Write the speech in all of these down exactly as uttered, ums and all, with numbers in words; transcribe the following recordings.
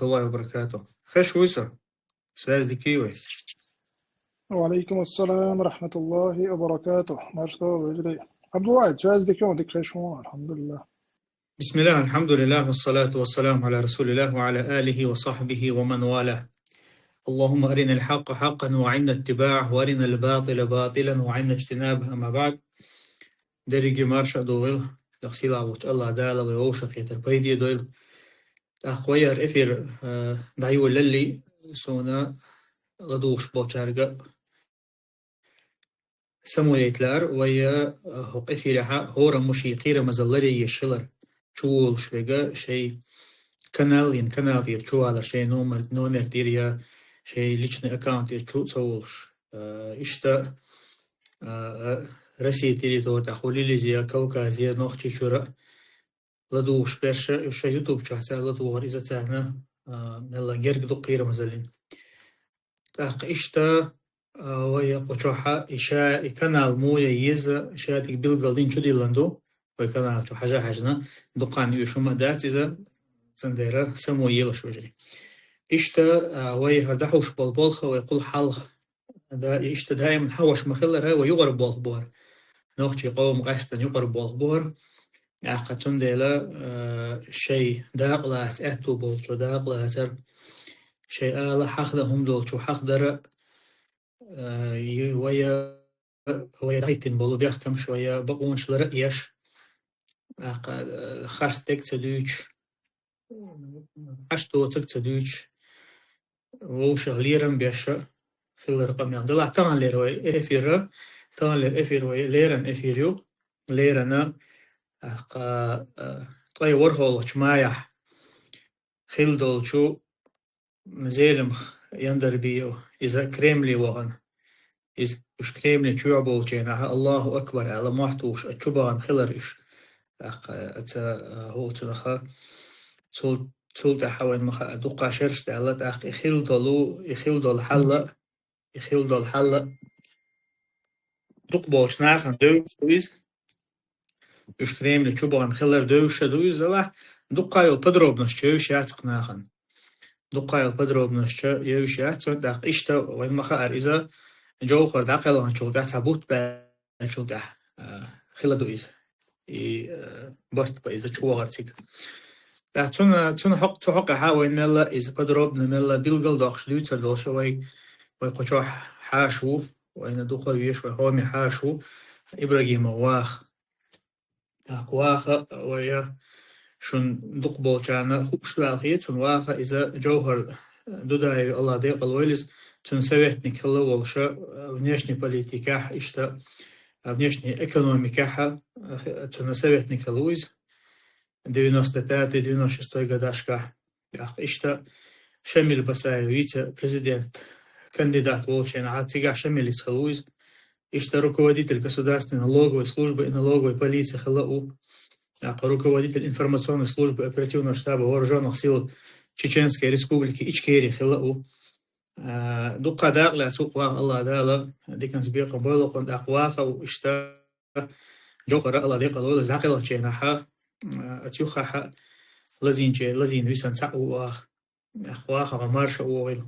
الله وبركاته. Хеш вуй со? Связь дика йий вай? وعليكم السلام ورحمة الله وبركاته. Маршалла, вежарий. Абдулла, связь дика йий, дика хеш ву, алхьамдулиллахӀ. بسم الله، الحمد لله، والصلاة والسلام على رسول الله وعلى آله وصحبه ومن والاه. اللهم أرنا الحق حقا وأعنا اتباعه، وأرنا الباطل باطلا وأعنا اجتنابه، أما بعد. Дерриге марша а догӀийла, сийлахь волчу АллахӀ Дала вай вовшахкхетар пайде дойла. ТӀаккха вай хӀара эфир, а, дӀайолалале, суна ладугӀуш болчаьрга самаяйта лаьара, вай, а, хӀокху эфирехь хӀораммо шен кхерамазалла ларъеш хилар, чуволуш верг шайн канал, йина канал тӀера чувалар, шайн номер, номер тӀера я шайн личный аккаунт тӀера чу а ца волуш. А, иштта, а, а, Россин территори тӀехь хуьлийла иза, я Кавказе, Нохчийчуьра ладугӀуш берш, уьш шайн YouTube чохь цара ладугӀура иза царна, а, мелла герга ду кхерамазаллин. ТӀаккха иштта, а, вай кху чохь и ша, и канал муха еза, ша дика билггал дина чудиллина ду, вай канал чу хьажа-хьаьжна, дукха хан оьшуш хӀума а дац иза, цундела самаелаш, вежарий. Иштта, а, вай хӀара дӀахьуш болу болх, вай кхул хьалха, да, иштта даиман хьахош ма-хиллара, вай юкъара болх бу хӀара. Нохчийн къоман къаьстина юкъара болх бу хӀара. ТӀаккха цундела, а, шайн дакъа лаца аьтту болчо дакъа лацар, шайн ала хьахдан хӀума долчо хьахдар, а, ю-, вай, вай дӀахӀиттина болу бехкамаш, вай бакъонаш лар а еш, тӀаккха, а, харц дерг ца дуьйцуш, Ӏаш доцург ца дуьйцуш, вовшах лерам беш хилар къамел. Делахь таханлера вай эфир, таханлера эфир вай леррина эфир ю. Леррина, а, кха, а, ткъе ворхӀалгӀачу майахь хилла долчу Зелимха Яндарбиев, иза Кремле вахана. Иза уьш Кремле чохь болчу хенахь, «Аллаху акбар» аьлла, мохь тухуш, а, чу бахана хилар уьш. ТӀаккха, а, ца, а, хӀокху цунах, цул, цул тӀаьхьа вайна ма хаара дуккха шераш даьлла, тӀаккха и хилла долу, и хилла долу хьал а, и хилла долу хьал а дукха болчу нахана девзаш ду иза. Уьш Кремле чу бахана хилар девзаш ду иза, делахь дуккха йолу подробностьш евзаш яц кху нахана. Дуккха йолу подробностьш евзаш яц, цунна тӀаккха иштта вайна ма хаара иза Джовхар дӀакхелхинчул тӀаьхьа, цхьа бутт баьллачул тӀаьхьа, а, хилла ду иза. И, а, барт бан иза чу вахара цига. ТӀаккха цуьнан, цуьнан хьокъ-, цу хьокъехь вайна мелла иза подробно, мелла билгал доккхуш дуьйцур долуш вай, вай кху чохь хьаша ву, вайна дукха везаш, вай хьоме хьаша ву, Ибрагимов Ваха. ТӀаккха Ваха, вай, шуна дукха болчарна хууш ваьлла хета, цуьнан Ваха иза Джовхар Дудаев, АллахӀ декъала войла иза, цуьнан советник хилла волуш, а, внешней политикехь, иштта, а, внешней экономикехь, а, цуьнан советник хилла ву иза девяносто пятый, девяносто шестой годашкахь. ТӀаккха иштта Шамиль Басаев, вице-президент, кандидат волчу хенахь, цигахь Шамиль хилла ву иза. Иштта руководитель государственной налоговой службы и налоговой полиции хилла ву. ТӀаккха руководитель информационной службы оперативного штаба вооружённых сил Чеченской Республики Ичкерия хилла ву. А, дуккха дакъа лаьцна ву Ваха, АллахӀ Дала диканца бекхам бойла кхунна, тӀаккха Ваха ву иштта Джовхар, АллахӀ декъала войла, дӀакхелхинчу хенахь, а, оцу юххехь лазийначу, лазийна висина цхьаъ ву Ваха. Вахахь марша вогӀийла.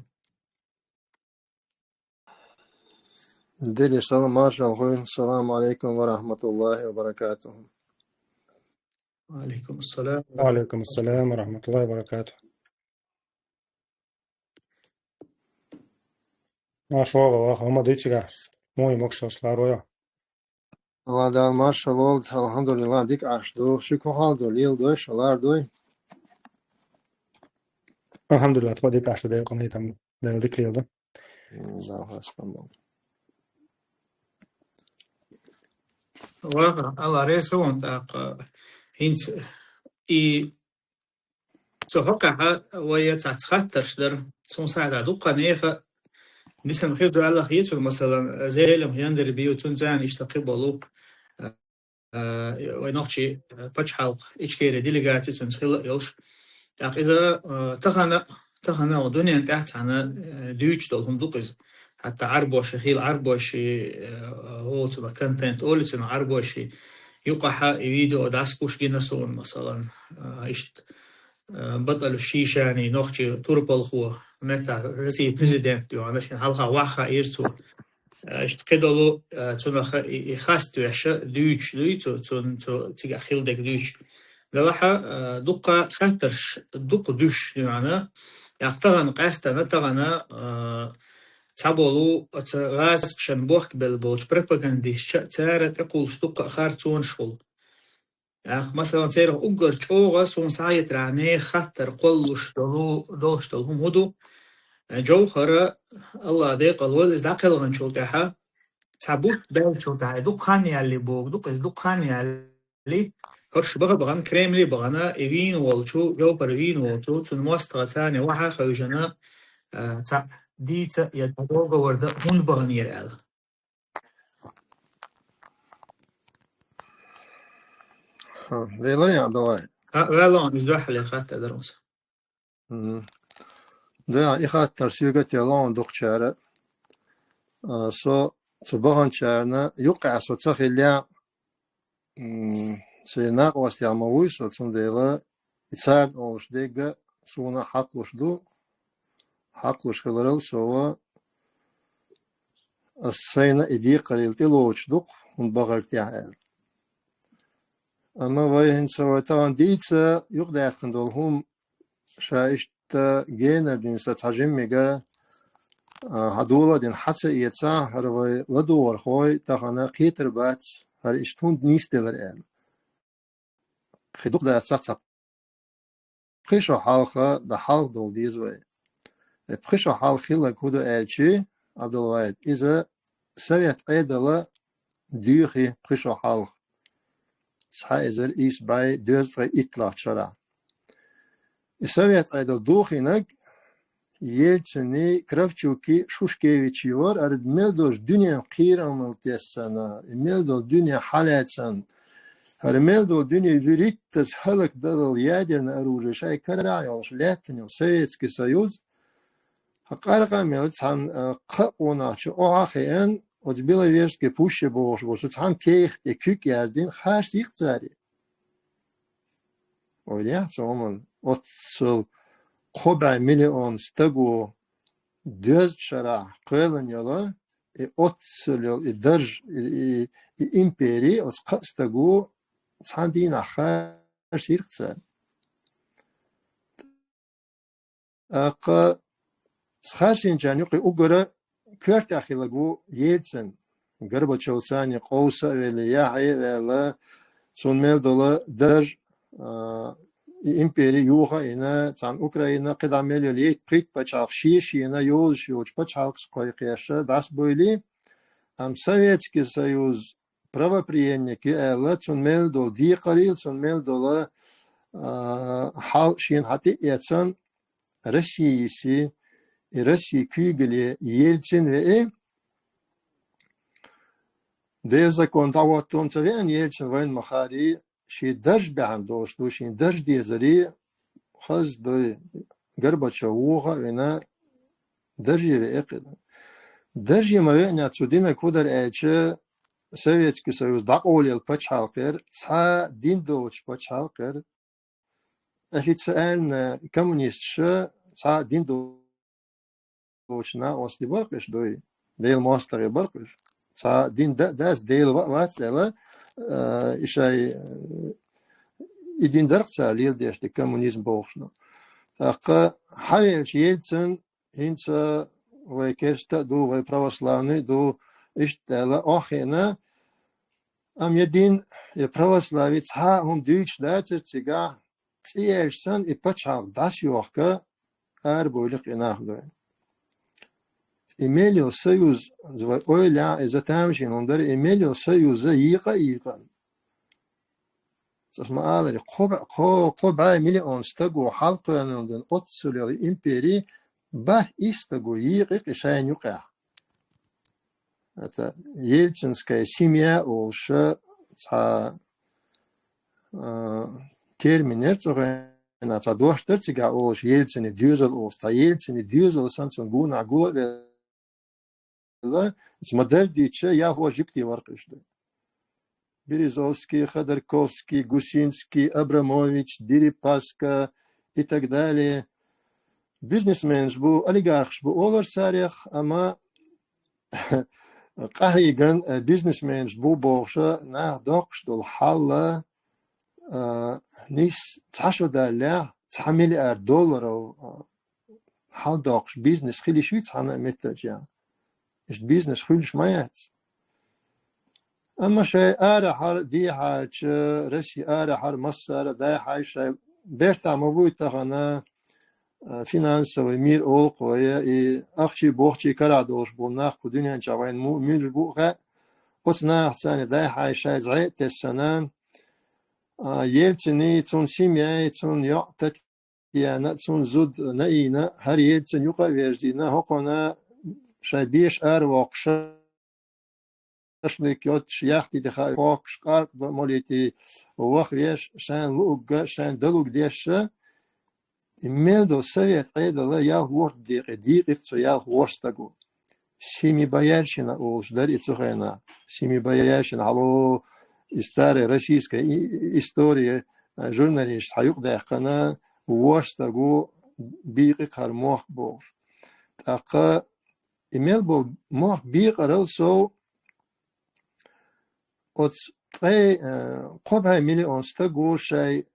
Дели салам, маршалла хуьлда. Салам алейкум ва рахматуллахи ва баракатуху. Ва алейкум ассалам. Ва алейкум ассалам ва рахматуллахи ва баракатуху. Марша вогӀийла, Ваха, хӀума дуй цигахь? Муха ю, могушалла ларвойла? Алла Дала марша лолда, алхьамдулиллах, дика Ӏаш ду. Шуьга хӀун хьал ду, леладой шу, лардой? АлхьамдулиллахӀ, тхо дика Ӏаш ду, Делан къинхетам, Дала дика леладо. М, Дала хастам бу. Ваха, Алла реза хуьлда тӀаккха, хӀинца и цу хьокъехь вай цхьацца хаттарш дара. Суна схьахетарехь дуккха нехан дисина хир ду аьлла хета суна, масалан, Зелимха Яндарбиев, цуьнан цӀарна иштта кхин болу, а, вай нохчийн, а, пачхьалкх, Ичкери делегаци цуьнца хилла а йолуш. ТӀаккха иза, а, тахана, тахана вай дуьненна тӀехь цхьаьна, а, дуьйцуш долу хӀума ду-кх иза. Хьатта Ӏарбоша, хийла Ӏарбоши, а, хӀоцуна контент олу цуьнан, Ӏарбоши юкъахь и видео дӀасакхуьйсуш гина суна, масалан, а, иштта. э, БатӀалов Шишани, нохчийн турпалхо, меттахь Российн президент ю хьуна, шен хьалха ваха ира цо. Э, иштта кхидолу, э, цунах и, и хасттоьша дуьйцуш дуй, цо, цо, цо цигахь хилла дерг дуьйцуш. Делахь, э, дуккха хаттарш, дуккха дуьйцуш ду хьуна. Яхь тахана къаьстина, тахана, э, цхьаболу оцу гӀазкхашна бохкабелла болчу пропагандисташа цара тӀекхуллуш дуккха а харцонаш хуьлу. Ах, масалан, церах уггар чӀогӀа суна схьахетарехь нехан хаттар кхоллалуш долу, долуш долу хӀума хӀун ду? Джовхара, Алла декъала войла, иза дӀакхелхинчул тӀаьхьа, цхьа бутт баьллачул тӀаьхьа, дукха хан ялли боху, дукха иза дукха хан ялли, хӀорш баха бахана, Кремле бахана, и вийна волчу, Джовхар вийна волчу, цуьнан мостагӀа царна ваха а хевшина, а, цхьаъ дийца я договор дан хӀунда баханера аьлла. Хьан, веларий, Абдулла? А, ваьлла, иза дуьххьалера хаттар дара-кх. Мгм. Да, и хаттар соьга а телла дукхачара. А, со цу баханчарна юккъехь со ца хиллехь, м, сайн накъостех ма вуй со, цундела и царна олуш дерг а суна хьакхалуш ду, хьакхалуш хиларал со ва ас сайна и декхарийла тӀелоцуш ду-кх хӀунда бахара техьа аьлла. Амма вай хӀинца вай тахана дийца юкъадаьккхина долу хӀума ша иштта генара дина сан цхьа жимма мега, а, хьан дола а дина хьан ца эца, хӀара вай ладугӀархой тахана кхетар бац, хӀара иштта хӀунда нисделира аьлла. Кхин дукха дац цхьа пхи шо хьалха, дан хьалха долу деза вай. Э, пхи шо хьалха хилларг хӀун ду аьлчи, Абдулвахьид, иза Совет Ӏедала дуьйхи пхи шо хьалха. Цхьа эзар ийс бӀе дезткъе итталгӀачу шарахь. И Совет Ӏедал духийнарг Ельцини, Кравчуки, Шушкевичи вара, хӀара мел долчу дуьненан кхерамал тесна, и мел долу дуьне хьалаьцна, хӀара мел долу дуьне вуьрхӀиттаза хӀаллакдаларна ядерное оружие шайн карахь йолуш лаьттина йолу Советский Союз, хьан къаркъа а мелла цхьана, а, кхаа къонахчу охьа а хиъна, оцу Беловежский пуще бохуш болчу цхьана кехат тӀе куьг яздина, харцийра цара. Ойла яхьа цу хӀуманна, оццул кхо бӀе миллион стаго доьзна шарахь кхоьллина йолу, и оццул йолу, и дарж, и, и, и импери оцу кхаа стаго цхьана дийнахь харцийра цара. ТӀаккха харцийначарна юкъе уггара коьртехь хилларг ву Ельцин, Горбачевца къовса а велла, яхье а ваьлла, цунна мел долу дарж, а, и импери юха а йина, цхьана Украина, кхидӀа мел йолу итт-пхийтта пачхьалкх шен-шена йозуш йолчу пачхьалкхашка кхойкхуш дӀасабевлли, амма Советский Союз правопреемник ю аьлла, цунна мел долу декхарийла, цунна мел долу, а, хьал шена хьан тӀе а эцна, Россия йиси, и Россия куьйгалле Ельцин веи, Делан закон дӀахӀотто ца веана Ельцин вайна ма-хаъара, шен дарж бахьана долуш ду, шен дарж дезаре хаза дуй, Горбачев вуха а вина, дарже веи кхидӀа. Дарже ма веанехь, цу динарг хӀун дара аьлча, Советский Союз дӀакъовлаелла пачхьалкх яра, цхьа дин доцучу пачхьалкх яра. Официально коммунисташа цхьа дин доцучу накъостий бара-кх уьш, дуй, Делан мостагӀий бара-кх уьш. Цхьа дин да-, дац, Дела ва-, вац аьлла, а, и шайн, а, и дин дара-кх цара леладеш дерг, коммунизм бохуш ду. ТӀаккха хьавелча Ельцин, хӀинца вай керста а ду, вай православный а ду, иштта аьлла, охьахиъна, амма я дин, я православи цхьа а хӀума дуьйцуш дацара цигахь, цӀе яьлча санна, и пачхьалкх дӀасайохка, арабевлла-кх и нах, дуй. И мел йолу союз, вай ойла яхьа, иза тамашийна хӀума дара, и мел йолу союз а екъа а екъана. Цкъа ма аллара, кхо бӀе, кхо, кхо бӀе миллион стаго хьалакхоьллина долу оццул йолу импери бархӀ исс стаго екъа-кх и шайна юкъехь. Это Ельцинская семья олуш цхьа, а, термин яра цу хенахь, цхьа дош дара цигахь олуш, Ельцины доьзал олуш, цхьа Ельцины доьзал санна цунна гонах гул а велла, иза ма-дарра дийцича, яхо жуьгтий вара-кх уьш, дуй. Березовский, Ходорковский, Гусинский, Абрамович, Дерипаска, и так далее. Бизнесменаш бу, олигархаш бу олар царех, амма къахьийган, э, бизнесменаш бу бохуша, нах доккхуш долу хьалла, а, нис цхьа шо даллехь, цхьа миллиард долларов, а, хьал доккхуш бизнес хилиш виц хьана а меттача. Иштта бизнес хуьлуш ма яц. Амма шайн арахьара дехьача, Россия арахьара массара а дайхьай шайн бертахь ма буй тахана, а, финансовый мир олу кхо я, и ахчий-бохчий карахь долуш болу нах кху дуьнен чохь вайн му-, муьлш бу хаьа, оцу нахаца дайхьай шайн зӀе а тесна, а, Ельциний, цунна семьяй, цунна йоӀ Татьяна, цунна зуда Наина, хӀара Ельцин юкъа а верзийна, хӀокхунна шайн беша аравоккхуша, шашлык йоцуш, яхти тӀе хаий, кхоккхуш, къаркъа молийти ваха веш, шайна луъург а, шайна далург деш а, и мел долу совет Ӏедал ялх-ворхӀ декъе дийкъира цу ялх-ворхӀ стага. Семибоярщина олуш дара и цу хенахь. Семибоярщина, хьало, и старая российская и-, и-, история, а, журналисташ цхьа юкъадаьккхина, ворхӀ стага бийкъира хӀара мохк бохуш. ТӀаккха и мел болу мохк бийкъарал сов, оцу ткъе, э, кхо бӀе миллион стага шайн,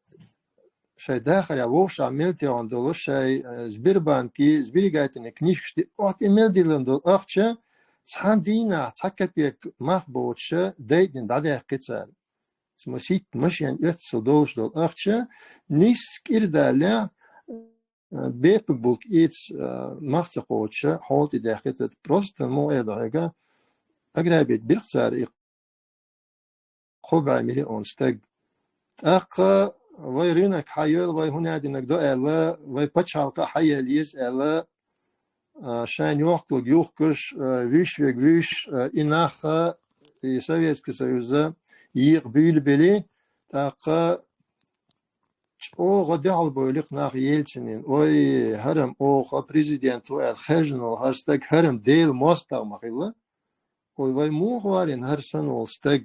шайн дахарехь вовшахь мел тӀехь долу шайн, э, Сбербанки, сберегательный книжкаш тӀе, оцу тӀе мел диллина долу ахча цхьана дийнахь цхьа капек мах боцуша дайдина дӀадаьккхи цара. Цу ма ситта машен оьццал долуш долу ахча, нисса кӀира даллехь, э, бепиг булк ийца, э, мах ца кхочуша, хьола тӀе даьккхира. Просто, муха эр ду хьоьга, ограбить бира цара и кхо бӀе миллион стаг. ТӀаккха вай рынок хьайоьлла, вай хӀун яздинарг до аьлла, вай пачхьалкх а хьаелла еза аьлла, а, шайна йохкалург юхкуш, а, вуьш верг вуьш, а, и нах а, и Советский Союз а екъа буьйлабелла, тӀаккха чӀогӀа дуьхьал бовлу-кх нах Ельцинна. Ой, хӀара-м оха президент ву аьлла хаьржина волу хӀара стаг, хӀара-м Делан мостагӀа ма хилла. Ой, вай муха валийна хӀара санна волу стаг?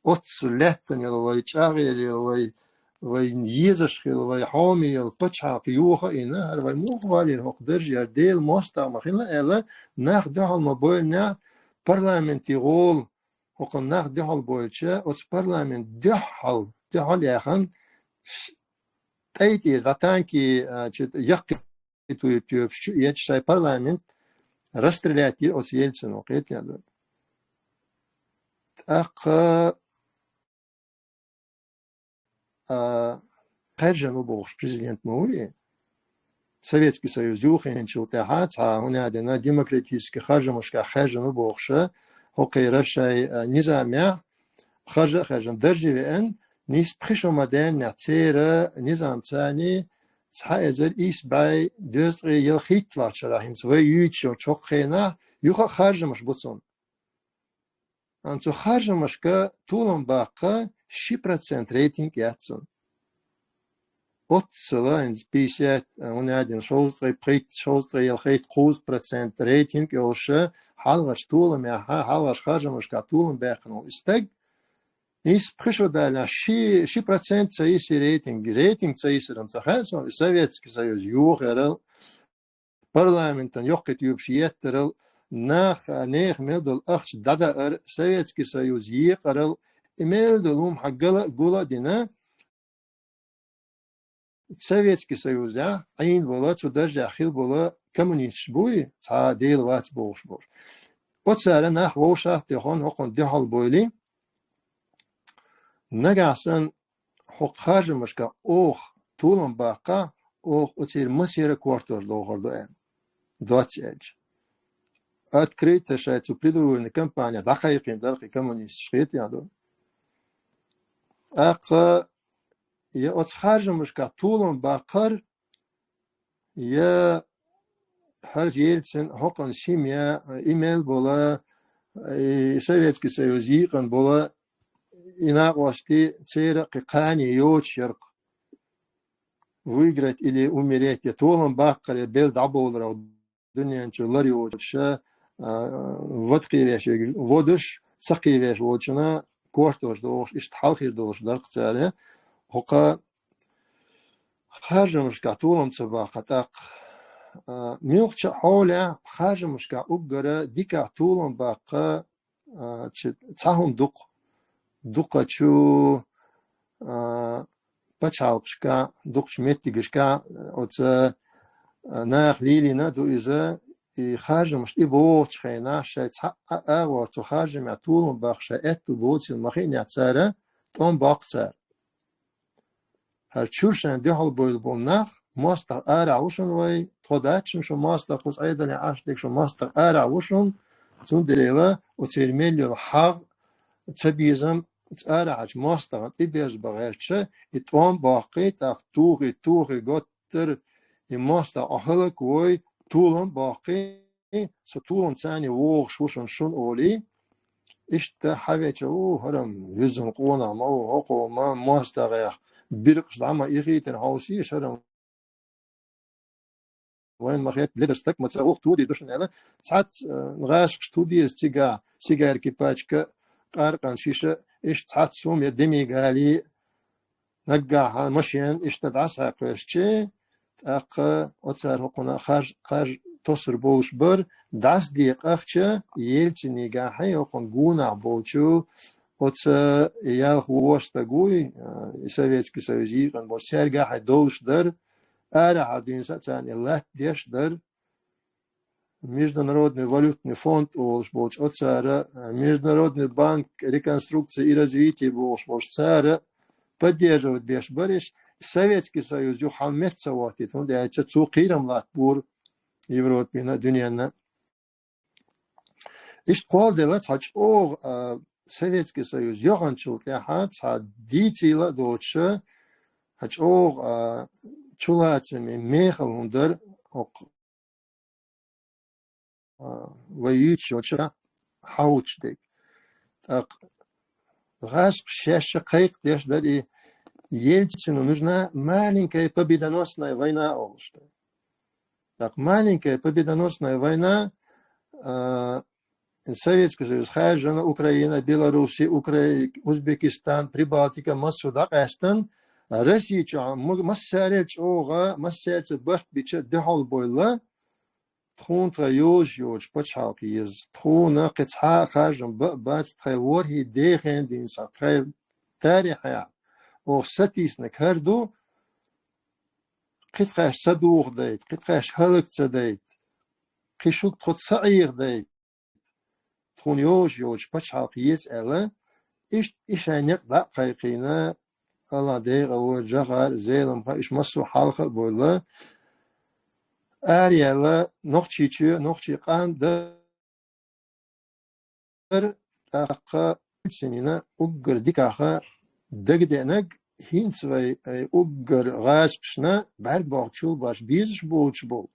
Оццу лаьттана йолу вай чӀагӀъяла йолу, вай, вай езаш хилла, вай хьоме йолу пачхьалкх йоха а йина, хӀара вай муха валийна хӀокху даржехь, Делан мостагӀа ма хилла аьлла, нах дуьхьал ма бовлинехь, парламенте гӀолу хӀокхунна нах дуьхьал бойлуча, оцу парламент дуьхьал, дуьхьал яхана, ш-, тӀай тӀера дӀа танки, а, чу яккхий туьйпа тоьпаш чу эцча, шайн парламент расстрелять йира оцу Ельцина, кхетий ду. ТӀаккха, а, хаьржина ву бохуш президент ма ву и. Советский Союз юхийначул тӀаьхьа цхьа хӀун аьлла дина демократический харжамашкахь хаьржина ву бохуша, хӀокхеран шайн, а, низамехь харжа а хаьржина, даржа а веана, нийсса пхи шо ма даьллинехь церан низамца цхьа эзар исс бӀе дезткъе ялхитталгӀачу шарахь, хӀинца вай юьйцуш йолчу хӀокху хенахь, юха а харжамаш бу цунна. Амма цу харжамашка толам баккха ши процент рейтинг яц цунна. Оццала хӀинца пятьдесят, хӀун аьлла дина, шовзткъе пхийтта, шовзткъе ялхийтта, кхузткъа процент рейтинг йолуша, хьалхарчу толамехь, хьалхарчу харжамашкахь толам баьккхина волу и стаг, нийсса пхи шо даллехь, ши, ши процент ца йисира рейтинг. Рейтинг ца йисаран ца хаьа суна, и Советский Союз йохарал, парламентан йоккхий туьйпаш еттарал, нах, нехан мел долу ахча дӀадаар, Советский Союз екъарал, и мел долу хӀума хьан гала а гула а дина, Советский Союзехь Ӏийна волу, цу даржехь хила болу коммунисташ буй, цхьа Дела вац бохуш болуш. Оцара нах вовшах а тӀехуна хӀокхунна дуьхьал бойли, нагахь санна хӀокху харжамашка оха толам баккха, оха оцера масера кортош дохур ду аьлла. Доц аьлча. Открыто шайн цу предвыборной кампанехь дӀакхайкхийна дара-кх и коммунисташ, хетий ду. ТӀаккха я оцу харжамашка толам баккхар, я хӀара Ельцин, хӀокхуьнан семья, и мел бола, и Советский Союз йийкъана бола, и накъостий церан а кхин кхане йоцуш яра-кх. Выиграть или умереть, я толам баккхар, я бел дӀабовларах дуьнен чу лар йоцуша, а, вада кхийвеш верг водуш, ца кхийвеш волчунна кортош дохуш, иштта хьал хир долуш дара-кх цара. ХӀокху Харжамашкахь толам ца баккха тӀаккха. А, муьлххача а хьолехь харжамашкахь уггара дикахь толам баккха, а, чи-, цхьа хӀума дукха. Дукхачу, а, пачхьалкхашка, дукхачу меттигашка, оцу, а, наха лелийна а ду иза, и харжамаш тӀебогӀучу хенахь, шайн цхьа а агӀор цу харжамехь толам баккха шайн аьтто боцийла ма хиънехь цара, тӀом боккху цара. ХӀара чуьра шайн дуьхьал бевлла болу нах, мостагӀа арахь ву шуна вай, тхо дац шуна шун мостагӀа, кхуза Ӏедалехь Ӏаш дерг шун мостагӀа арахь ву шуна, цундела оцеран мел йолу хьагӀ, цабезам, оцу арахьарчу мостагӀана тӀеберзабан гӀерташ, и тӀом боккхий, тӀаккха тухий, тухий, готтара, и мостагӀа хӀаллаквой, толам боккхий, со толам царна вогӀуш ву шуна шуна олий, иштта хьавеча, у, хӀара-м везан къонах ма ву, хӀокхо ма мостагӀех биркъаш дӀа ма ихийтина хьовсийша, хӀара-м вайн ма хетта ледара стаг ма ца ву, хӀокхо тодийр ду шуна аьлла, цхьацца, э, гӀашкаш тодеза цигахь, сигарки пачка, къаркъан шиша, иштта цхьацца хӀума я деми гали, наггахь машен иштта дӀасхьаькхвешчи, тӀаккха оцара хӀокхунна харж, харж тосур болуш бара, дӀасаде къахча, Ельцинигахьий, хӀокхунна гонах болчу, оцу ялх-ворхӀ стаг вуй, а, и Советский Союз йийкъина болчу, цаьргахьий долуш дара, арахьара дуьйна а царна и латта деш дара, Международный валютный фонд олуш болчу оцара, Международный банк реконструкции и развития бохуш болуш цара поддерживать беш бара, и Советский Союз юха хьал метта ца хӀоттийта, хӀунда аьлча цо кхерам латтабора Европина а, дуьненна а. Иштта кхозделла цхьа чӀогӀа, а, Советский Союз йогӀанчул тӀаьхьа цхьа дийцийла а доцуша, цхьа чӀогӀа, а, чулацаме мехала хӀума дара хӀокху а, вай юьйцуш йолчу хьовчу дерг. ТӀаккха гӀазкхаша шаьш а кхайкхадеш дара и: «Ельцину нужна маленькая победоносная война», олуш дара. ТӀаккха маленькая победоносная война, а, Советский Союз хаьржина, Украина, Белоруссия, Укра-, Узбекистан, Прибалтика, массо а дӀакъаьстина, Россия чохь м-, массаьрел чӀогӀа, массаьрца барт бича дуьхьал бевлла, тхуна тхан йозуш йоцуш пачхьалкх еза. Тхуна кхин цхьа а харжам бан а бац, тхайн ворхӀе дехен дийна схьа, тхайн тарихьехь оха сатийсинарг хӀара ду, кхин тхаьш ца духадайта, кхин тхаьш хӀаллак ца дайта, кхин шуьга тхо ца Ӏехадайта, тхуна йозуш йоцуш пачхьалкх еза аьлла, иштта и шайн некъ дӀа а кхайкхийна, АллахӀ декъал войла, Джохар, Зелимха, уьш массо а хьалха а бевлла, араяьлла, Нохчийчоь, нохчийн къам дара, тӀаккха Ельцинна уггар дикаха дагадеанарг, хӀинца вай, ай, уггар гӀазкхашна бӀаьрг бохучул баш безаш боцуш болу.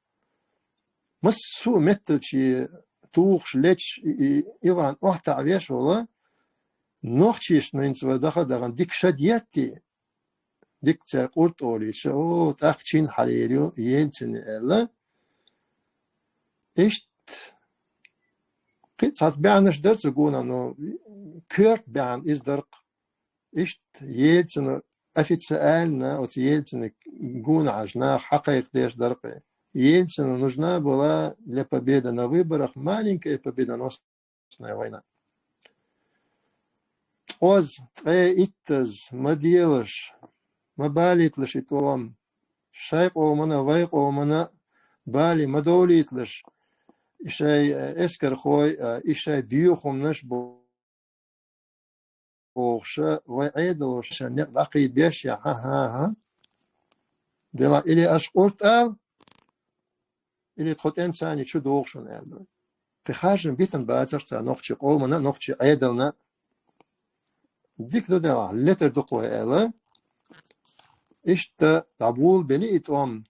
Массо а меттачу тухуш лечу и, и, Иван охьатаӀвеш волу, нохчашна хӀинца вай даха а дахана дика ша детти, дика цара къурд олийша, о, тӀаккха чин хьалийр ю Ельцин аьлла. Иштта кхин а цхьацца баьхьанаш дара цу гонах, но коьрта баьхьана иза дара-кх. Иштта Ельцина официально, оцу Ельцина гонахьаш наха хьакхайкхадеш дара-кх. Ельцину нужна была для победы на выборах маленькая победоносная война. ТӀоза, ткъе иттаза, ма делаш, ма балийталаш и тӀом, шайн къомана, вайн къомана бали ма довлийталаш, и шайн, э, эскархой, э, и шайн доьхамнаш бо-, бохуша, вайн Ӏедалоша шайн некъ дӀакхийдеш я, хьа-хьа-хьа. Делахь или аша къурд ала, или тхо тӀемца чу догӀу шуна аьлла. Кхин харжам битина бацара цара нохчийн къомана, нохчийн Ӏедална. Дика ду делахь, летар ду-кх вай аьлла. Иштта дӀаболабели и тӀом.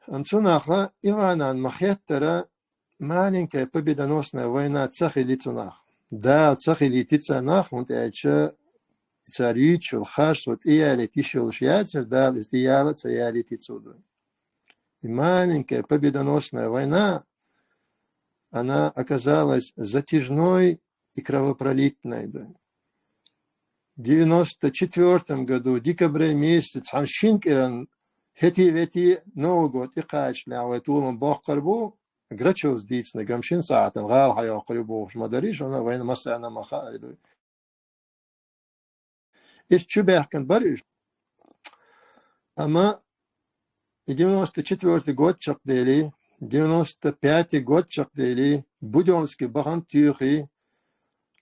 Амма цунах Иванан ма хеттара, маленькая победоносная война ца хили цунах. Дала ца хилийти царнах, хӀунда аьлча цара юьйцуш йолу харж цо тӀеялийта йиш йолуш яцара, Дала иза тӀеяла а ца ялийти цо ду. И маленькая победоносная война, она оказалась затяжной и кровопролитной, да. девяносто четвёртом году, декабре месяце, цхьан шин кӀиран хӀетий-ветий Новый год тӀекхачале вай толам боккхар бу, Грачёвс дийцинарг, ам шин сахьтан гӀала хьайоккхур ю бохуш ма дарий шуна, вайна массарна ма хаьара ду. Иштта чу баьхкина бара уьш. Амма и девяносто четвёртый год чекхдели, девяносто пятый год чекхдели, Будённовский бахана туьйхи,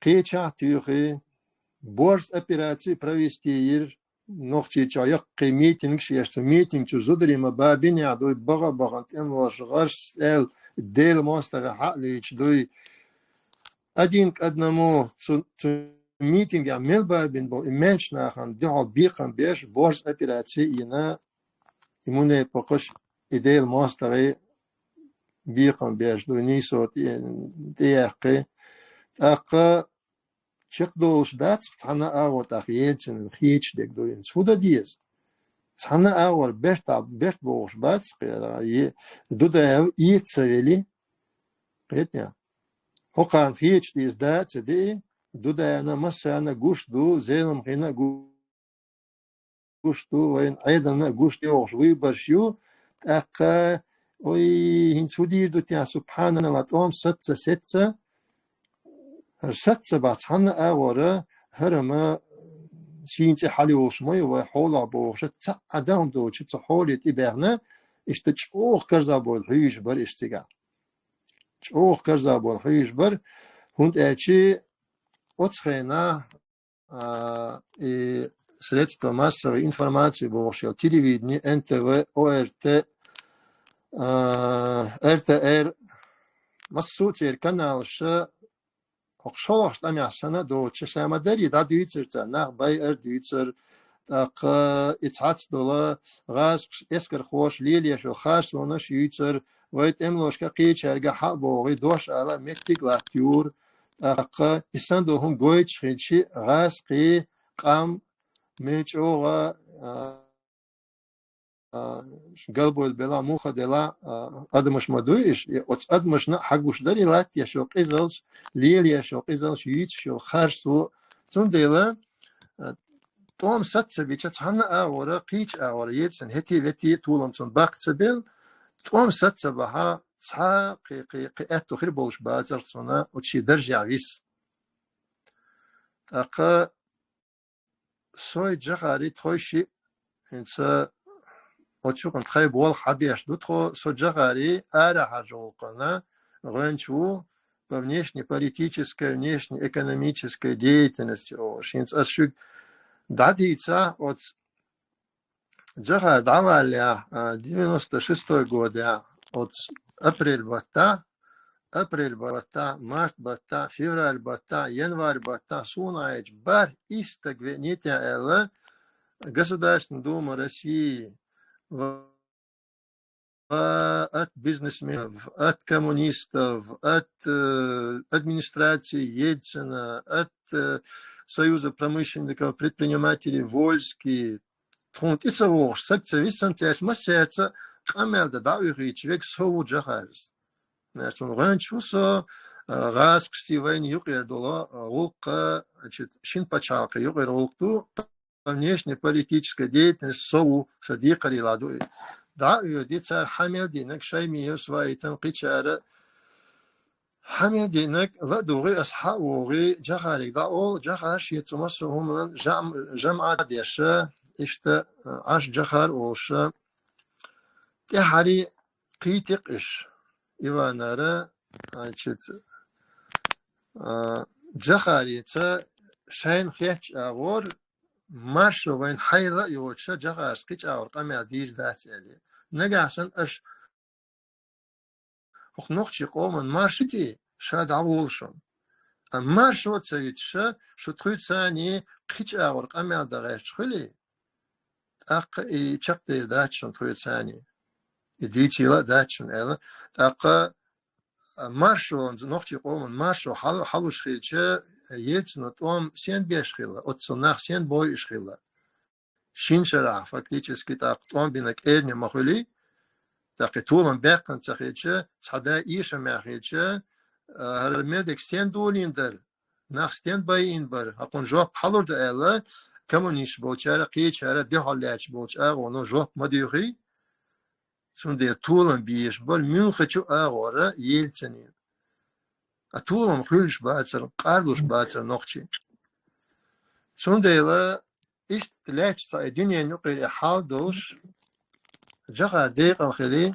кхечахьа туьйхи, борз операци провести йира, Нохчийчохь яккхий митингаш еш, цу митинг чу зударий ма бабинехь дуй, баха-бахана тӀемалоша гӀарш аьлла, Делан мостагӀа хьа а луьйчу дуй. Один к одному цу, цу митингехь мел бабина болу и маьрчу нахана дуьхьал бекхам беш, борз операци а йина, и мунепакъаш, и Делан мостагӀий бекхам беш дуй, нийсо тӀе-, тӀеяьккхи. ТӀаккха чекхдолуш дац цхьана а агӀор, тӀаккха Ельцинан хеташ дерг дуй, хӀинца хӀун дан деза? Цхьана а агӀор берта-, берт бохуш бац, е-, Дудаев эца ца вели, кхетий? ХӀокхарна хеташ деза да а ца деи, Дудаевна массарна а гуш ду, Зеламхина а гу-, гуш ду, вайна Ӏедална а гуш ду, йогӀуш выбораш ю, тӀаккха, ой, хӀинца хӀун дийр ду те, субхьаналла, тӀом саца, сеца, хӀара саца бац цхьана а агӀора, хӀара ма сийна цӀе хьалайолуш ма ю вай хьолахь бохуша, цхьа а дан доцуш цу хьоле тӀебаьхна, иштта чӀогӀа карзахбойла хьуьйсуш бара иштта цигахь. ЧӀогӀа карзахбойла хьуьйсуш бара, хӀунда аьлча оцу хенахь, а, и средства массовой информации бохуш йолу телевидение, Н Т В, О Р Т, а, Р Т Р, массо а церан каналаша хӀокху шолгӀачу тӀамехь санна а доцуш, ша ма дарий, дӀадуьйцура цара, нах байар дуьйцура, тӀаккха и цхьацца долу гӀазкхаш, эскархоша лелош йолу харцонаш юьйцура, вай тӀемалошка кхечаьрга хьа а богӀий, дош ала меттиг а латтайора, тӀаккха и санна долу хӀума гойтуш хилча, гӀазкхий, къам мел чӀогӀа, а, а, галбойла бела, муха дела, а, адамаш ма дуй иш, и оцу адамашна а хьагуш дара и латтош йолу къизалш, лелош йолу къизалш, юьйцуш йолу харцо. Цундела, а, тӀом саца ца бича, цхьанна а агӀора, кхечу агӀора, Ельцин хӀетий-ветий толам цунна баккха ца белла, тӀом саца ца бахьа, цхьа кхин, кхин, кхин аьтту хир болуш бацара цунна, оцу шен даржехь виса. ТӀаккха Сой, Джохари, тхой шиъ, хӀинца оцу юкъана тхайн болх хьабеш ду тхо, со, Джохари, арахьарчу гӀуллакхана гӀоьнча ву по внешнеполитической, внешнеэкономической деятельности олуш. ХӀинца ас шуьга дӀадийцахь, оцу Джохар дӀаваллехь, а, девяносто шестой годехь, оцу апрель баттахь, апрель баттахь, март баттахь, февраль баттахь, январь баттахь, суна Ӏайча бархӀ исс стаг веънитехь аьлла, Государственная Дума России, ва от бизнесменов, от коммунистов, от, э, администрации Ельцина, от, э, Союза промышленников, предпринимателей Вольский, тхуна тӀе ца вогӀуш, саг ца висина, цаьрца массаьрца къамел дан дӀа а оьхуьйтуш верг со ву, Джохарис. Нах, цунна гӀоьнча ву со, а, гӀазкхашций вайна юкъера долу, а, гӀуллакх, значит, шина пачхьалкхе юкъера гӀуллакх ду, по внешнеполитической деятельности со ву, сан декхарийлахь ду и. ДӀа а оьхуьйту цара хьан мел динарг, Шаймиев, Сваитан, кхечара, хьан мел динарг ла а дугӀий, ас хьа а вогӀий, Джохарига дӀа а олу, Джохар шен цу массо а хӀуманан жам-, жамӀа а деш, иштта, а, Ӏаш Джохар олуш, тӀаьххьара кхийтира-кх уьш Иванара, значит, а, Джохарица шайна хетачу агӀор маршо вайна хьайла а йоцуша, Джохарис кхечу агӀор къамел дийр дац аьлла. Нагахь санна аша хӀокху нохчийн къоман маршо йитий, ша дӀаволу шуна. Амма маршо а ца йитиша, шу тхуьйцаний кхечу агӀор къамел дан гӀерташ хуьлий, тӀаккха и чекхдер дац шуна тхуьйцаний. И дийцийла а дац шуна аьлла. ТӀаккха маршо, нохчийн къоман маршо хьал-, хьалуш хилча, Ельцина тӀом сен беш хилла, оццул нах сен бойуш хилла. Шина шарахь фактически тӀаккха тӀом бинарг эрна ма хуьлий, тӀаккха и толам баьккхина ца хилча, цхьа да эшамехь хилча, а, хӀара мел дерг сен долийна дара? нах стен байина бара, хьакхунна жоп хьалур ду аьлла, коммунисташ болчара, кхечара, дуьхьал лаьтташ болчу агӀоно жоп ма дуьйхий. Цундела толам бийш бара муьлххачу агӀора Ельцина. А толам хуьлуш бацара, къарлуш бацара нохчий. Цундела иштта лаьтташ цхьа и дуьнен юкъера и хьал долуш, Джохар декъала хили,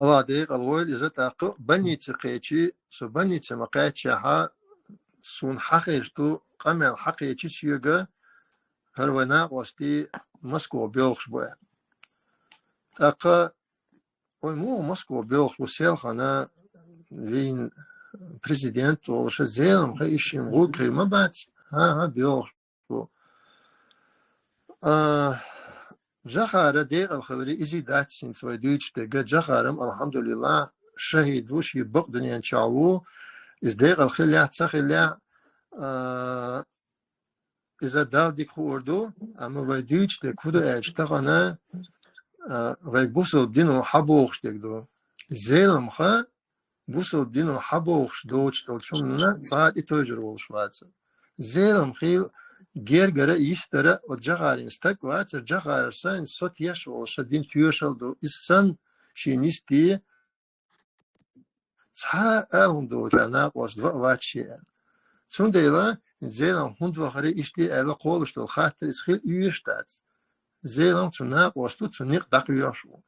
Аллах декъала войла иза, тӀаккха больнице кхечи, со больнице ма кхаьччехьа, суна хьахезаш ду, къамел хьакхечи соьга, хӀара вай накъостий Москва боьлхуш бу аьлла. ТӀаккха, вай муха Москва боьлхуш бу, селхана вийна президент волуша, Зелимха, и шина гӀуллакх хир ма бац, хӀан-хӀа, боьлхуш бу. А, Джохара декъала хиларе изий дац хӀинца вай дуьйцуш дерг. Джохарам, алхьамдулиллахӀ, шахӀид ву, шен бакъ дуьнен чохь ву. Иза декъала хиллехь а, ца хиллехь а, а, иза Далла дика хуур ду, амма вай дуьйцуш дерг хӀун ду аьлча, тахана, а, вай бусалба дино хьабохуш дерг ду. Зелимха бусалба дино хьабохуш доцуш долчунна цкъа а тӀетевжар волуш вацара. Зелимхел гергара а, йистара а оцу Джохаран стаг вацара, Джохарса, со теш волуш, сан дин тоьшалла ду, иза санна шен йисте цхьа а хӀума доцуш накъост ван а вац шен аьлла. Цундела Зелимха хӀунда вахара иштта аьлла кхолуш долу хаттар иза хила оьшуш дац. Зелимха цу накъосто цу некъа дӀакхоьхьуш ву.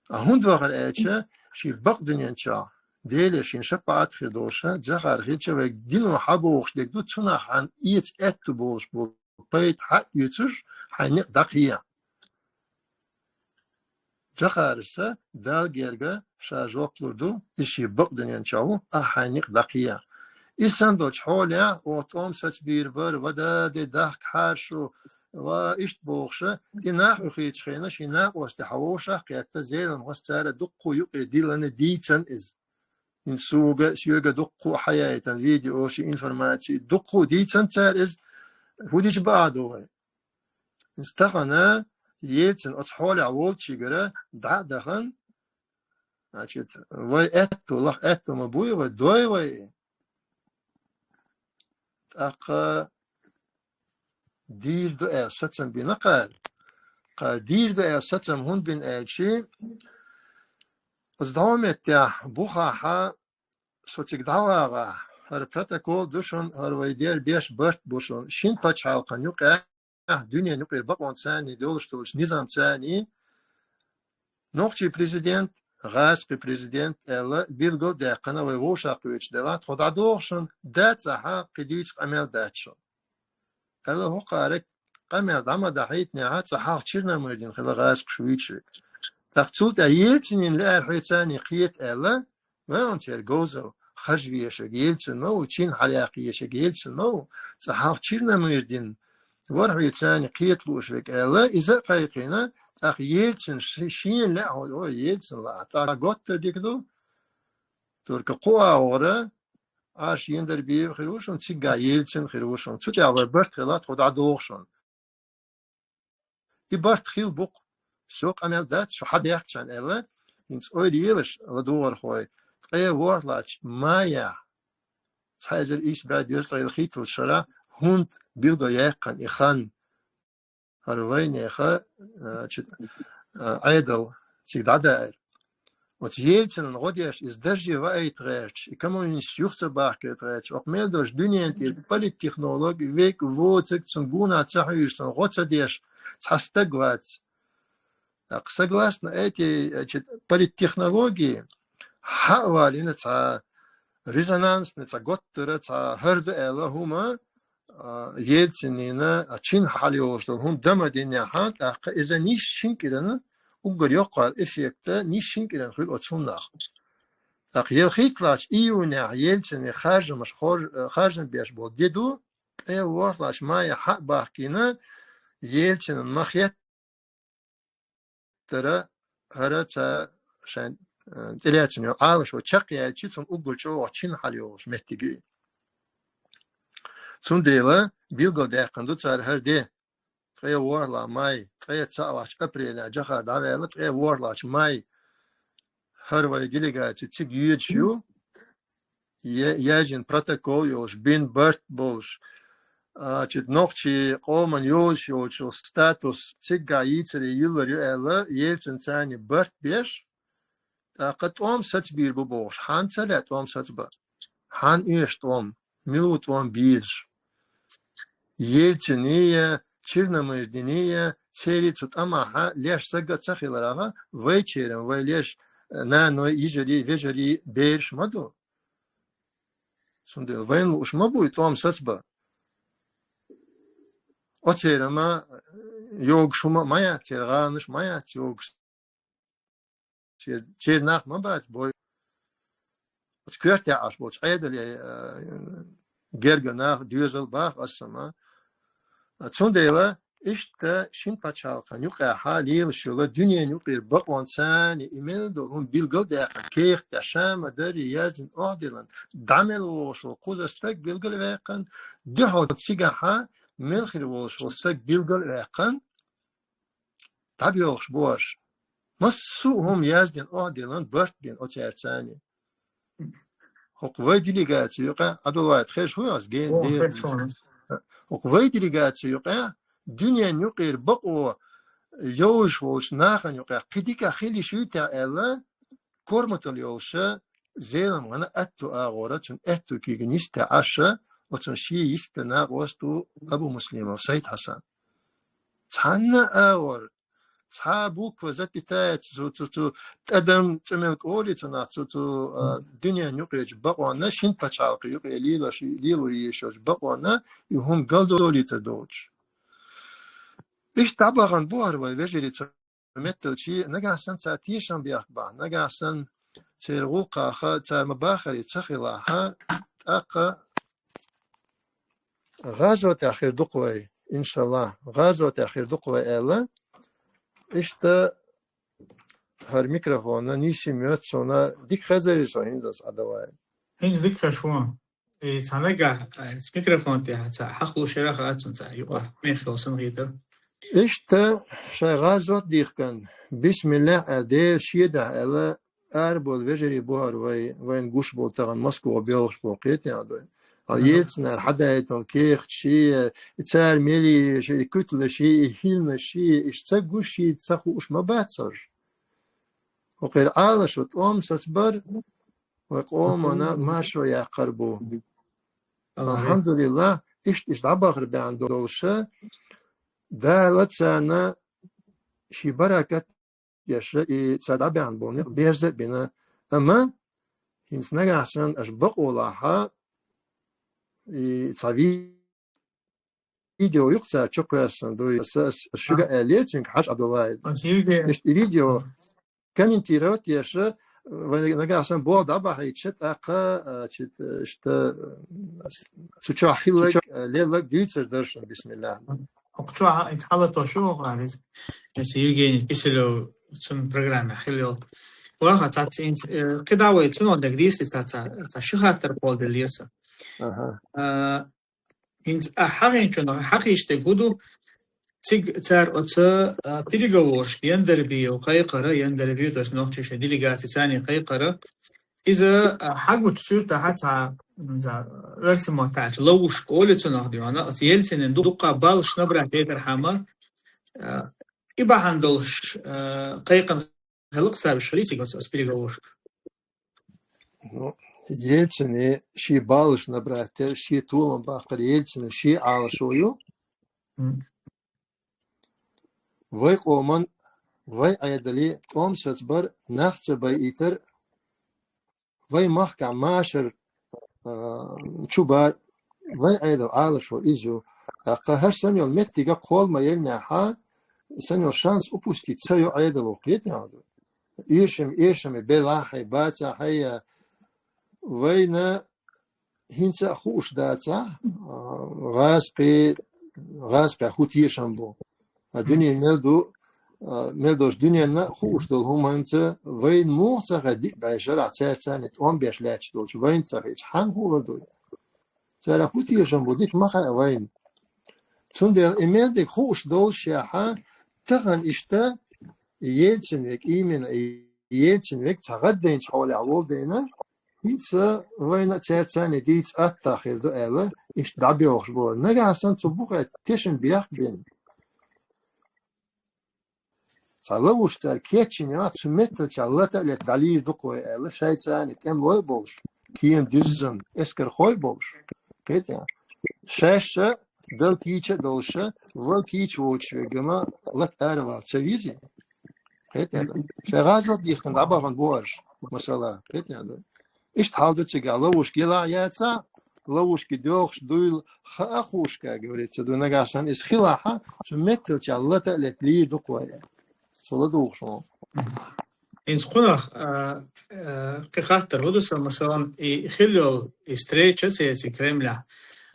А хӀунда вахара аьлча, шен бакъ дуьнен чохь, Деле шен шапаӀат хир долуша, Джохар хилча, вай дино хьабохуш дерг ду, цунах хьайна эца аьтту болуш болу пайда хьаоьцуш, хьайн некъ дӀакхехьа. Джохарса Далла герга ша жоп лур ду, иза шен бакъ дуьнен чохь ву, ахьа хьайн некъ дӀакхехьа. Иза санна долчу хьолехь, оха тӀом сацабийр бара, ва да де дахка хьаршу, ва иштта бохуша, и нах хьуьхийчу хенахь, шен накъостий хьан вовшах а кхетта, Зелимхас цара дуккху юкъе диллина дийцан иза. ХӀинца суга, соьга дуккху а хьаяйтан видео, ши информаци, дуккху а дийцан цара иза, хӀун дича баа ду вай. Иза тахана Ельцин оцу хьолехь волчигара дӀа а дахана, значит, вай аьтту, лаха аьтту ма буй вай, дой вай. ТӀаккха дийр ду аьлла сацам бина кхара. Кхара дийр ду аьлла сацам хӀунда бина аьлчи, оцу дӀо меттехь бухахьа со цига дӀавагӀахь, хӀара протокол ду шуна, хӀара вай дер беш барт бу шуна. Шина пачхьалкхан юкъехь, дуьнен юкъера бакъонца царний долуш долчу низам царний, нохчий президент, гӀазкхий президент аьлла, билгал даьккхина вай вовшах кхоьчу делахь, тхо дӀадоху шуна, дац ахьа, кхин дийца къамел дац шуна. Аьлла, хӀокхара къамел дӀа ма дахьийтинехьа, цкъа хьалха Черномырдин хила гӀазкхаш вуьйцуш верг. ТӀаккха цул тӀаьхьа Ельцинна лаьара хьоьца царний кхета аьлла, вайгӀан церан говзал хажа вешаг Ельцин ма ву, чин хьалаяккха ешаг Ельцин ма ву, цкъа хьалха Черномырдин вара хьоьца царний кхета лууш верг аьлла, иза а кхайкхина, тӀаккха Ельцин ши-, шена лаьа хьо, ой, Ельцин лаахь, тӀаккха готтар дика ду, турка кху агӀора, Ӏаш Яндарбиев хир ву шуна, цигга Ельцин хир ву шуна. Цу тӀехь вай барт хила, тхо дӀадоху шуна. И барт хила бу-кх. Со къамел дац, шу хьан дехчан аьлла, хӀинца ойла елаш, ладогӀархой, ткъе ворхӀлачу майахь, цхьа эзар исс бӀе дезткъе ялхитталгӀачу шарахь, хӀунда билгал яьккхина и хан, хӀара вайнеха, а, чу-, а, Ӏедал цига дӀадаьара. Оцу Ельцинан гӀо деш, иза дарже ваайта гӀерташ, и коммунист юха ца бахкийта гӀерташ, окху мел долчу дуьнен тӀера политтехнологи век воцург цунна гуна ца хьуьйсу, цунна гӀо ца деш, цхьа стаг вац. ТӀаккха согласно эти, значит, политтехнологии, хьа а валийна цхьа резонансный, цхьа готтара, цхьа хӀара ду аьлла хӀума, а, Ельцинна, а, чин хьалайолуш долу хӀума дама динехьа, тӀаккха иза нисшин кӀирана, уггар йоккхара эффекта нисшин кӀирана хуьлу оцу хӀуманах. ТӀаккха ялхитталгӀачу июнехь Ельцинна харжамаш хор-, харжам беш болу де ду, ткъе ворхӀлачу майя хьа а бахкийна, Ельцинан ма хет-, тара, хӀара ца шайн, э, тӀелаьцна йолу Ӏалашо чекхъяьлчи, цунна уггар чӀогӀа чин хьалайолуш меттиг ю и. Цундела билгалдаьккхина ду цара хӀара де, ткъе ворхӀалгӀа май, ткъе цхьалгӀачу апрелехь Джохар дӀаваьлла, ткъе ворхӀалгӀачу май хӀара вай делегаци цига йоьдуш ю, е-, яьжин протокол йолуш, бин барт болуш, а, чу нохчий къоман йолуш йолчу статус цигга йийцаре йиллар ю аьлла, Ельцин царни барт беш, тӀаккха тӀом сацбийр бу бохуш. Хьан ца лаьа тӀом сацба? Хьан оьшу тӀом? Мила ву тӀом бийраш? Ельциния, Черномырдиния, церий цу тӀамахьа леш сагга ца хиларагӀа, вайчеран вай леш, наной, йижарий, вежарий бераш ма ду. Цундела вайн лууш ма буй тӀом сацба. Оцеран ма йогуш хӀума ма яц, церан гӀаланаш ма яц йогуш. Цер-, церан нах ма бац бой. Оцу коьртехь Ӏаш болчу Ӏедале, а, гергара нах доьзал баха аса ма. Цундела иштта шина пачхьалкхан юкъехьа лелаш йолу дуьненан юкъера бакъонца и мел долу хӀума билгал а даьккхина, кехат тӀехь ша ма дарри яздина охьадиллина, дӀа мел вогӀуш волу кхуза стаг билгал а ваьккхина, дуьхьал цигахьа мел хир волуш волу стаг билгал а ваьккхина, дӀабоьлхуш бу аша. Массо а хӀума яздина охьадиллина, барт бина оцаьрца. ХӀокху вай делегаци юкъа, Ӏабдулвахьид, хезаш вуй ас гена? О, дера хезаш ву. ХӀокху вай делегаци юкъа, дуьненан юкъера бакъо йовзуш волчу нахана юкъа кхин дика хила йиш юй те аьлла, корматалла йолуша, Зеламхана аьтту агӀора, цуьнан аьтту куьйга йиста Ӏаша, оцунна шен йиста накъост ву Абу Муслимов Сайд-Хьасан. Цхьанна а агӀор, цхьа буква, запятая, цу, цу, цу тӀадам цӀе мел кӀоли цунах, цу, цу, а, дуьненан юкъерчу бакъонна, шина пачхьалкхан юкъе лелош, лело йиш йолчу бакъонна, и хӀума галдолуьйтур доцуш. Иштта дӀабахана бу хӀара вай вежарий цу метталчий, нагахь санна цара тешам бехк бахь, нагахь санна церан гӀуллакхаха, цара ма бахаре ца хилахьа, тӀаккха гӀазотехь хир ду-кх вай, иншаллахӀ, гӀазотехь хир ду-кх вай аьлла. Иштта хӀара микрофонна нийсса моьтту суна, дика хезарий со хӀинца, Ӏабдулвахьид? ХӀинца дика хезаш ву. И цхьа нагахь, а, микрофон тӀехь цхьа хьахлуш яра хаьа цунна цхьа юкъа мех йолу санна хетара. Иштта шайн гӀазот дихкан, бисмиллахӀ аьлла, Дела шен дахь аьлла, арабевлла вежарий бу хӀара вай, вайна гуш болу тахана Москвахь боьлхуш болу кхетий хьуна? Хьан Ельцинера хьадаийтина кехаташ, и цара мел йиш йолу, и куьтлаш, и хӀилланаш, иштта ца гуш, ца хууш ма бац хӀорш. ХӀокхеран Ӏалашо тӀом сацбар вай къомана маршо яккхар бу. АлхьамдулиллахӀ, иштта, иштта дӀабахар баьхна долуша, Дала царна шен баракат деш, и цара дӀабаьхна болу некъ берза а бина. Амма хӀинца нагахь санна аша бакъолахьа, и цхьа ви-, видео юкъа цара чу кхоьссина ду. Аса, аса, аса шуьга аьллера цуьнга, Хьаьжа Ӏабдулла. Иштта и видео комментировать деш, вай нагахь санна болх дӀабахьийтича, тӀаккха, а, чит, а, иштта, а, цу чохь хилларг, а, лелларг дуьйцур дара шуна, бисмиллахӀ. Оцу чохь а, и хьалатош ю оха, Ӏазиз. Эс Евгений Киселев, цуьнан программехь хилла йолу. Ваха, цаца инц-, э, кхидӀа вай цунах дерг дийцале цаца, цаца ши хаттар кхолладеллера сан. Аха. А, ХӀинца ахьа хьахийчунах хьахийча дерг хӀун ду, цига цара оцу, а, переговорашка Яндарбиев кхайкхара, Яндарбиев, то есть нохчийн шайн делегаци царний кхайкхара. Иза, а, хьагучу суьртахьа цхьа, м, цхьа оьрсийн маттахь аьлча, ловушка олу цунах дуьйна, оцу Ельцинан дуккха баллаш набрать дайтархьама, а, и бахьана долуш, а, кхайкхина хилла-кх цара, уьш хилла цига оцу, оцу переговорашка. Ну, Ельцина шен баллаш набрать дара, шен толам баккхар Ельцина шен Ӏалашо ю. Мгм. Вай къоман, вай Ӏедале тӀом сацбар, нах ца байийтар, вай махкахь машар, а, чу бар, вай Ӏедал Ӏалашо иза ю. ТӀаккха хӀара санна йолу меттиг кхолла ма еллинехьа, санна йолу шанс упустить ца йо Ӏедало, кхетий хьуна? Эшам, эшаме белахь а, бацахь а, вайна хӀинца а хууш дацахь, а, гӀазкхи-, гӀазкхехь хӀун тешам бу. А дуьне мел ду, а, мел долчу дуьненна хууш долу хӀуманца вайна муха ца хаьа диъ бӀе шарахь цаьрца тӀом беш лаьтташ долчу вайна ца хиъча, хьанна хуур ду? Царах хӀун тешам бу, дика ма хаьа вайна. Цундела и мел дерг хууш доллушехьа, тахана иштта Ельцин век, именно и Ельцин век цхьа гӀаддайначу хьолехь волу дайна, хӀинца вайна а цаьрца а дийца атта хир ду аьлла, иштта дӀабоьлхуш бу. Нагахь санна цу букъа тешам бехк бина. Цхьа ловушка цара кечйина, цу метталчохь лата а лета дӀалийр ду-кх вай аьлла, шайца а тӀемалой а болуш, кема дуьззина, эскархой а болуш. Кхетий? Шаьш а, Далла кийча а долуш, вала кийча воцуш верг ма лата аравала ца везий? Кхетий? Шайн гӀазот дихкина дӀабахана бу аша, масала. Кхетий? Иштта хьал ду цигахь, ловушка елахь а яцахь, ловушка доьлхуш дуйла хаа а хууш, как говорится, ду нагахь санна иза хилахь, цу метталчохь лата а лета лийр ду-кх вай. Со ладугӀуш ву. ХӀинца кхунах, а, а, кхин хаттар хӀун ду сан, масалан, и хилла йолу и встреча церан Кремлехь.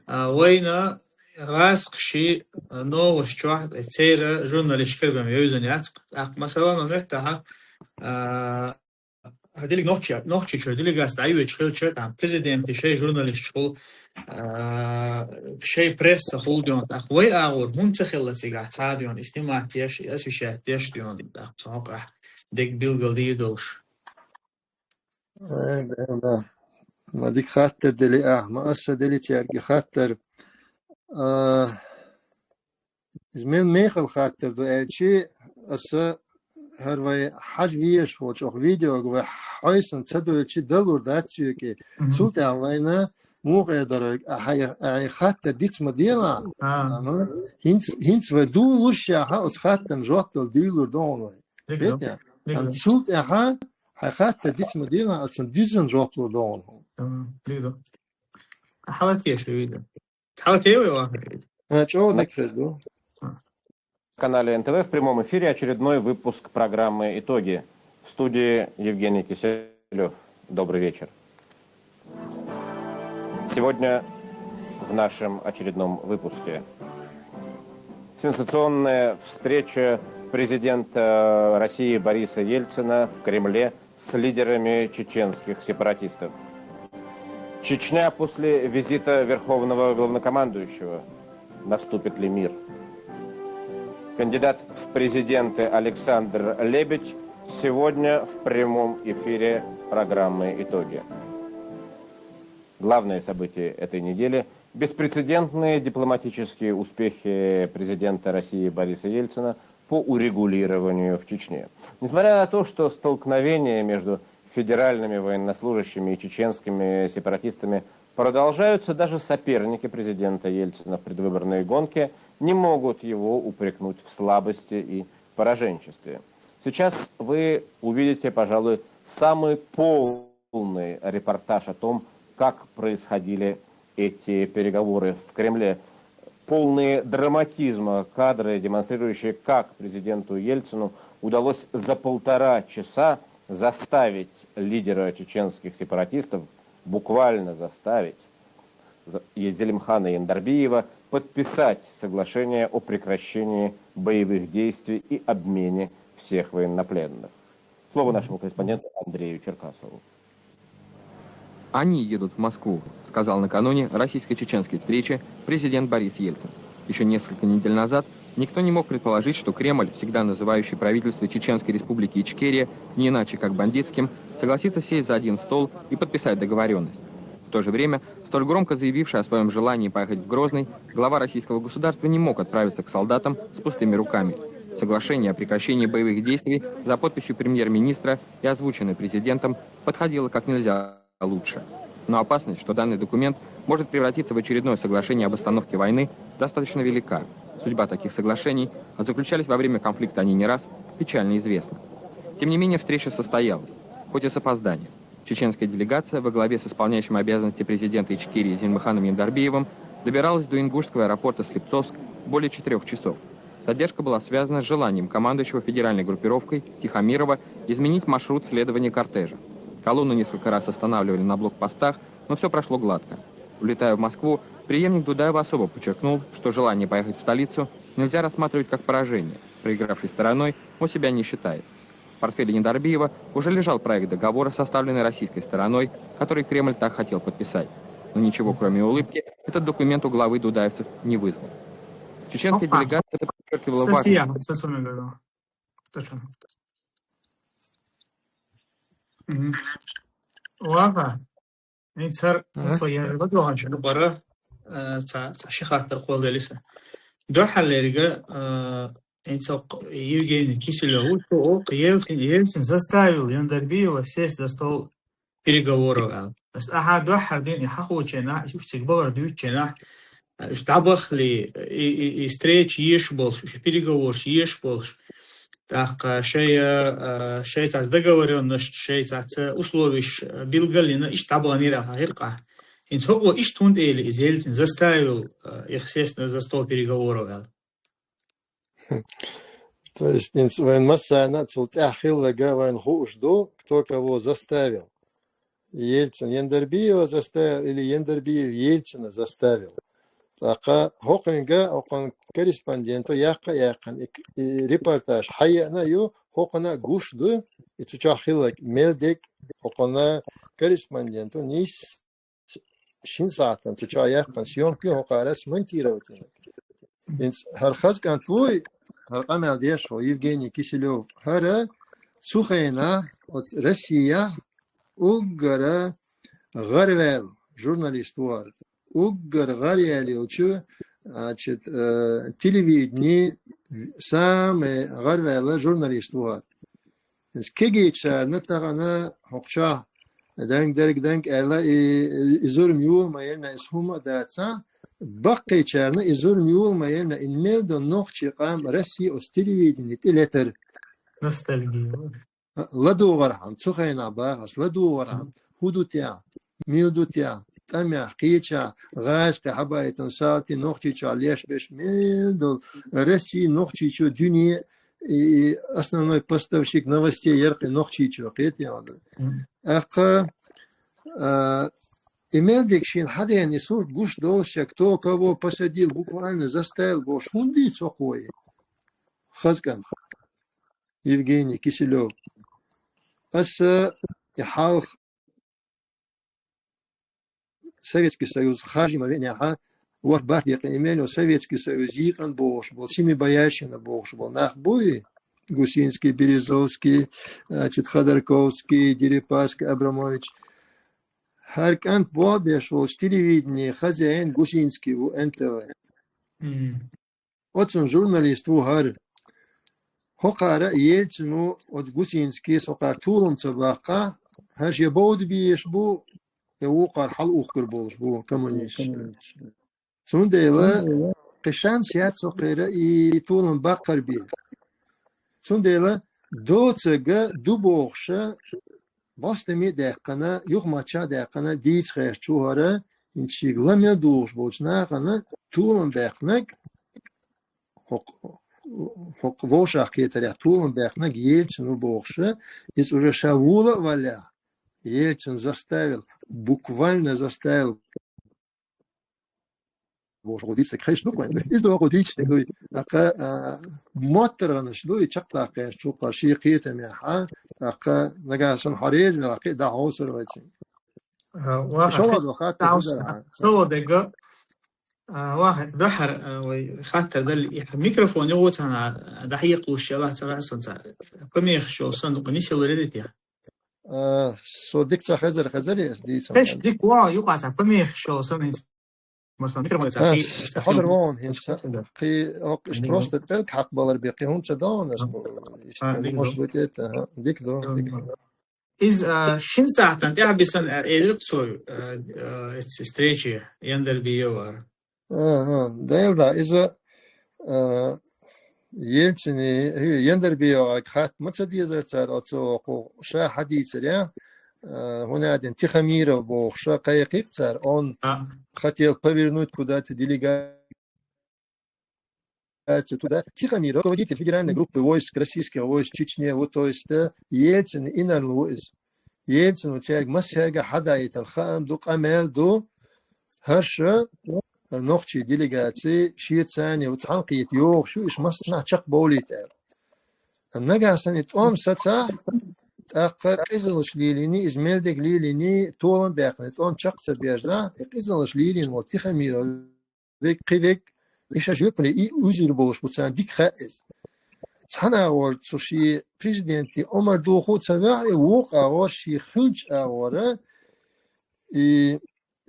А, вайна гӀазкхаша, а, новосташ чохь, церан журналисташкара бен вевзина яц. ТӀаккха, масалан, меттахь, а, хьан дилиг нохчи-, Нохчийчуьра делегаци дӀайоьдуш хилча, там, президенте шайн журналисташ хуьлу, а, шайн пресса хуьлу дуьйна. ТӀаккха вай агӀор хӀунда ца хилла цигахь цхьа дуьйна, и снимать деш, и освещать деш дуьйна, тӀаккха цу хьокъехь дерг билггал дийр долуш? Э, да, да. Ма дика хаттар дели ахьа, ма аса дели цаьрга хаттар. А, иза мел мехала хаттар ду аьлчи, аса хӀара вай хьажа везаш волчу оха видеога вай хьойсана ца дуьйлчи далур дац цуьнга. Мгм. Цул тӀаьхьа вайна муха эр дара вайга, а хьайн, а хьайн хаттар диц ма делахь. А. Ага. ХӀинца, хӀинца вай дулуш яхьа, оцу хаттарна жоп дала дуьйлур ду хьуна вай. Дика ду. Кхетий? Дика ду. Амма цул тӀаьхьа хьайн хаттар диц ма делахь, аса дуьззина жоп лур ду хьуна. Тамам. Дика ду. Хьала теша видео. Хьала те вай вахар. А, чӀогӀа дика хир ду. А. На канале Н Т В в прямом эфире очередной выпуск программы «Итоги». В студии Евгений Киселёв. Добрый вечер. Сегодня в нашем очередном выпуске. Сенсационная встреча президента России Бориса Ельцина в Кремле с лидерами чеченских сепаратистов. Чечня после визита Верховного Главнокомандующего. Наступит ли мир? Кандидат в президенты Александр Лебедь сегодня в прямом эфире программы «Итоги». Главное событие этой недели — беспрецедентные дипломатические успехи президента России Бориса Ельцина по урегулированию в Чечне. Несмотря на то, что столкновения между федеральными военнослужащими и чеченскими сепаратистами продолжаются, даже соперники президента Ельцина в предвыборной гонке не могут его упрекнуть в слабости и пораженчестве. Сейчас вы увидите, пожалуй, самый полный репортаж о том, как происходили эти переговоры в Кремле. Полные драматизма кадры, демонстрирующие, как президенту Ельцину удалось за полтора часа заставить лидера чеченских сепаратистов, буквально заставить, за-, Зелимхана Яндарбиева подписать соглашение о прекращении боевых действий и обмене всех военнопленных. Слово нашему корреспонденту Андрею Черкасову. «Они едут в Москву», — сказал накануне российско-чеченской встречи президент Борис Ельцин. Еще несколько недель назад никто не мог предположить, что Кремль, всегда называющий правительство Чеченской Республики Ичкерия не иначе как бандитским, согласится сесть за один стол и подписать договоренность. В то же время столь громко заявивший о своем желании поехать в Грозный, глава российского государства не мог отправиться к солдатам с пустыми руками. Соглашение о прекращении боевых действий за подписью премьер-министра и озвученное президентом подходило как нельзя лучше. Но опасность, что данный документ может превратиться в очередное соглашение об остановке войны, достаточно велика. Судьба таких соглашений, а заключались во время конфликта они не раз, печально известна. Тем не менее, встреча состоялась, хоть и с опозданием. Чеченская делегация во главе с исполняющим обязанности президента Ичкерии Зелимханом Яндарбиевым добиралась до ингушского аэропорта Слепцовск более четырех часов. Задержка была связана с желанием командующего федеральной группировкой Тихомирова изменить маршрут следования кортежа. Колонну несколько раз останавливали на блокпостах, но все прошло гладко. Улетая в Москву, преемник Дудаева особо подчеркнул, что желание поехать в столицу нельзя рассматривать как поражение. Проигравшей стороной он себя не считает. В портфеле Яндарбиева уже лежал проект договора, составленный российской стороной, который Кремль так хотел подписать. Но ничего, кроме улыбки, этот документ у главы дудаевцев не вызвал. Чеченская Опа. Делегация подчеркивала важность. Сосия, сосуна говорю. Точно. Мгм. Ладно. Эцар, Ага. эцо яр бадоан шо бара, э, ца, ца ши хаттар кхолдалиса. Дохалерга, э, эцо Евгений Киселёв, что Ельцин, Ельцин заставил Яндербиева сесть за стол переговоров, аьлла. Бас аха дохар дин и хахучена, и уж цик багар дючена, уж дабахли, и, и, и встреча еш болш, уж переговорш еш болш. Так, э, шея, э, шея цац договорённость, шея цац условиш, э, билгалина, иш дабанира хахирка. Ин цогу иш тунт эли из Ельцин заставил, э, их сесть за стол переговоров, аьлла. То есть, ин вайн массана цул тяхиллага вайн хуш ду, кто кого заставил. Ельцин Яндербиева заставил или Яндербиев Ельцина заставил. Така, хокинга, окон корреспонденту, яка, якан, и, и репортаж, хаяна ю, хокона гуш ду, и цуча хиллаг, мелдек, окона корреспонденту, нис, шин саатан, цуча якан, съёмки, хокара смонтировать. Инц, хар хазкан туй, хар камел деш, хо, Евгений Киселёв, хара, цухайна, от Россия, уггара, гарвел, журналист вар. Уггар гарвел, чу, значит, э, телевидение, самый гарвел журналист вар. Кегийчарна тагана хокча, данг дерг данг эла и, и зурм юл ма елна, и схума даца, баккийчарна и зурм юл ма елна, ин мел до нохчи кам Россия ос телевидение тилетер. Ностальгия. Ладугар хам, цухайна багас, ладугар хам, худутя, милдутя, тамя, кийча, газ ке хабайтан салти, нохчича леш беш мел до Россия нохчичо дуния и основной поставщик новостей яркий нохчичо, кет я. Аха, а, имел дикшин хаден и сурт гуш долша, кто кого посадил, буквально заставил, бош хунди цокой. Хазкан. Евгений Киселёв. Аса и халх Советский Союз хажима веняха, вот барт якъин имел, Советский Союз йикъан бохш бол, сими боярщина бохш бол, нах буй, Гусинский, Березовский, значит, Ходорковский, Дерипаска, Абрамович. Хар кант бо беш бол, телевидение, хозяин Гусинский ву, Н Т В. Оцун журналист ву хар. Хокара Ельцину, оц Гусинский, сокар тулум ца бакка, хаш я бауд биеш бу, я вукар хал ухкар болш бу, коммунист. Цундела, кышан сят сокера и тулум баккар би. Цундела, доцага ду бохша, бостами деккана, юхмача деккана, диц хеш чухара, инчиг ламел душ болч нахана, тулум бекнак, хок, хок вошах кетаря, тулум бекнак, Ельцину бохша, из уже шавула валя, Ельцин заставил, буквально заставил. Вош гудица кхеш ду квен. Из до гудич ду. Ака, а, моттер ганаш ду, чакта кхеш чу къарши кхета мяха. Ака, нагашан харез мя кхи да хосер вайчи. А, ваха, Шола те-, до хат таус-, да. Шола дега. А, ваха, дахар, а, вай, хаттар дал, и микрофон его цана, да хи куш яла цара сонца. Помех шо сон, не сел редит я. А, со дик ца хазар, хазар я, ди ца. Пеш дик ва, ю ка ца, помех шо сон, масалан, микрофон ца, А, хи, ца, хазар хи. Вон, хин ца. Хи, ок, иш Дик просто ва. Пел хак балар бе, хи хун ца да, у нас, А, ис-, а, дик может ва. Быть, это, ага, дик до, дик. Из, а, шин саатан, тя бисан, а, эдир кцой, а, а, эти встречи, Яндер Биевар. Ага, да, да, из, а, Ельцини, Яндер Биевар, хат, маца дезер цар, оцо, ку, ша хадицер, я, а, хунадин Тихомиров бох, ша кайкик цар, он А. Хотел повернуть куда-то делегацию туда. Тихомиров, руководитель федеральной группы войск, российских войск в Чечне, вот, то есть, э, Ельцин, Инар Луис. Ельцин, у тебя массерга хадайтан, хаам ду, камел ду, харша, нохчи делегации, шиет сани, вот, ханкиет, йох, шу, иш масна чак болит, э. Нагасани том саца, такка къизылыш лилини, измелдек лилини, толан бяхни, том чак ца бержа, къизылыш лилин, вот, Тихомиров, век, кивек, иша жопли и узир болуш буцан дик хаэз. Цана агъор цуши президенти Омар Духу цавя, и вук агъор ши хунч агъора, и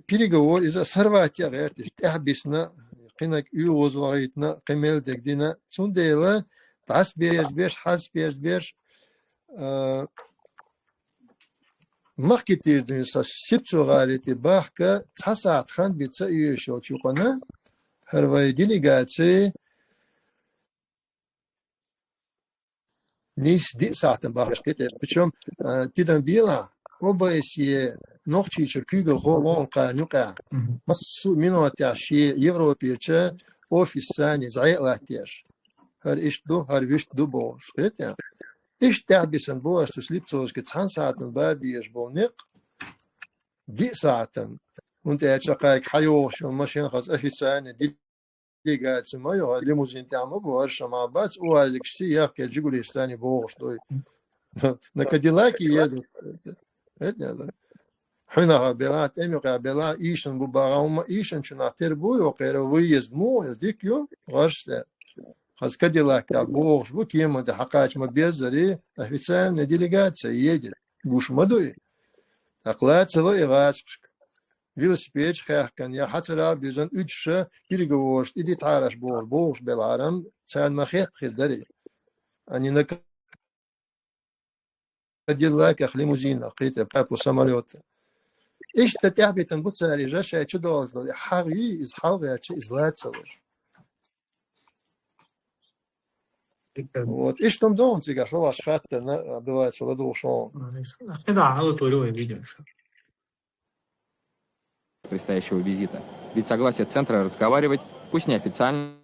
переговор иза сорвать ян гӀерташ, тӀехьбисна, кхинаг уьгӀуз вахийтна, кхин мел дегдина, цундела дӀасаберзабеш, хьасаберзабеш, а, махкитир дуьнса Слепцово гӀалити бахка цхьа сахьат хан бица уьйш йолчу юкъана, хӀара вай делегаци нийса диъ сахьтан бахаш кхетар. Причем, а, тидам бела, ОБСЕ, нохчийчуьра куьйгалхо вон кхарна юкъа. Мгм. Массу минотехь шен Европерча офис санна зӀе а латтеш. ХӀара иштта ду, хӀара вуьшта ду бохуш, кхетар. Иштта тӀехьбисна бохуш цу Слепцовски цхьана сахьтан бабеш болу некъ, диъ сахьтан. ХӀунда аьлча кхайга хьайогӀуш йолу машен хаза официально делегаци ма ю, лимузин тӀехь ма бу, хӀара ша ма бац, уазикашца яхкхетта Жигулистане богӀуш ду. На Кадиллаке едут. Хьуьнах белахь, тӀемюкъехь белахь, ийшина бу багӀа хӀума, ийшинчунах тера бу, йо, кхера выезд муха ю, дика ю, гӀарш цӀе. Хаза Кадиллак тӀехь богӀуш бу, кема тӀе хьакхача ма беззара, официальная делегация едет, гуш ма ду и. ТӀаккха лацало и гӀазкхашка. Велосипедаш хаьхкина, я хьацарах а бизина, уьдуша переговораш, и дитхьараш бохуш, бохуш белхьарам, царна ма хетта хир дарий. Они на Кадиллаках, лимузинах, кхетар, по самолёту. Иштта тӀехьбитина бу цара, и жа шайн чу долуш долу, и хьагӀ йий, иза хьалгӀерча, иза лацалуш. Вот, иштта хӀума ду хьуна цигахь, шо ваш хаттарна, Абдуллаевич, ладугӀуш хьуна. КхидӀа хьала туьллу вай видео ша. Предстоящего визита. Ведь согласие центра разговаривать, пусть неофициально,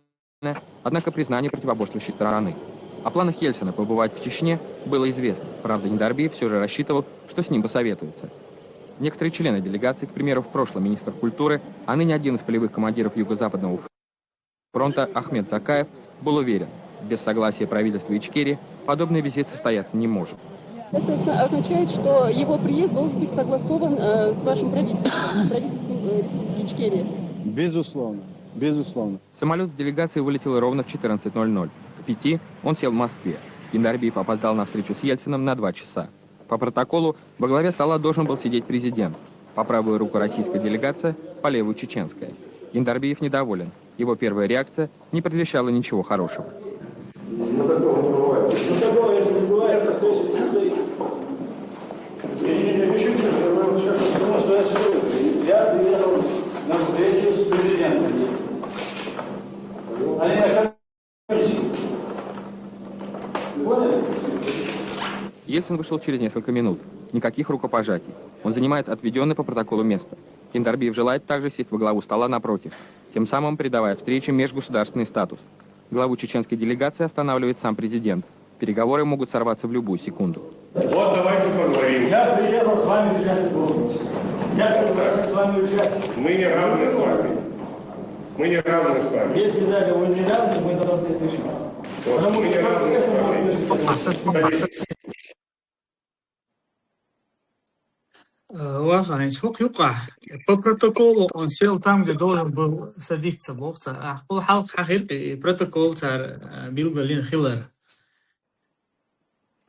однако признание противоборствующей стороны. О планах Ельцина побывать в Чечне было известно. Правда, Яндарбиев все же рассчитывал, что с ним посоветуются. Некоторые члены делегации, к примеру, в прошлом министр культуры, а ныне один из полевых командиров Юго-Западного фронта Ахмед Закаев, был уверен, без согласия правительства Ичкерии подобный визит состояться не может. Это озна- означает, что его приезд должен быть согласован э, с вашим правительством, с правительством э, Республики Ичкерия. Безусловно, безусловно. Самолёт с делегацией вылетел ровно в четырнадцать ноль ноль. К пяти он сел в Москве. Яндарбиев опоздал на встречу с Ельциным на два часа. По протоколу во главе стола должен был сидеть президент. По правую руку российская делегация, по левую чеченская. Яндарбиев недоволен. Его первая реакция не предвещала ничего хорошего. Ну, такого не бывает. Ну, такого, если не бывает, то встреча не состоится. Я не, не пишу, что я говорю, что, потому что я всё, я приехал на встречу с президентом. Они на комиссии. Вы поняли? Ельцин вышел через несколько минут. Никаких рукопожатий. Он занимает отведённое по протоколу место. Яндарбиев желает также сесть во главу стола напротив, тем самым придавая встрече межгосударственный статус. Главу чеченской делегации останавливает сам президент. Переговоры могут сорваться в любую секунду. Вот давайте поговорим. Я приехал с вами решать вопрос. Я согласен с вами решать. Мы не равны с вами. Мы не равны с вами. Если даже вы не равны, мы должны это решить. Вот, мы не равны с вами. Э, Ваха, хӀинца хӀокху юкъахь, по протоколу он сел там, где должен был садиться, боху цара. Ахьа хӀокхул хьалха хьахира и протокол цара, э, билгалйина хилар.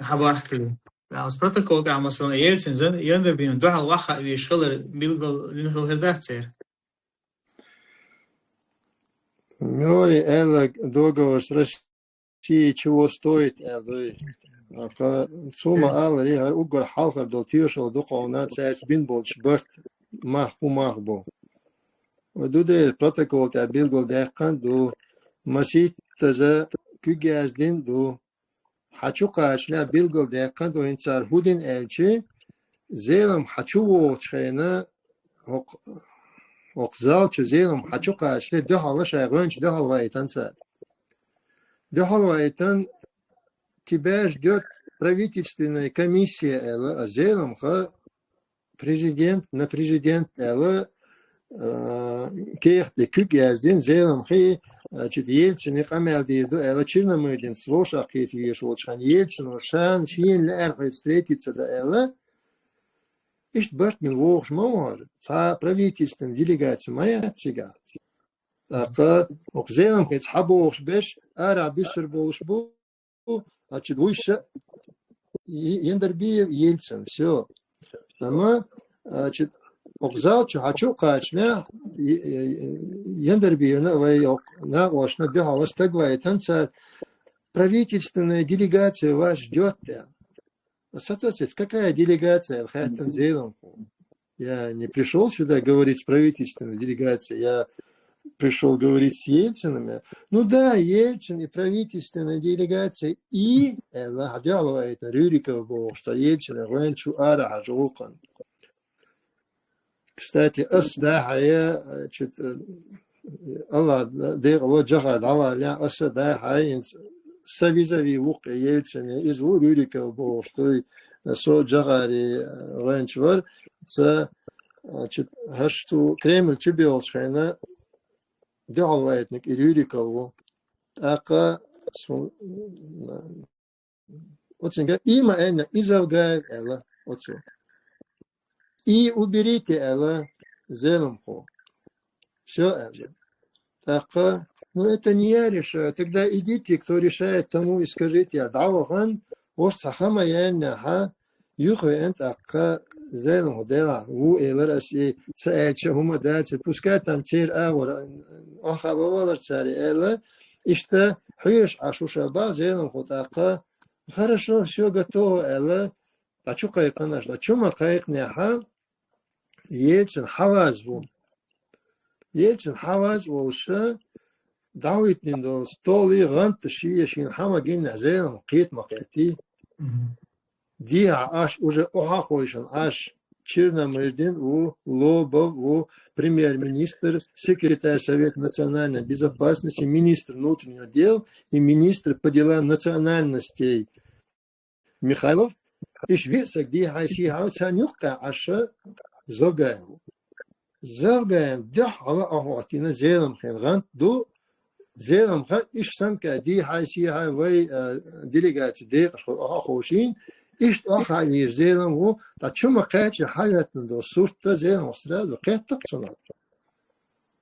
Хьабахкали. Оцу протокол тӀехь, масала, Ельцин, Зан-, Яндарбиевна дуьхьал ваха а веш хилар билгалйина хилар дац церан? Милори аьлла, договор с Россией чего стоит, аьлла дуй. Аха, цо ма аллара, хӀара уггар хьалхара долу тоьшалла ду кхунна, цаьрца бина болчу барт мах хӀун мах бу. Ду дера протокол тӀехь билгалдаьккхина ду, масийттаза куьг яздина ду. Хьан чу кхачале билгалдаьккхина ду, хӀинца цара хӀун дина аьлча, Зелам хьан чу вогӀучу хенахь, хӀокху, хӀокху зал чу Зелам хьан чу кхачале дуьхьал шайн гӀоьнча дуьхьал вайтина цара. Дуьхьал вайтина, тебя ждёт правительственная комиссия, аьлла, а Зеламха президент на президент аьлла, а, кехат тӀе куьг яздина, Зеламхи, а, чу Ельцина къамел дийр ду аьлла, Черномырдинца вовшах кхета везаш волчу хенахь, Ельцина шена шена лаьара хьоьца встретиться дан аьлла, иштта барт бина вогӀуш ма вара, цхьа правительственная делегация ма яц цигахь. ТӀаккха хӀокху Зеламхица хьабогӀуш берш, арахь буьсур болуш бу, значит, вуьйш а, Е-, Яндарбиев, Ельцин, всё. Амма, значит, Окъ зал чу хьачу кхачна, Яндарбиевна вай окъ накъошна дуьхьал стаг вайтан цар: «Правительственная делегация вас ждёт», аьнна. Ассоциация, какая делегация, хаьттан Зеламхо. Я не пришёл сюда говорить с правительственной делегацией, я пришёл говорить с Ельциным. Ну да, Ельцин и правительственная делегация, и, э, ла хьадёгӀло айта, Рюриков бохуш, цхьа Ельцин гӀоьнчу ара хьажа гӀуллакхан. Кстати, ас да хьая, значит, э, Аллах декъала Джахар дӀаваллехь, аса да хьая, инц са визави вукъе Ельцин, иза ву Рюриков бохуш дуй, со Джахари, э, гӀоьнчу вар, ца, значит, хӀашту Кремль чу бевлчу хенна дуьхьал вайтаниг и Рюриков ву. ТӀаккха су-, оцинга и ма аьлла, и Завгаев аьлла оцо. И уберите аьлла Зеламхо. Всё аьлла. ТӀаккха, ну, это не я решаю. Тогда идите, кто решает, тому и скажите. Я дӀавахана, ош цхьа хӀама яьннехьа, юхавеана тӀаккха Зеламхо делахь ву элира ас и ца аьлча хӀума дац. Пускай там церан агӀор, охьа валар цара аьлла, иштта хьоьжуш Ӏаш ву ша бах Зеламхо тӀаккха. Хорошо, всё готово аьлла, дӀа чу кхайкхина аша, дӀа чу ма кхайкхинехьа, Ельцин хьаваз ву. Ельцин хьаваз волуша, дӀахӀиттина долу столий гӀанта шен, шена хьама гиннехь Зеламхо кхета ма кхеттий. Дехьа Ӏаш, уже охьа а хойшина Ӏаш, Черномырдин ву, Лобов ву, премьер-министр, секретарь Совета национальной безопасности, министр внутренних дел и министр по делам национальностей Михайлов, иша виъ саг дехьа-сехьа, царна юккъехь Ӏаш Завгаев ву. Завгаевна дуьхьал а охьахӀоттийна Зеламхин гӀант ду, Зеламха иша санна дехьа-сехьа вай, а, делегаци декъашхой охьаховшийна, иштта охьа а вийр Зелам ву, ткъа чу ма кхаьчча хьахӀоьттина долу сурт дан Зеламха сразу кхетта-кх цунах.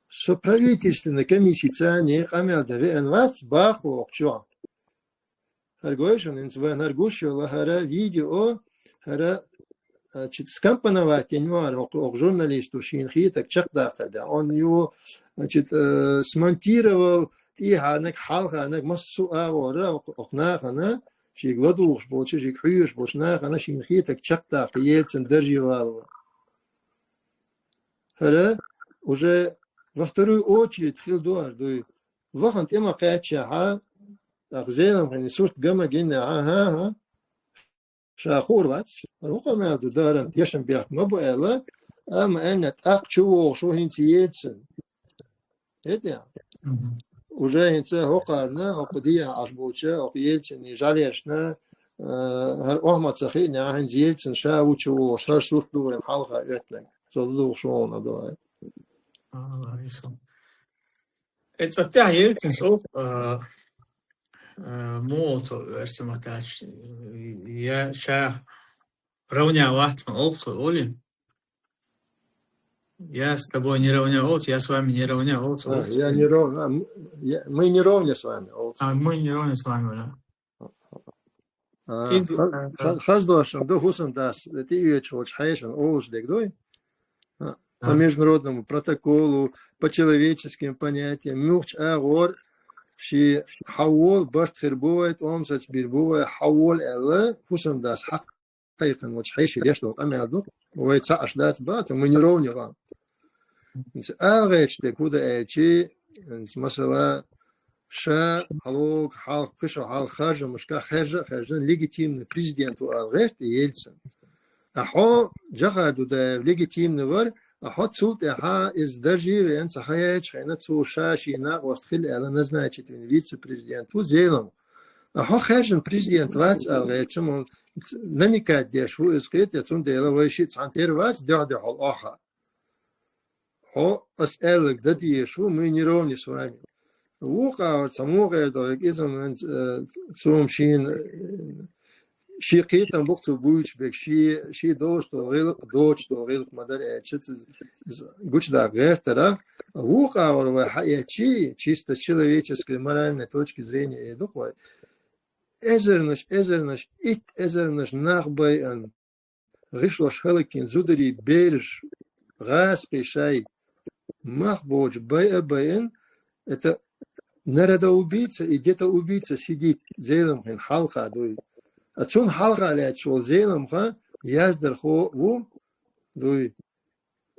Со правительственный комиссица къамел дан веана вац, бах вокху чохь. ХӀара гой шуна, хӀинца вайн хӀара гуш йолу хӀара видео, хӀара, а, чит скомпоновать йина ю хӀара, окху, окху журналисту шена хетарг чекхдаккхар дехьа. Он ю, значит, э, смонтировал, тӀехьарниг, хьалхарниг, массо а агӀора, окху, окху нахана, шега ладугӀуш болчу, шега хьоьжуш болчу нахана шена хетарг чекхдаккха, Ельцин даржийвалар. ХӀара уже во вторую очередь хила ду хӀара дуй. Вахана тӀе ма кхаьччехьа, тӀаккха Зеламхин сурт ган ма гиннехьа, хӀан-хӀа, ша хуур вац, хӀара хӀун къамел ду, даран тешам бехк ма бу аьлла, амма аьлла, тӀаккха чу вогӀуш ву хӀинца Ельцин. ХӀетий? Уже хӀинца хӀокхарна, хӀокху дехьа Ӏаш болчу, хӀокху Ельцинан жӀалешна, а, хӀара охьа ма ца хиънехь, хӀинца Ельцин ша ву чу вогӀуш, хӀара сурт ду вайн хьалха оьттинарг. Со ладугӀуш ву хьуна, давай. Э, цӀа тӀехь Ельцин сов, а, а, муха цо оьрсийн маттахь, я ша равня вац ма олу цо, олий? Я с тобой не равня олу цо, я с вами не равня олу цо. А, я не равня, а, м-, я, мы не равня с вами олу цо. А, мы не равня с вами, да. А, ха-, ха-, хаза дош ду хӀусамдас, тӀеоьцуш волчу хьешана олуш дерг дуй? А, по международному протоколу, по человеческим понятиям, муьлххачу агӀор шен хьан волу барт хир бу вай, тӀом саца бийр бу вай, хьан волу аьлла, хӀусамдас хьакхайкхина волчу хьеший деш долу къамел ду, вай цхьаъ аш дац бац, мы не равня вам. ХӀинца ала гӀерташ дерг хӀун ду аьлчи, хӀинца, масала, ша хьалога, хьалха, кхин шо хьалха харжамашка хаьржа а хаьржина, легитимный президент ву ала гӀерта Ельцин. А хьо, Джохар Дудаев, легитимный вара, а хьо цул тӀаьхьа иза даржийна веана ца хьаяьлча хьайна, цо ша шен накъост хила аьлла назначить вина вице-президент ву Зелам. А хьо хаьржина президент вац ала гӀертачу, ма намекать деш ву иза кхета, цундела вай шиъ цхьаьна тера вац дуьхь-дуьхьал охьа. Хьо ас аьлларг дан дезаш ву, мы не равня с вами. Вукху агӀор цхьа муха эр ду, иза, э, цо-м шена, э, шен кхетам бу-кх цо буьйцуш берг, шен, шен доцуш долу гӀиллакх, доцуш долу гӀиллакх ма дара аьлча, иза, иза гучудаккха гӀертарх. Вукху агӀор вай хьаэцчи, чисто с человеческой, моральной точки зрения эр ду-кх вай. Эзарнаш, эзарнаш, итт эзарнаш нах байъина, гӀишлош хӀаллакйина зударий, бераш, гӀаскхий шай мах боцуш байа а байина, это народоубийца и детоубийца сидит Зеламхин хьалха дуй. А цунна хьалха лаьтташ волу Зеламха яздархо ву дуй.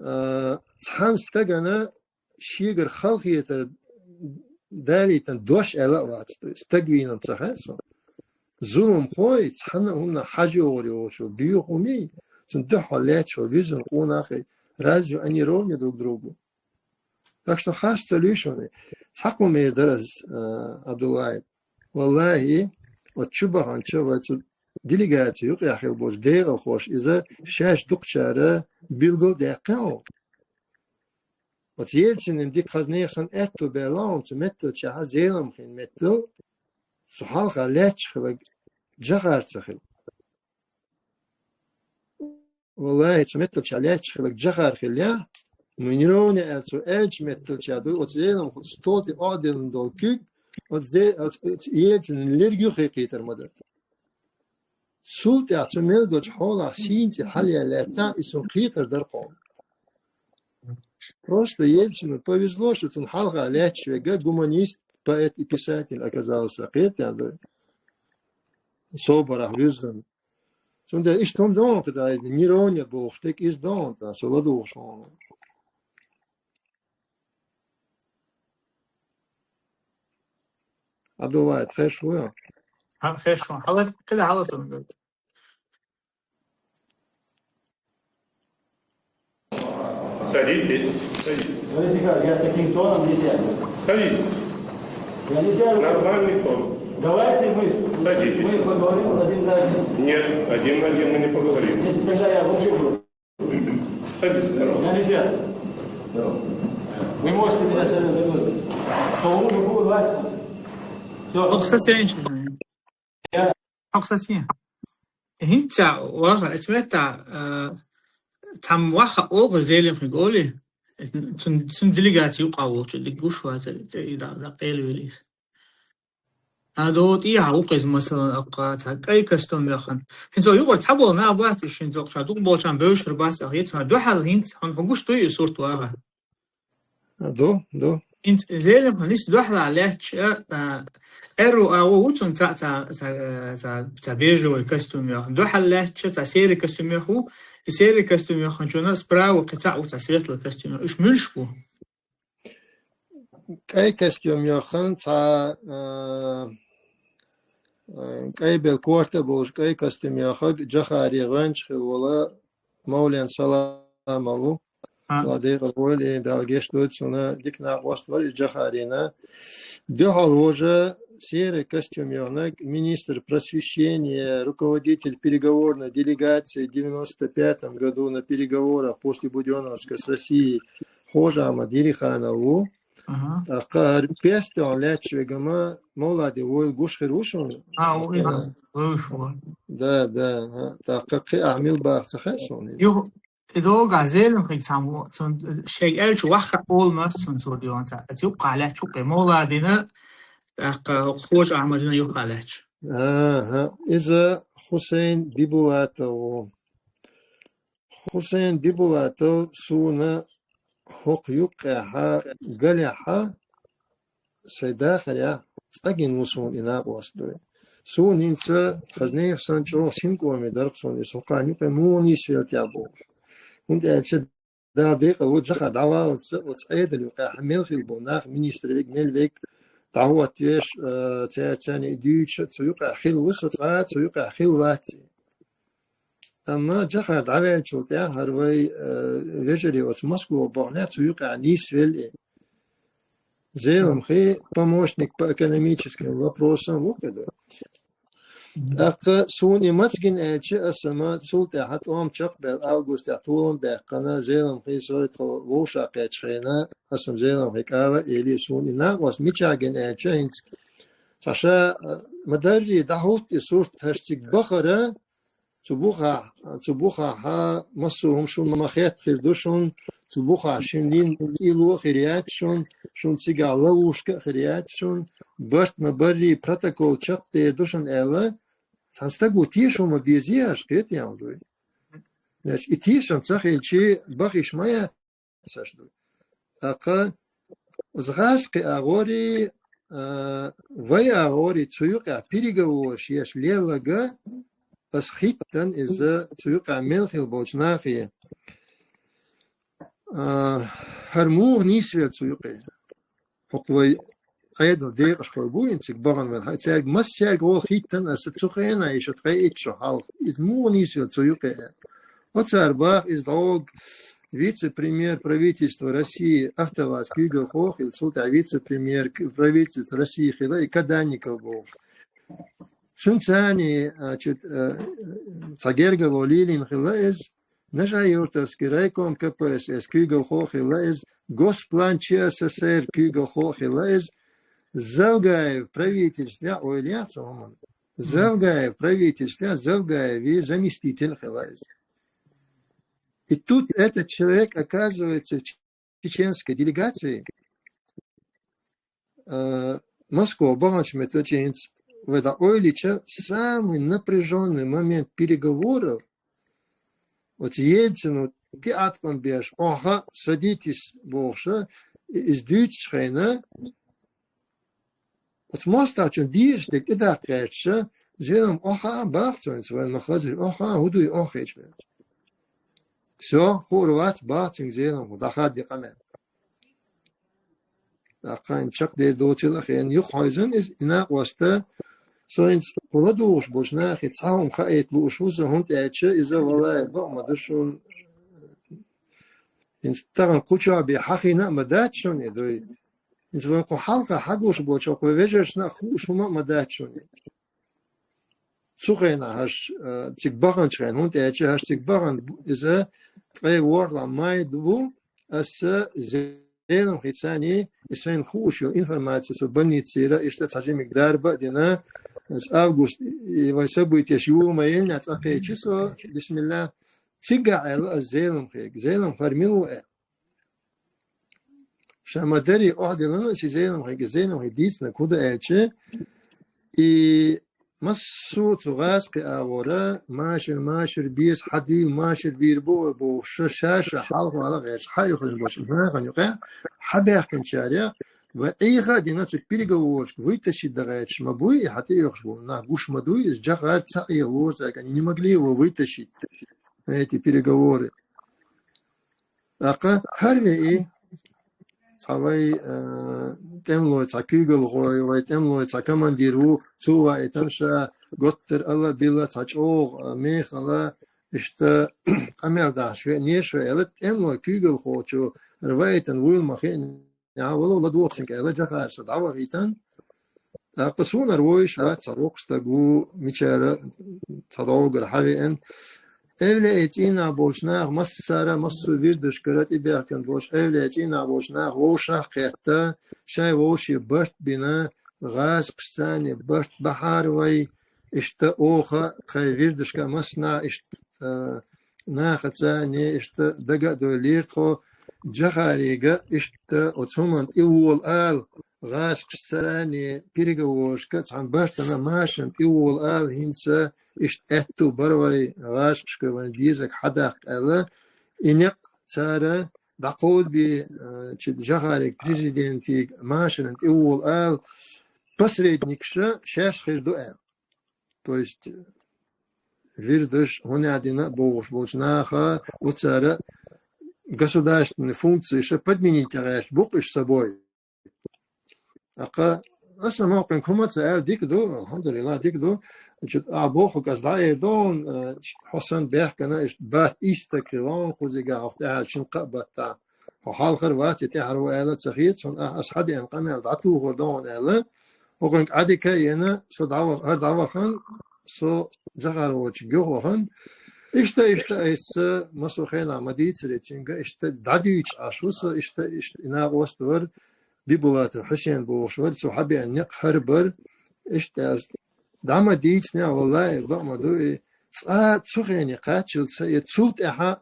А, цхьана стагана шегара халахетар далийтан дош аьлла а вац дуй. Стаг вийна ца хаьа со. Зуламхой, цхьана а хӀуманах хьажа йогӀур йолчо боьха хӀумий, цунна дуьхьал лаьтташ волу виззина къонахий, разве они ровня друг другу? Так что харц ца луьйш вай. Цхьа кхо мер дара ас, а, Абдуллаев. Валлахи, оцу чу баханча вай цу делегаци юкъехь хилла болчу декъалхоша иза шаьш дукхачара билгал а даьккхина. Оцу Ельцинан дика хаза нехан санна аьтту баьлла хьуна цу метталчехь Зеламхин меттал, цу хьалха лаьтташ хиларг Джохар ца хилла. Валлахи, цу метталчохь лаьтташ хиларг Джохар хиллехь, ну, неровня аьлла, цо аьллачу метталчохь ду, оцу Зеламхин стол тӀе охьаделлина долу куьг, оцу Зе-, оцу, оцу Ельцинан лерг юххе кхетар ма дара. Цул тӀаьхьа цу мел долчу хьолах сийна цӀе хьалаяьлла лаьттахь, и цунна кхетар дара кхунна. Просто Ельцину повезло, что цунна хьалха лаьтташ верг гуманист, поэт и писатель оказался. Кхетий ду? Собарах вуьззина. Цундела иштта хӀума догӀу кху тӀехь, неровня бохуш дерг иза догӀу тӀехь, со ладугӀуш хьуна. Абдуллаев, хезаш вуй? Хьан хезаш ву? Хьала, кхидӀа хьала суна. Садитесь. Садитесь. Борис Николаевич, я с таким тоном не сяду. Садитесь. Я не сяду. Нормальный тон. Давайте мы, Садитесь. Мы поговорим один на один. Нет, один на один мы не поговорим. Если тогда я вообще буду. Садитесь, пожалуйста. Я не сяду. Вы можете меня советовать. Что лучше будет, давайте. Всё. Хьо кхин сацийша. Я Хьо кхин сацийша. ХӀинца ваха, эцу меттахь, а, цхьамма ваха олу Зеламхига олий, цун, цун делегаци юкъахь волчу дика гуш вацара, тӀе и да, да къелавелла иза. А, до тӀехьа ву-кх иза, масалан, аккха цхьа кӀай костюм яхана. ХӀинца юкъара цхьаболу нах бац, уьш хӀинца ша дукха болчарна бевзаш бац, ахьа, цхьа дуьхьал хӀинца, хьуна хьо гуш дуй и сурт ваха? Ду, ду. ХӀинца Зеламхин нис дуьхьал лаьтташ, а, а, аьрру агӀо ву цунна цхьа, цхьа, цхьа, цхьа, цхьа бежевый костюм яхана. Дуьхьал лаьтташ цхьа серый костюм яхана ву, и серый костюм яханчунна справа кхин цхьаъ ву цхьа светлый костюм яхана. Уьш муьлш бу? КӀай костюм яхана цхьа, а, а, кӀай бел корта а болуш, кӀай костюм яханарг Джохаре гӀоьнча хилла волу Мовлен Саламов ву. А. Ла декъа войли, Дала гечдойла цунна, дика накъост вара иза Джохарина. Дуьхьал вожа серый костюм яханарг, министр просвещения, руководитель переговорной делегации в девяносто пятом году на переговорах после Будённовска с Россией Хожа-Ахьмад Ериханов ву. Ага. ТӀаккха хӀара пестехь лаьтташ верг ма Мовлади войла гуш хир ву шуна? А, ву, и вуьш ву. Да, да, а. ТӀаккха кхин ахь мила баха ца хаьа суна иза. Ю-, и догӀу Зеламхига цхьаммо, цунна шайга аьлча ваха олу мара цунна цо дегӀан цхьа. Ацу юккъахь лаьтташ ву-кх и Мовладина, тӀаккха Хожа-Ахьмадина юккъахь лаьтташ. Аха, иза Хусейн Бибулатов ву. Хусейн Бибулатов суна хӀокху юккъехьа галехьа сайн дахарехь цӀа гина ву суна и накъост дуй. Суна хӀинца хаза нехан санна чӀогӀа синкъоме дара-кх суна иза, хӀокхарна юкъе муха нийсвелла те бохуш. ХӀунда аьлча Дала декъала ву, Джохар дӀаваллалц оцу Ӏедалан юкъехь мел хилла болу нах, министр верг, мел верг дӀахӀоттавеш, а, цаьрца царна и дуьйцуш, цу юкъехь хилла ву со цкъа, цу юкъехь хилла вац и. Амма Джохар дӀаваьллачул тӀаьхьа хӀара вай, э, вежарий оцу Москва бахана, цу юкъахь нийсвелла и. Зеламхи помощник по экономическим вопросам ву хӀара. ТӀаккха суна и маца гина аьлча, аса ма цул тӀаьхьа тӀом чекхбаьлла августехь толам баьккхина, Зеламхи со тхо вовшахкхетчу хенахь, аса-м Зеламхига ала а элира суна и накъост мичахь гина аьлча, хӀинца цхьа ша, э, ма-дарра дӀахӀутту и сурт хӀара цига бахара, Цу бухахь, цу бухахьа массо а хӀума шуна ма-хетта хир ду шуна, цу бухахь шуна йина кӀело а хир яц шуна, шуна цигахь ловушка а хир яц шуна, барт ма-барра протокол чекхдер ду шуна аьлла, цхьана стага тешо ма-беззара, кхетий хьуна дуй. Значит, и тешам ца хилчи бахиш ма яц аш ду. ТӀаккха из гӀазкхи агӀори, а, вай агӀори цу юкъе переговораш еш лелага, ас хиттан иза цу юкъе мел хил болчу нахе. А, хӀара муха нийсвелла цу юкъе? ХӀокху вай Ӏедал декъашхой бу, хӀинца цига бахана вай. Цаьрга, массаьрга гӀо хиттан аса цу хенахь, иша ткъе итт шо хьалха. Иза муха нийсвелла цу юкъе? Оцара баха иза дӀогӀу вице-премьер правительства России Ахтамовац куьйгалхо хилла, цул тӀаьхьа вице-премьер к-, правительства России хилла и Каданников бохуш. Цуьнца цхьаьна, а, чу, а, цхьа гергарло лелийна хилла иза, Нажа-Юртовский райком К П С С куьйгалхо хилла иза, Госплан Ч С С Р куьйгалхо хилла иза, Завгаев правительстве, ойла яц хӀуманна. Завгаев правительстве, Завгаеви заместитель хилла иза. И тут этот человек оказывается в чеченской делегации, э, Москва баханчу метте, хӀинца вай дӀа ойла йича, самый напряжённый момент переговоров, оцу Ельцину тӀеӀаткъам беш, оха, садитесь, бохуша, и-, иза дуьйцучу хенахь, оцу мостагӀчун дезаш дерг тӀедаккха гӀерташ, Зелимха, оха а баха цуьнца, вайн ма хазар, оха а, хӀун дуй оха хеташ бен. Всё, хуур вац, баха цуьнга Зелимха, дӀахадде къамел. ТӀаккха хӀинца чекхдер доцийла а хиъна, юхахьойзан иза, и накъоста, со хӀинца кху ладугӀуш болчу нахе цхьа хӀума хаийта лууш ву со, хӀунда аьлча иза валлай бакъ ма ду шуна. ХӀинца тахана кху чохь бен хьахийна а ма дац шуна и дуй. ХӀинца вайн кху хьалха хьагуш болчу кху вежаршна а хууш хӀума а ма дац шуна. Цу хенахь хӀорш, а, цига баханчу хенахь, хӀунда аьлча хӀорш цига бахана бу, иза ткъе ворхӀалгӀа май бу, аса Зелимхица цхьаьна и сайна хууш йолу информаци со больницера иштта цхьа жимиг дарба а дина, аса август, и вайн событеш юла ма еллинехь цӀа кхечи со, бисмилла, цигахь аьлла аса Зелимхега, Зелимха, хӀара мила ву аьлла. Ша ма-дарра охьадиллина аса Зелимхега, Зелимхега дийцинарг хӀун ду аьлча, и массо а цу гӀазкхи агӀора, машар, машар беза, хьан дуьйла, машар бийр бу вай бохуш, ша, ша, ша хьалха вала гӀерташ, хьан оьхуш болчу нахана юкъа, хьан баьхкинчарех, вай Ӏеха а дина цу переговорашка вытащить дан гӀерташ ма буй, и хьан тӀеоьхуш болу нах гуш ма дуй, иза Джохар ца Ӏеха лору цаьрга, они не могли его вытащить на эти переговоры. ТӀаккха хӀара веи, цхьа вай, э, тӀемалой цхьа куьйгалхой, вай тӀемалой цхьа командир ву, цо ваийтина ша, готтар ала а била, цхьа чӀогӀа, э, мехала, иштта къамел дахьаш веанера ша аьлла, тӀемалой куьйгалхочо хӀара ваийтина вуйла ма хиъна, вало ладогӀа цуьнга аьлла, Джохар, со дӀавахийтина. ТӀаккха суна хӀара вовзаш вац, цхьа воккха стаг ву, мичара цхьа догӀур хьан веана. Эвлаяийн цӀийнахь болчу наха массара а, массо а вирдашкара тӀебаьхкина болчу эвлаяийн цӀийнахь болчу наха вовшах а кхетта, шайн вовшийн барт а бина, гӀазкхашца цхьаьна барт бахьара вай, иштта оха тхайн вирдашка массанхьа иштта, а, нахаца цхьаьна иштта дага а дойлира тхо, Джохарига иштта оцу хӀуманна тӀевола ала, гӀазкхашца цхьаьна переговорашка цхьана бартана машанна тӀевола ала, хӀинца иштта аьтту бара вай гӀазкхашка вайн дезарг хьадаккха аьлла, и некъ цара дӀакховдаби, э, чу Джохарига президентига машанна тӀевола ала, посредникаша шаьш хир ду аьлла. То есть, вирдаш, хӀун а дина а бохуш болчу наха, оцара государственные функции ша подменить ян гӀерташ бу-кх уьш собой. ТӀаккха аса моккхинг хӀума ца аьлла дика ду, алхьамдулиллахӀ, дика ду. Значит, а бохург аса дӀаэр ду, э, хьо санна баьхкина, иштта бат истаг хилла, кхузигахь хӀокху тӀаьхьарчу шина-кхаа баттахь. Хьо хьалхара вац, и тӀаьхьара ву аьлла ца хета, хӀунда аьлча аса хьан деана къамел дӀатухур ду хьуна аьлла. ХӀокхуьнга Ӏадика а йина, со дӀава-, хӀара дӀавахана, со Джохар волчу юхавахана. Иштта, иштта айса массо а хенахь ма дийцаре цуьнга, иштта дӀадуьйцуш Ӏаш ву со, иштта, иштта и накъост вара, Бибулатов Хьусен бохуш вара, цо хьан беана некъ хӀара бара. Иштта аса дӀа ма дийцинехь, валлахӀи, бакъ ма ду и. Цкъа цу хене кхаччалца, я цул тӀаьхьа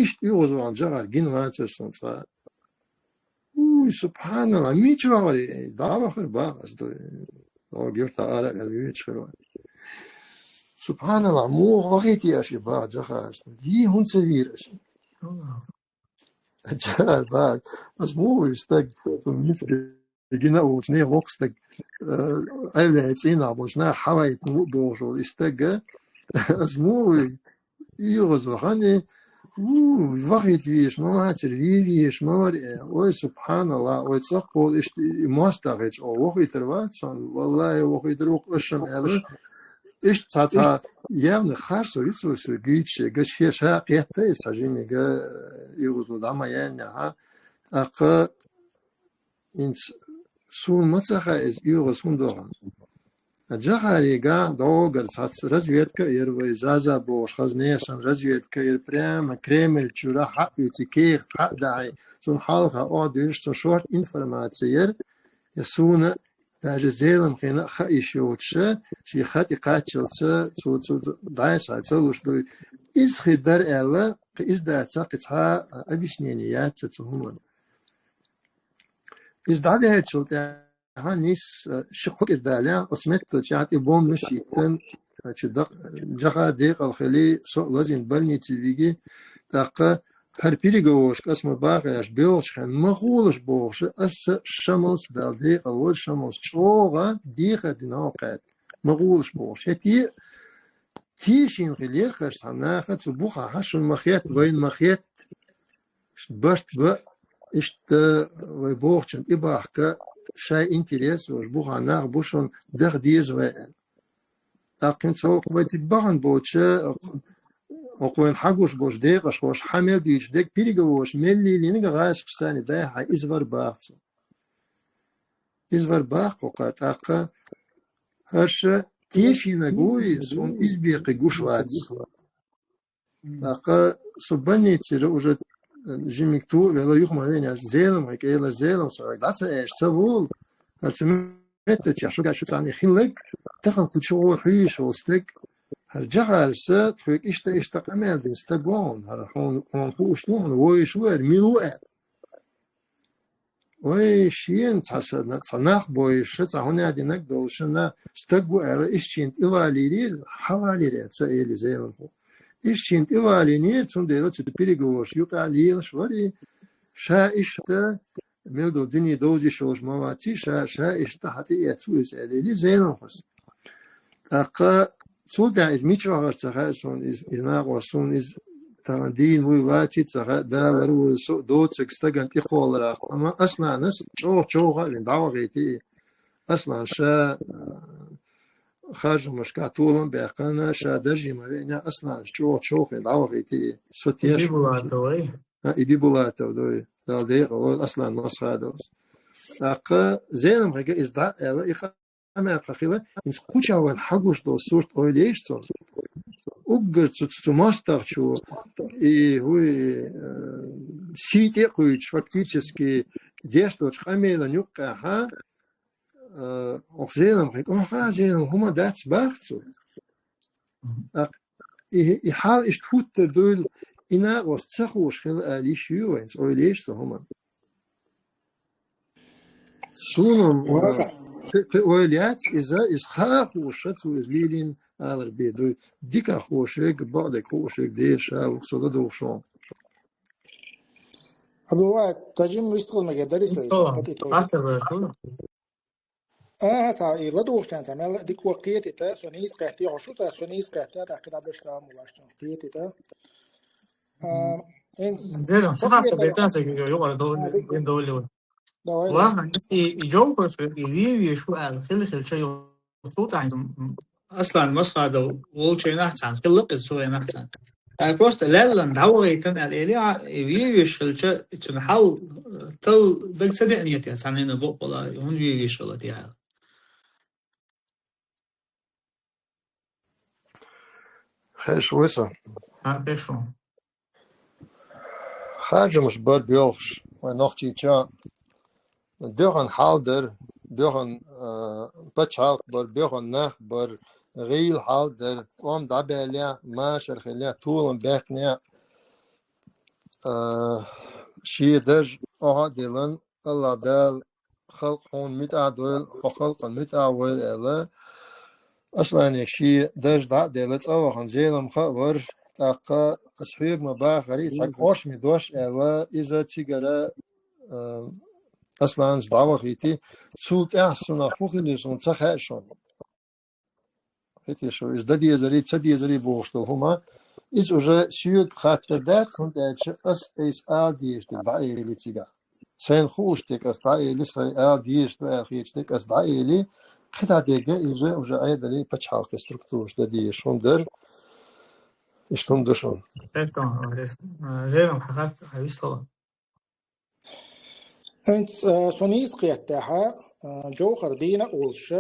иштта оьгӀазвахана Джохар гина вацара суна цкъа. Уй, субхьаналлахӀ, мича вахара и? ДӀавахара баха аса ду, дӀогара юьртахь ара а ваьлла вуьйцуш хир вара. Субханаллах, муха вахийта аша бах, Джохар? Вий хӀунда ца вийра аша? Джохар бах, ас муха вий стаг, цу мин гина волчу нехан воккха стаг, э, айвлаьй цӀийнахь болчу наха хьавайта ву бохуш волу и стаг, ас муха вий? ЭгӀаза вахана, у, вахийта везаш ма вацара, вий везаш ма вара, э, ой, субханаллах, ой, цӀаккха волу иштта и мостагӀчо вохуьйтур вац сан, валлахӀи, вохуьйтур ву-кх аша-м аьлла. Иштта цхьа, цхьа явно харцо ю цо соьга гуьйцуш, шега ша кхетта иза цхьа жимига, э, эгӀазло дӀа ма яьллинехь. ТӀаккха хӀинца суна ма ца хаьа иза оьгӀаз хӀунда вахана. Джохарига дӀогара цхьацца разведка а яра вай, Заза бохуш хаза нехан разведка а яра, прямо Кремль чуьра хьаъуьйту кехат хьа а дахьий, цунна хьалха охьадуьйраш, цунна шорта информаци яра, я суна, даже Зеламхина а хаа йиш йоцуша, шен ха тӀе кхаччалца, цо, цо, цо дӀасхьа ца луш дуй. Иза хир дара аьлла, кхин иза дацахь, кхин цхьа а объяснение яц цу хӀуманна. Иза дӀадаьллачул тӀаьхьа нийсса, э, ши-кхо кӀира далехь, оцу меттачохь тӀе бомбанаш йиттина, э, чу дакъ-, Джохар декъала хили, со а лазийна больнице виги, тӀаккха хӀара переговорашка ас ма бахара аша боьлхучу хенахь, ма гӀолаш бохуша, аса Шамалс, Дала декъала войла, Шамалс чӀогӀа дехар дина хьо кхаьрга. Ма гӀолаш бохуша. ХӀетте а тешийна хилира-кх аша цхьана наха, цу бухахь шуна ма хетта, вайна ма хетта. Иштта барт бан, иштта вай бохучунна тӀебахка, шайн интерес а йолуш бухахь нах бу шуна, даха деза вай аьлла. ТӀаккха хӀинца хӀокху вай цига бахана болчу, хӀокху вайна хьагуш болчу декъашхоша хьан мел дуьйцуш дерг, переговораш мел лелийнарг гӀазкхашца дайхьа, иза вара баха цо. Иза вара баха кху кхара, тӀаккха хӀара ша тешийнарг вуй, суна иза беккхий гуш вац. ТӀаккха со больницера уже жимиг ту а велла, юха ма веана, Зеламхега элира, Зелам, со хьоьга дӀа ца аьлча ца волу, хӀара цу меттачохь шуьга шу царна хилларг, тахана кху чу гӀо хьуьйсуш волу стаг, хӀара Джохарса тхоьга иштта-иштта къамел дина стаг ву хьуна, хӀара хьуна, хьуна хууш ду хьуна, вуьйш ву аьлла, мила ву аьлла. Вай шена цхьа са-, цхьа нах бойуша, цхьа хӀун а динарг долуша, стаг ву аьлла, иштта шена тӀе валийрий, хьан валийра аьлла ца элира Зеламхо. Иштта шена тӀе валийнера, цундела цу переговораш юкъахь лелаш варий, ша иштта, мел долу дуьне довза йиш йолуш ма ваций, ша, ша иштта хьан тӀеэцна ву иза аьлла элира Зеламхос. ТӀаккха цул тӀаьхьа иза мича вахара ца хаьа суна, иза, иза накъост суна, иза тахана дийна вуй ваций ца хаьа, далар ву со доцург стагана тӀекхолларах. Амма Асланас чӀогӀа човха а вина дӀавахийти и. Аслан ша, а, харжамашкахь толам а баьккхина, ша даржийна ма веана, Асланас чӀогӀа човха а вина дӀавахийти и. Со тешна. Бибулатов вай? А, и Бибулатов дуй. Дала декъала войла, Аслан Масхадовс. ТӀаккха Зеламхега иза дӀа а аьлла, и къамел тхан хила, хӀинца кху чохь вайна хьагуш долу сурт ойла ейша цунна. Уггар цу, цу, цу мостагӀчо, и, хӀуй, э, сий тӀе а кхуьйчуш, фактически, деш долчу къамелан юккъехьа, э, оха Зеламхега, оха Зелам хӀума дац баха цо. ТӀаккха и, и хьал иштта хӀуттур дуйла, и накъост ца хууш хила ала йиш ю вайна, ойла ейша цу хӀуманна. Суна, вара, кхин, кхин ойла яц иза, иза хаа хууша, цо иза лелийна алар бен дуй. Дика хууш верг, бакъдерг хууш верг Дела ша ву-кх, со ладугӀуш ву. Абдулла, тажим вистхул меге, дари со иза, Мустафа, пати то. Ахтар вара шу? АхӀа, цхьа и ладугӀуш тен цхьа мел дика ваха кхетийта, со нийса кхетти, хьо шу цхьа, со нийса кхетта, тӀаккха дӀабеш ламу лаштан кхетийта. А, ин Зеран, ца ца хатта кхета бетан са юкъара довли, а, дика. Ин довли ву. Давай, Ваха, давай. Если и Джокер, и Виви шу аьлла, хила-хила ча ю цу тайна, м, Аслан Масхадов волчу венахь цхьаьна, хилла иза цу венахь цхьаьна. Ай просто леллан дӀавахийтан аьлла, эли а, и вевеш хилча, и цуьнан хьал, тал даг ца деънийта, цхьанна боккъала, хӀун вевеш хила те аьлла. Хеш ву со? А, хеш ву. Харжамаш бара боьлхуш, вай нохчийча. Доьхан хьал дара, доьхан, а, пачхьалкх бара, боьхан нах бара, гӀийла хьал дара, тӀом дӀабаьллехь, машар хиллехь, толам баьккхинехь, а, шен дарж охьа а диллина, АллахӀ Дала халкъ хьуна муьтӀахь а дойла, хьо халкъана муьтӀахь а войла аьлла, Асланега шен дарж дӀа а делла, цӀа а вахана, Зеламха а вар, тӀаккха ас хьоьга ма бахари, цхьа кӀошми дош аьлла, иза цигара, а, Асланца дӀавахийти, цул тӀаьхьа цунах хӀун хилира шуна ца хаьа шуна. Хетий шуна, иза дан дезари, ца дезари бохуш долу хӀума, иза уже соьга хаттар дац, хӀунда аьлча ас айса ала дезаш дерг дӀаэли цигахь. Сайна хууш дерг ас дӀаэли, сайн ала дезаш ду аьлла хеташ дерг ас дӀаэли, кхидӀа дерг иза уже Ӏедалан пачхьалкхан структураш дан дезаш хӀума дара. Иштта хӀума ду шуна. Зелам, хьан хатта, хьан висло? ХӀинца, а, со нийса кхетахь, а, Джовхар дийна а волуш,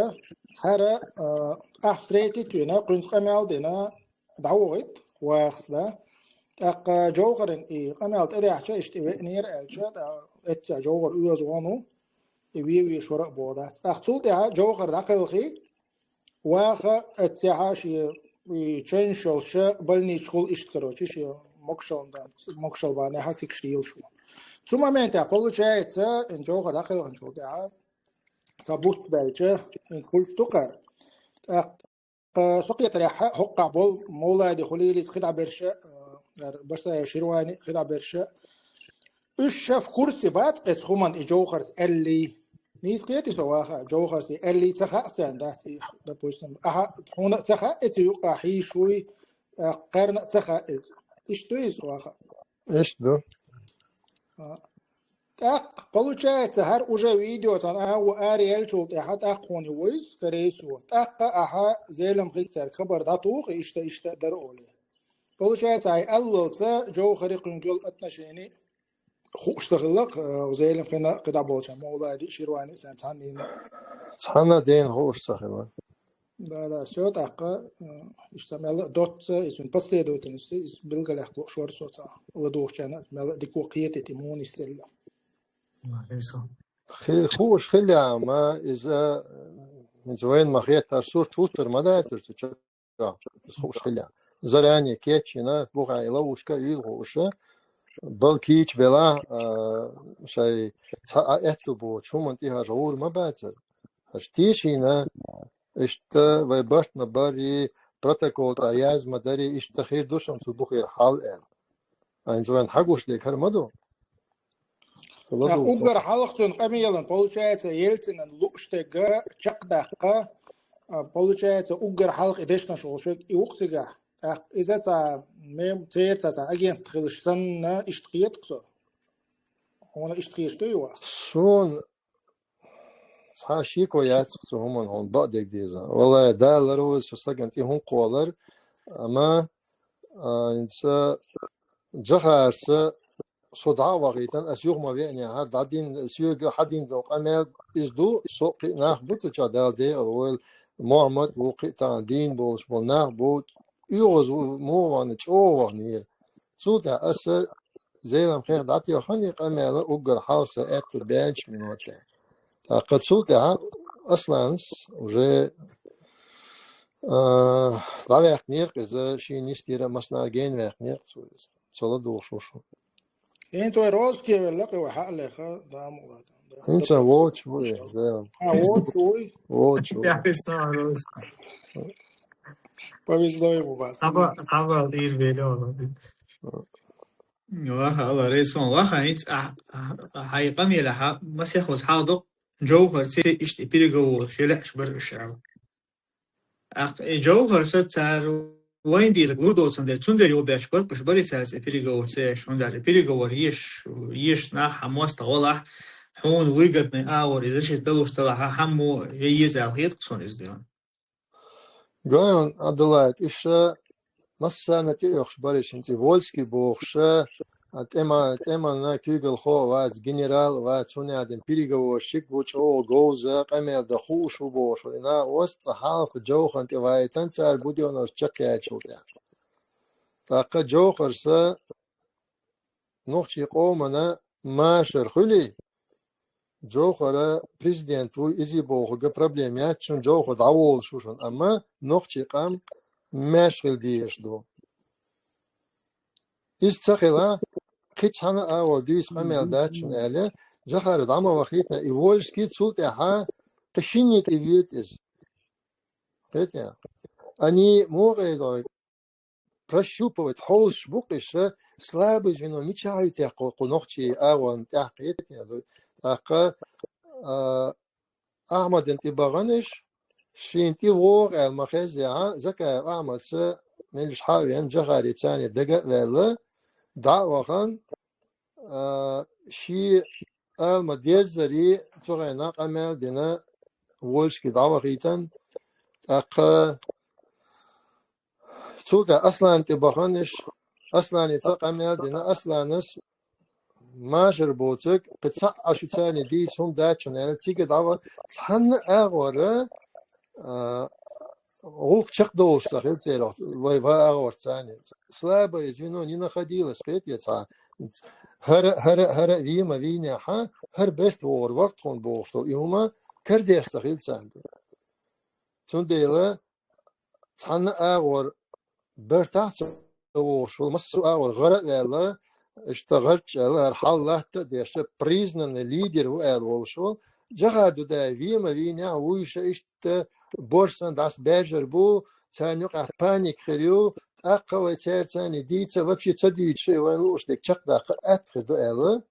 хӀара, а, ахь встретить вина, кхуьнца къамел дина, дӀавохуьйту вахас, да? ТӀаккха Джовхаран и къамел тӀедаьхьча, иштта и веанера аьлча, тӀаккха эццехь Джовхар оьзда вахана ву, и вен вешвар а боху дац. ТӀаккха цул тӀаьхьа Джовхар дӀакхелхий, ваха, эццехь шен и чевнаш йолуш больницахула иштта, короче, шен могушалла, могушалла бахьанехь сикаш лелаш ву. Цу моментехь, получается, Джовхар дӀакхелхинчул тӀаьхьа цхьа бутт баьлча, хуьлуш ду кхара. ТӀаккха со кхетарехь, хӀокхахь болу Мовлади хуьлийла иза, кхидӀа берш а, э, Башсаев Ширвани, кхидӀа берш а. Уьш ша в курсе бац оцу хӀуманна и Джовхарс аьллий? Нийса кхетий со, ваха, Джовхарс и аьллий ца хаьа царна, дац и, допустим, ахьа, хьуна а ца хаьа, и цу юкъахь хьийзаш вуй, а, кхарна а ца хаьа иза. Иштта ду иза, ваха? Иштта ду. А. ТӀаккха, получается, хӀара уже видео цхьана ахьа ву араеллачул тӀаьхьа тӀаккха хьуна вуьйцу, скорее всего. ТӀаккха ахьа Зеламхига цаьрга хабар дӀатуху, иштта, иштта дара олий. Получается, хьайн аьллалца Джовхари кхуьнга йолу отношени хууш ца хилла, э, Зеламхина кхидӀа болчарна, Мовлади, Ширвани санна цхьанна дийна. Цхьанна дийна хууш ца хилла. Да, да, всё, тӀаккха, э, иштта мел а доцца, иза последовательность, иза билгалъяьккха лууш вара со цхьа ладугӀучарна, мел а дика кхетийта, муха нисделла. Хи-, хууш хилла, амма иза, э, хӀинца вайна ма-хеттара сурт хӀуттур ма дацара цу чохь. Иза хууш хилла. Заранее кечйина, бухахь и ловушка а, уьйла хууш, бала кийча белахь а, шайн цхьа а аьтту боцуш, хӀуманна тӀехь хӀара гӀур ма бацара. ХӀара тешийна, иштта вай барт ма барий, протокол тӀехь язма дарий, иштта хир ду шуна цу духера хьал аьлла. Айна вайна хьагуш дерг хӀара ма ду. ТӀаккха уггар хьалха цуьнан къамелан, получается, Ельцинан лууш дерг чекхдаккха, а, получается, уггар хьалха и дешнаш волуш верг и ву-кх цигахь. ТӀаккха иза цхьа мем-, церан цхьа, цхьа агент хилча санна, иштта кхета-кх со. Хьуна иштта хеташ дуй, ваха? Суна цхьа шеко яц-кх цу хӀуманна, хьуна бакъдерг деза. Валлай, Дала ларвоза со сагана тӀе хӀун кхоллар, амма, а, хӀинца Джохарца со дӀа а вахийтина, ас юха ма веанехь, дӀадина, соьга хьадина долу къамел иза ду, со а, кхин а нах бу цу чохь, Дала декъала войла, Мохьмад ву, кхин а тахана дийна болуш болу нах бу, оьгӀаз ву, муха вахана, чӀогӀа ваханера. Цул тӀаьхьа аса Зеламхех дӀатоьхна и къамел уггар хьалха сан аьтту баьллачу минотехь. ТӀаккха цул тӀаьхьа Асланас уже, а, дӀаваьккхинера-кх иза, шена нисдийра, массанхьа гена ваьккхинера-кх цо иза. Цо ладугӀуш ву шуна. ХӀинца вай роза кевелла-кх, вай хьа а леха, да, ма вала. ХӀинца вочу ву и, да. А, вочу вуй? Вочу ву. Повезло ему, бац. Хьаба-, хьабал дийр белла вала. Ваха, Алла, рейсон, ваха, хӀинца а, а, а, хьайн къамелехь масех ваза хьал ду, Джовхарца иштта и переговораш, я лаьаш бара уьш аьлла. ТӀаккха и Джовхарца цара вайна дезарг лур доцун дела, цундела юхаберш бара, уьш барий цаьрца и переговор ца еш, хӀунда аьлча переговор еш, еш нах хьан мостагӀа валахь, хьуна выгодный агӀор иза шиъ далуш далахь, хьан мо я еза аьлла хета-кх суна иза дуьйна. Гой хьуна, Абдулла, иша массарна тӀеоьхуш бара, иша хӀинца и Вольский бохуша, а, тӀема-, тӀеманна куьйгалхо а вац, генерал а вац, хӀунда аьлча переговорщик ву, чӀогӀа говза, къамел дан хууш ву бохуш вара. И накъост цкъа хьалха Джовхарна тӀе вайтина цара Будённовс чекхъяьллачул тӀаьхьа. ТӀаккха Джовхарса нохчийн къомана машар хуьлий, Джовхара президент вуй, изий бохург проблема яц шуна, Джовхар дӀаволуш ву шуна, амма нохчийн къам маьрша хила дезаш ду. Иза ца хилахь, кхин цхьана а агӀор дуьйцу къамел дац шуна аьлла, Джохар дӀа ма вахийтина, и Вольский цул тӀаьхьа кхин шинна тӀе вета иза. Кхетий? Они могут прощупывать, хьовсуш бу-кх уьш, слабое звено мичахь ю-те кху, кху нохчийн агӀорна тӀехь, кхетий? ТӀаккха, а, Ахьмадана тӀе баханаш, шена тӀе вогӀу аьлла ма-хеззехьа, Закаев Ахьмадца меллаша хьа а веана, Джохари царна дага а ваьлла, дӀа а вахана, а, шен ала ма-деззара цу хенахь къамел а дина, Вольский дӀавахийтина, тӀаккха цул тӀаьхьа Аслана тӀе баханаш, Асланица къамел а дина, Асланас машар боцург, кхин цхьаъ а шу царна дийца хӀума дац шуна аьлла, цига дӀаваха, цхьанна а агӀора, а, гӀуллакх чекхдолуш ца хилла церан, вай ва агӀор царна. Слабое звено не находилось, кхетий, цхьа. ХӀара, хӀара, хӀара вийна ма вийнехьа, хӀара бертахь вогӀур вара тхуна бохуш долу и хӀума карадеш ца хилла царна. Цундела цхьанна а агӀор бертахь а ца вогӀуш волу, массо а агӀор гӀара а ваьлла, иштта гӀарчӀ аьлла, хӀара хьал латта а деш, признанный лидер ву аьлла волуш волу Джохар Дудаев вийна ма вийнехь, вуьйш а иштта борш санна дӀасабаьржар бу, царна юкъахь паника хир ю, тӀаккха вай цаьрца дийца вообще ца дуьйцуш, и вайна лууш дерг чекхдаккха атта хир ду аьлла.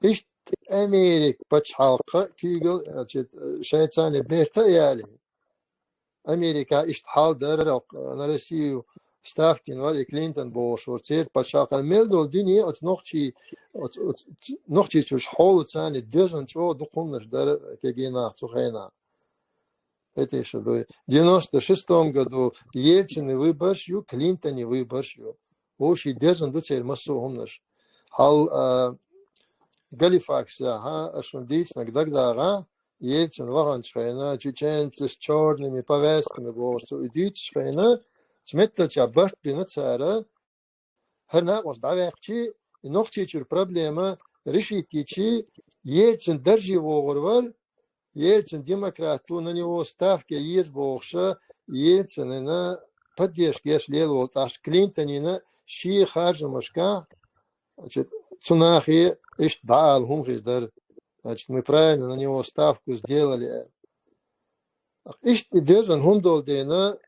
Иштта Америка пачхьалкха куьйгалла, значит, шайца берта а ялий. Америка иштта хьал дара, на Россию ставка йина вара и Клинтон бохуш вара, церан пачхьалкхана мел долу дуьне оцу нохчий, оцу, оцу Нохчийчуьра хьолаца дезна чӀогӀа дукха хӀуманаш дара кегий нах цу хенахь. Кхетий шу дуй. Девяносто шестом году Ельцины выборш ю, Клинтоны выборш ю. Вовший дезна ду церан массо а хӀуманаш. Хьал, а, Галифаксехь, аша шуна дийцинарг дагадогӀу, Ельцин ваханчу хенахь, чеченцы с чёрными повязками бохуш цо и дуьйцучу хенахь, цу меттачохь барт бина цара, хӀара накъост дӀаваьккхичи, и Нохчийчуьра проблема решить йичи, Ельцин дарже вогӀур вара, Ельцин демократ ву, на него ставка еза бохуша, Ельцинана поддержка еш лела волу, тӀаккха Клинтонина шен харжамашкахь, значит, цу нахе иштта дӀаала хӀума хир дара. Значит, мы правильно на него ставку сделали. Иштта и дезна хӀума долу дела,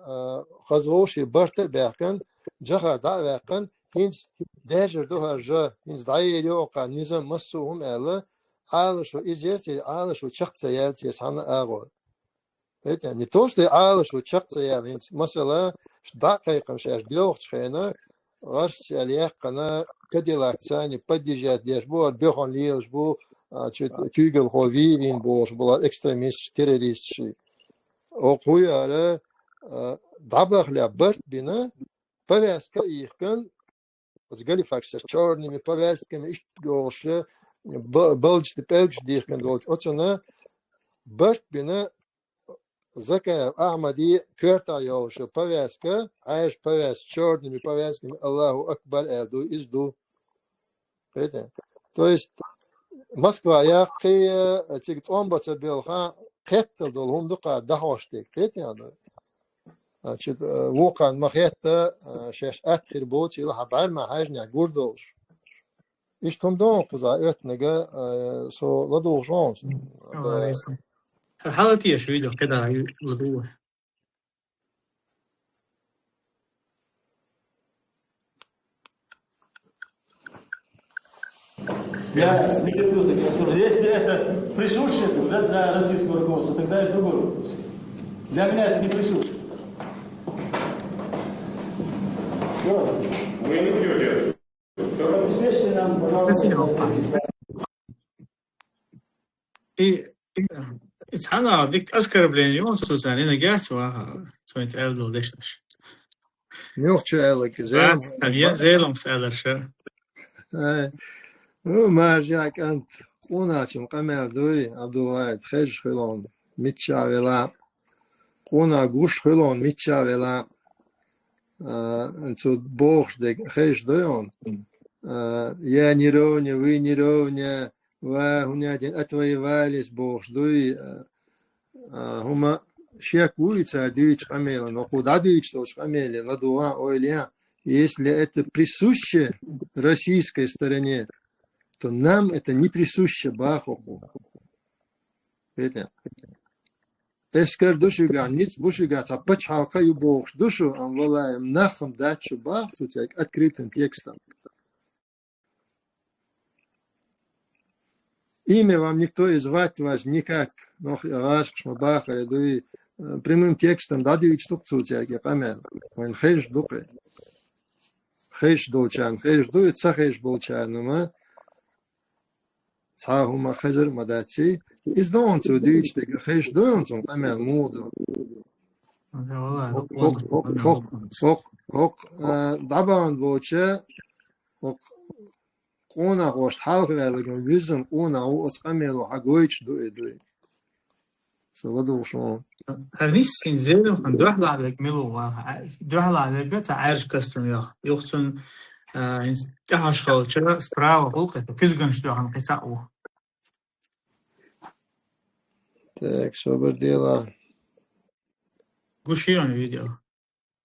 а, хаза вовшийн барта а баьхкина, Джохар дӀа а ваьккхина, хӀинца даьржар ду хӀара жа, хӀинца дӀаер йогӀу-кх низам массо а хӀума аьлла, Ӏалашо иза яра церан, Ӏалашо чекх ца яьлла церан цхьанна а агӀор. Кхетий, не то, что Ӏалашо чекх ца яьлла, хӀинца, масала, дӀа а кхайкхина шаьш доьлхучу хенахь, гӀарш цӀе яьккхина, Кадиллак царна поддержать деш бу, хӀара боьхна лелаш бу, а, чу куьйгалхо вийна бохуш болу экстремисташ, террористаш. Оха хӀун яра, а, дӀабахале барт бина, повязка а йихкина, оцу Галифаксехь чёрными повязками иштта йогӀуш, ба-, балдаш тӀе пӀелгаш дихкина долчу оцунна барт бина, Закаев Ахьмадан коьртахь йолуш повязка, Ӏаьржа повязка, чёрными повязками, Аллаху акбар аьлла ду, иза ду. Кхетий? То есть Москва яккхий, цига тӀом бан ца боьлху, кхеттал долу хӀума ду-кх дӀахьош дерг, кхетий хьуна? Значит, э, вукхарна ма-хетта, э, шаьш атта хир боцийла, хьан бӀаьрман хьаьжнехь гур долуш. Иштта хӀума ду кхузахь оьттинарг, э, со ладугӀуш ву хьуна. Хьала теша видео кхидӀа ладугӀуш. Я не терплю таких оскорблений. Если это присуще, говорят, для российского руководства, тогда это другой вопрос. Для меня это не присуще. Всё. Вы не пьёте. Обеспечьте нам, пожалуйста. И, и цхьана дика оскорбление ю, цу царна нагахь ца ваха, цуьнца аьлла долу дешнаш. Муьлхачу аьлларг, Зелимс. Зелимс аьлларш. Ай. Ну, маржа кӀант, къонахчун къамел дуй, Абдулвахид, хезаш хуьлу хьуна, миччахь велахь а. Къонах гуш хуьлу хьуна, миччахь велахь а. А, цо бохуш дерг хезаш дуй хьуна? А, я не ровня, вы не ровня, ва хӀунда ден отвоевались бохуш дуй, а, а, хӀума шек вуй цара дуьйцучу къамелан, хӀокхо дӀадуьйцуш долчу къамеле ладугӀа ойла ян, если это присуще российской стороне, то нам это не присуще, баха хӀокхо. Кхетий? эскар ду шуьгахь, ницкъ бу шуьгахь, цхьа пачхьалкх ю бохуш ду шу, амма валлахӀи, нах-м дац шу бах цу цаьрга открытым текстом. Имя вам никто и звать вас никак, нох гӀазкхаша ма бахара дуй, прямым текстом дӀадуьйцуш ду-кх цу цаьрга къамел. Вайн хезаш ду-кх. Хезаш долчарна хезаш ду, и ца хезаш болчарна ма цхьа хӀума хезар а ма дац. Иза ду хьуна цо дуьйцуш дерг, хезаш ду хьуна цуьнан къамел муха ду. ХӀокху, хӀокху, хӀокху, хӀокху, хӀокху, а, дӀабахана болча, хӀокху къонахошна хьалха ваьлларг вуьззина къонах ву, оцу къамело хьагойтуш ду и дуй. Со ладугӀуш ву. ХӀара нийсса зеламхана дуьхьалахь верг мила ву ваха? Дуьхьалахь верг цхьа Ӏаьржа костюм йоху. Юха цунна, а, хӀинца тӀехьашхалча справа гӀуллакх, куьзганаш дуьхьал кхин цхьаъ ву. Так, собар дела. Гуш йоьна видео.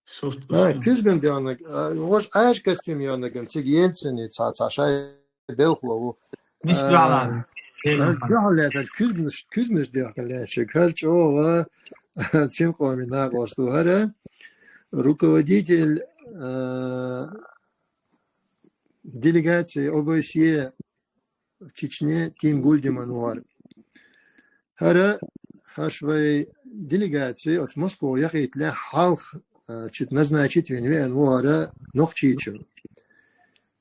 Сурт гуш А, йоьна. Куьзган дегӀанаг, а, вож Ӏаьржа костюм йоьннаган цига Ельцин цхьа, цхьа шай белхало ву. Нийсса А, дуьхьал а, дуьхьал лаьтташ куьзганаш, куьзганаш дехка лаьтташ. ХӀара чӀогӀа цуьнан къоман накъост ву хӀара. Руководитель, а, делегации ОБСЕ в Чечне Тим Гульдеман ву хӀара. ХӀара, хӀара вай делегаци оцу Москва яхийтале хьалха, а, чит назначить вина веана ву хӀара нохчийчу.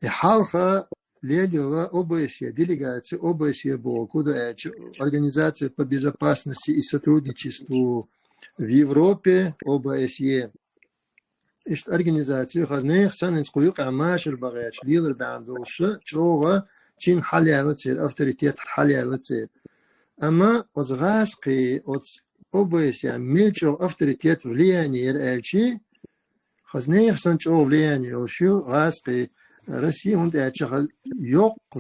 И хьалха лелайола ОБСЕ делегаци, ОБСЕ боху ду аьлча, Организация по безопасности и сотрудничеству в Европе, ОБСЕ. Иштта организаци хаза нехан санна хӀинца кху юкъахь машар бан гӀерташ лелар баьхна долуш, чӀогӀа чин хьалаяьлла церан, авторитет хьалаяьлла церан. Амма оцу гӀазкхи, оцу ОБСЕ мел чӀогӀа авторитет, влияние яра аьлчи, хаза нехан санна чӀогӀа влияние йолуш ю гӀазкхи. Россия хӀунда аьлча хаза йоккха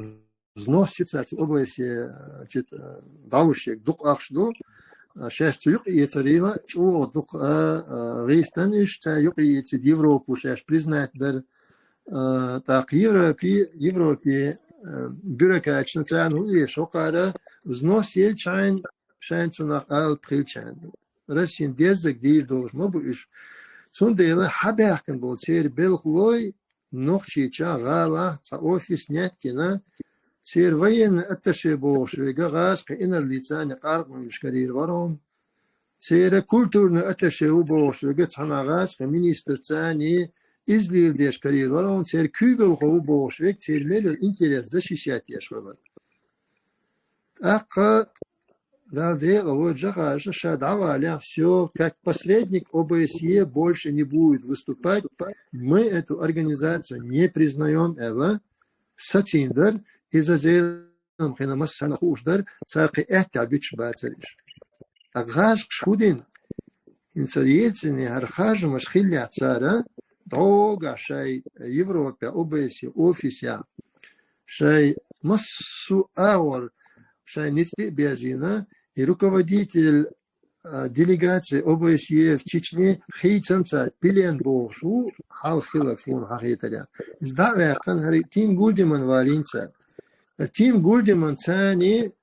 взнос ю цаьрца ОБСЕ, э, чит, э, дӀалуш ерг дукха ахча ду. Э, шаьш цу юкъа эцарийла чӀогӀа дукха, э, э, гӀийтина уьш, цара юкъа эцийта Европу шаьш признать дара. Э, тӀаккха Европе, Европе, э, бюрократична царна хӀун эша хӀокхара взнос елчхьайн, шайн цунах алап хилчхьайн. Россин деззаг дийр долуш ма бу уьш. Цундела хьабаьхкина болу церан белхалой, Нохчийчохь гӀалахь цхьа офис неттина, церан военный атташе бохуш верг гӀазкхи инарлица къаркъа муьйлуш карийра вара хьуна. Церан культурный атташе ву бохуш верг цхьана гӀазкхи министрца излийла деш карийра вара хьуна. Церан куьйгалхо ву бохуш верг церан мел йолу интерес защищать еш вара. ТӀаккха Дала декъала ву, Джохарша ша дӀавалехь, всё, как посредник ОБСЕ больше не будет выступать, мы эту организацию не признаём, аьлла, сацийна дара, иза Зеламхина массарна хууш дара, цара кхин аьттехьа буьтуш бацара уьш. ТӀаккха гӀазкхаша хӀун дина? ХӀинца Ельцине хӀара харжамаш хиллехь цара, дӀогахь шайн Европехь, ОБСЕ офисехь, шайн массо а агӀор шайн ницкъ тӀе а бежийна, и руководитель, а, делегации ОБСЕ в Чечне хийцина цара, плен бохуш ву, хьалха хилларг суна хьахетарехь. Иза дӀа а ваьккхина, хӀара Тим Гульдеман валийна цара. Тим Гульдеманца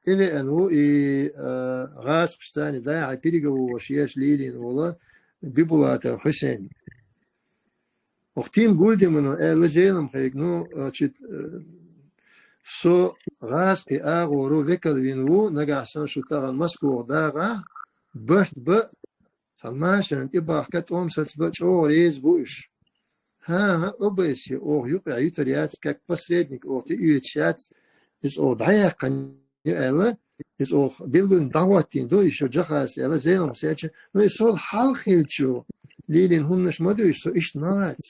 тӀевеана ву и, а, гӀазкхашца дӀахьа переговораш еш лелийна волу Бибулатов Хьусейн. Оха Тим Гульдемано аьлла Зеламхега, ну, а, чит, а, со гӀазкхи агӀоро векал вина ву, нагахь санна шу тахана Москвахь дагӀахь, барт бан, цхьана машарна тӀе бахка, тӀом саца бан чӀогӀа реза бу уьш. ХӀан-хӀа, ОБСЕ оха юкъахь юьтур яц, как посредник оха тӀеоьцуш яц, иза оха дӀаяьккхина ю аьлла, иза оха билггал дӀахӀоттийна ду, ишо Джохарс аьлла, Зеламхас аьлча, ну, и сол хьалха хилча лелийна хӀуманаш ма ду уьш, со иштта ма вац.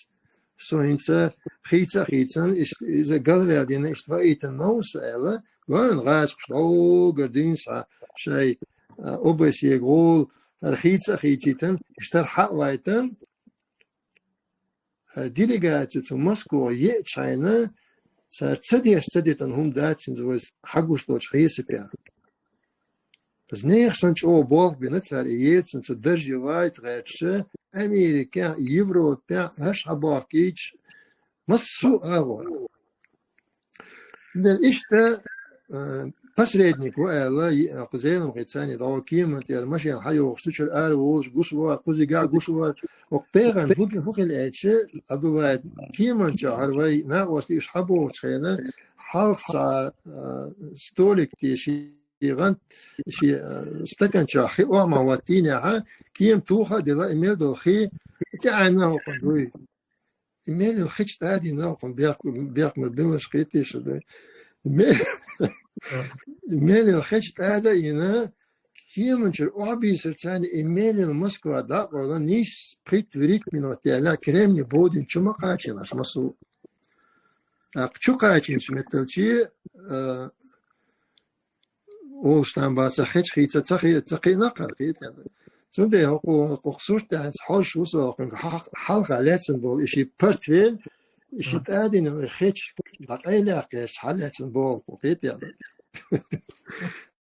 Со хӀинца хийца а хийцина, иштта иза галваьлла дина, иштта ваийтина ма ву со аьлла, гой гӀазкхаша дӀогара дуьйна схьа шайн, а, ОБСЕ-га гӀола, хӀара хийца а хийцийтина, иштта хьа а вайтина, хӀара делегаци цу Москвахь еачхьайна, цара ца деш ца дитина хӀума дац хӀинца вайца хьагуш долчу хьесапехь. Иза нехан санна чӀогӀа болх бина цара, и Ельцин цу дарже вайта гӀерташ, Америкехь, Европехь, хӀара хьабохкийча, массо а агӀор. Дела иштта, а, посредник ву аьлла, и-, кху Зеламхи царна дӀо кеман тӀера машина хьайогӀуш, цу чуьра ара волуш, гуш вара, кхузигахь гуш вара. Оха бегӀан хӀу-, хӀу хила аьлча, Абдулла, кеман чохь хӀара вай накъостий уьш хьабогӀучу хенахь, хьалха цхьа, а, столик теши, гӀант, ши, а, стакан чохь хи охьа ма хӀоттийнехь, кема тоха а дела, и мел долу хи тӀеӀаьнна хӀокхунна дуй. И мел йолу хи чу тӀадийна хӀокхунна бехк-, бехк ма биллаш кхетий шу дай. Ме-, мел йолу хи чу тӀада а йина, кеманчуьра охьабийсира царна, и мел йолу Москва дӀа а къовлина, нийсса пхийтта-вуьрхӀитта минот яьлла, Кремль бодина чу ма кхачийна аша массо а. ТӀаккха чу кхачийначу метталчий, а, олуш там бац, хечахийца ца хи-, ца кхиъна кхара, кхетий. Цундела хӀокху, хӀокху сурт тӀехь хьожуш ву со, хӀокхуьнга хьал-, хьалха лаьцна болу и ши портфель, и ши тӀадийна хеча, дӀакъайлаьккхича, хьалаьцна болу кху, кхетий.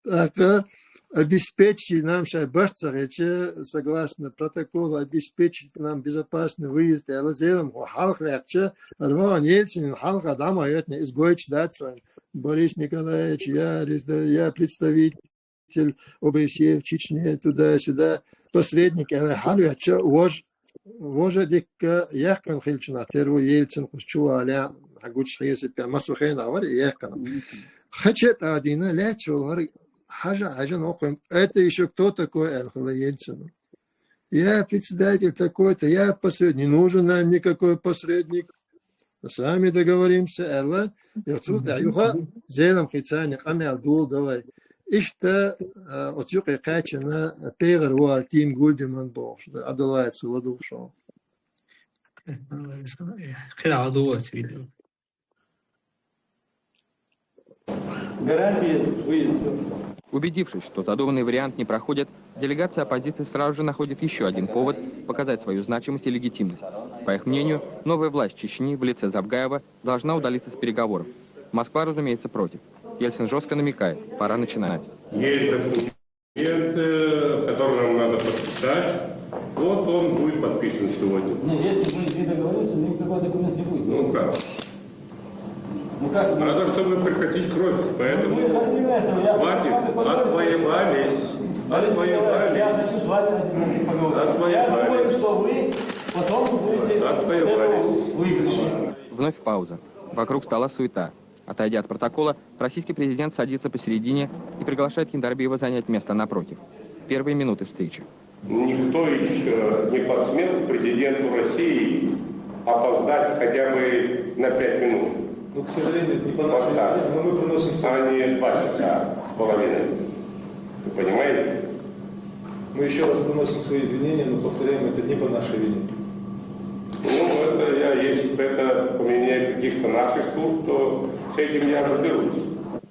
ТӀаккха обеспечить нам шайн барт ца хилча, согласно протоколу, обеспечить нам безопасный выезд аьлла, Зеламхо хьалха ваьккхича, хӀара вахана Ельцин хьалха дӀа ма хӀоьттина, иза гойтуш дац вайн. Борис Николаевич, я резда-, я представитель ОБСЕ в Чечне, туда-сюда, посредник аьлла, хьалаваьлча, вож-, вожа дикка яьккхина хилча, тера ву Ельцин кхуза чу валахь, хьан гучу хьесап, массо хенахь вара и яьккхина. Хеча а тӀадийна, лаьтташ волу хӀара хьажа а хьаьжна, хӀокхуьнга: «Это ещё кто такой?» — аьлла хилла Ельцина. «Я председатель такой-то, я посредник». «Не нужен нам никакой посредник. Сами договоримся», — аьлла. Йо, цул тӀаьхьа юха Зеламхи царна къамел доладелла. Иштта, а, оцу юкъе кхаьчна пегӀар вара Тим Гульдеман бохуш, Абдуллаца ладугӀуш ву. КхидӀа ладугӀу оцу видео. Гарантии выезда. Убедившись, что задуманный вариант не проходит, делегация оппозиции сразу же находит ещё один повод показать свою значимость и легитимность. По их мнению, новая власть Чечни в лице Завгаева должна удалиться с переговоров. Москва, разумеется, против. Ельцин жёстко намекает: пора начинать. Есть документы, которые нам надо подписать. Вот он будет подписан сегодня. Не, если мы не договоримся, никакой документ не будет. Ну как? Ну как? Надо, чтобы прекратить кровь. Поэтому мы хотим этого. Я хватит. Отвоевались. Борис Николаевич, я хочу с вами поговорить. Отвоевались. Я думаю, что вы потом будете от этого в выигрыше. Вновь пауза. Вокруг стола суета. Отойдя от протокола, российский президент садится посередине и приглашает Яндарбиева занять место напротив. Первые минуты встречи. Никто еще не посмел президенту России опоздать хотя бы на пять минут. Ну, к сожалению, это не по нашей вине, но мы приносим свои... А не два часа с половиной. Вы понимаете? Мы еще раз приносим свои извинения, но повторяем, это не по нашей вине. Ну, это я, если бы это у меня каких-то наших служб, то с этим я разберусь.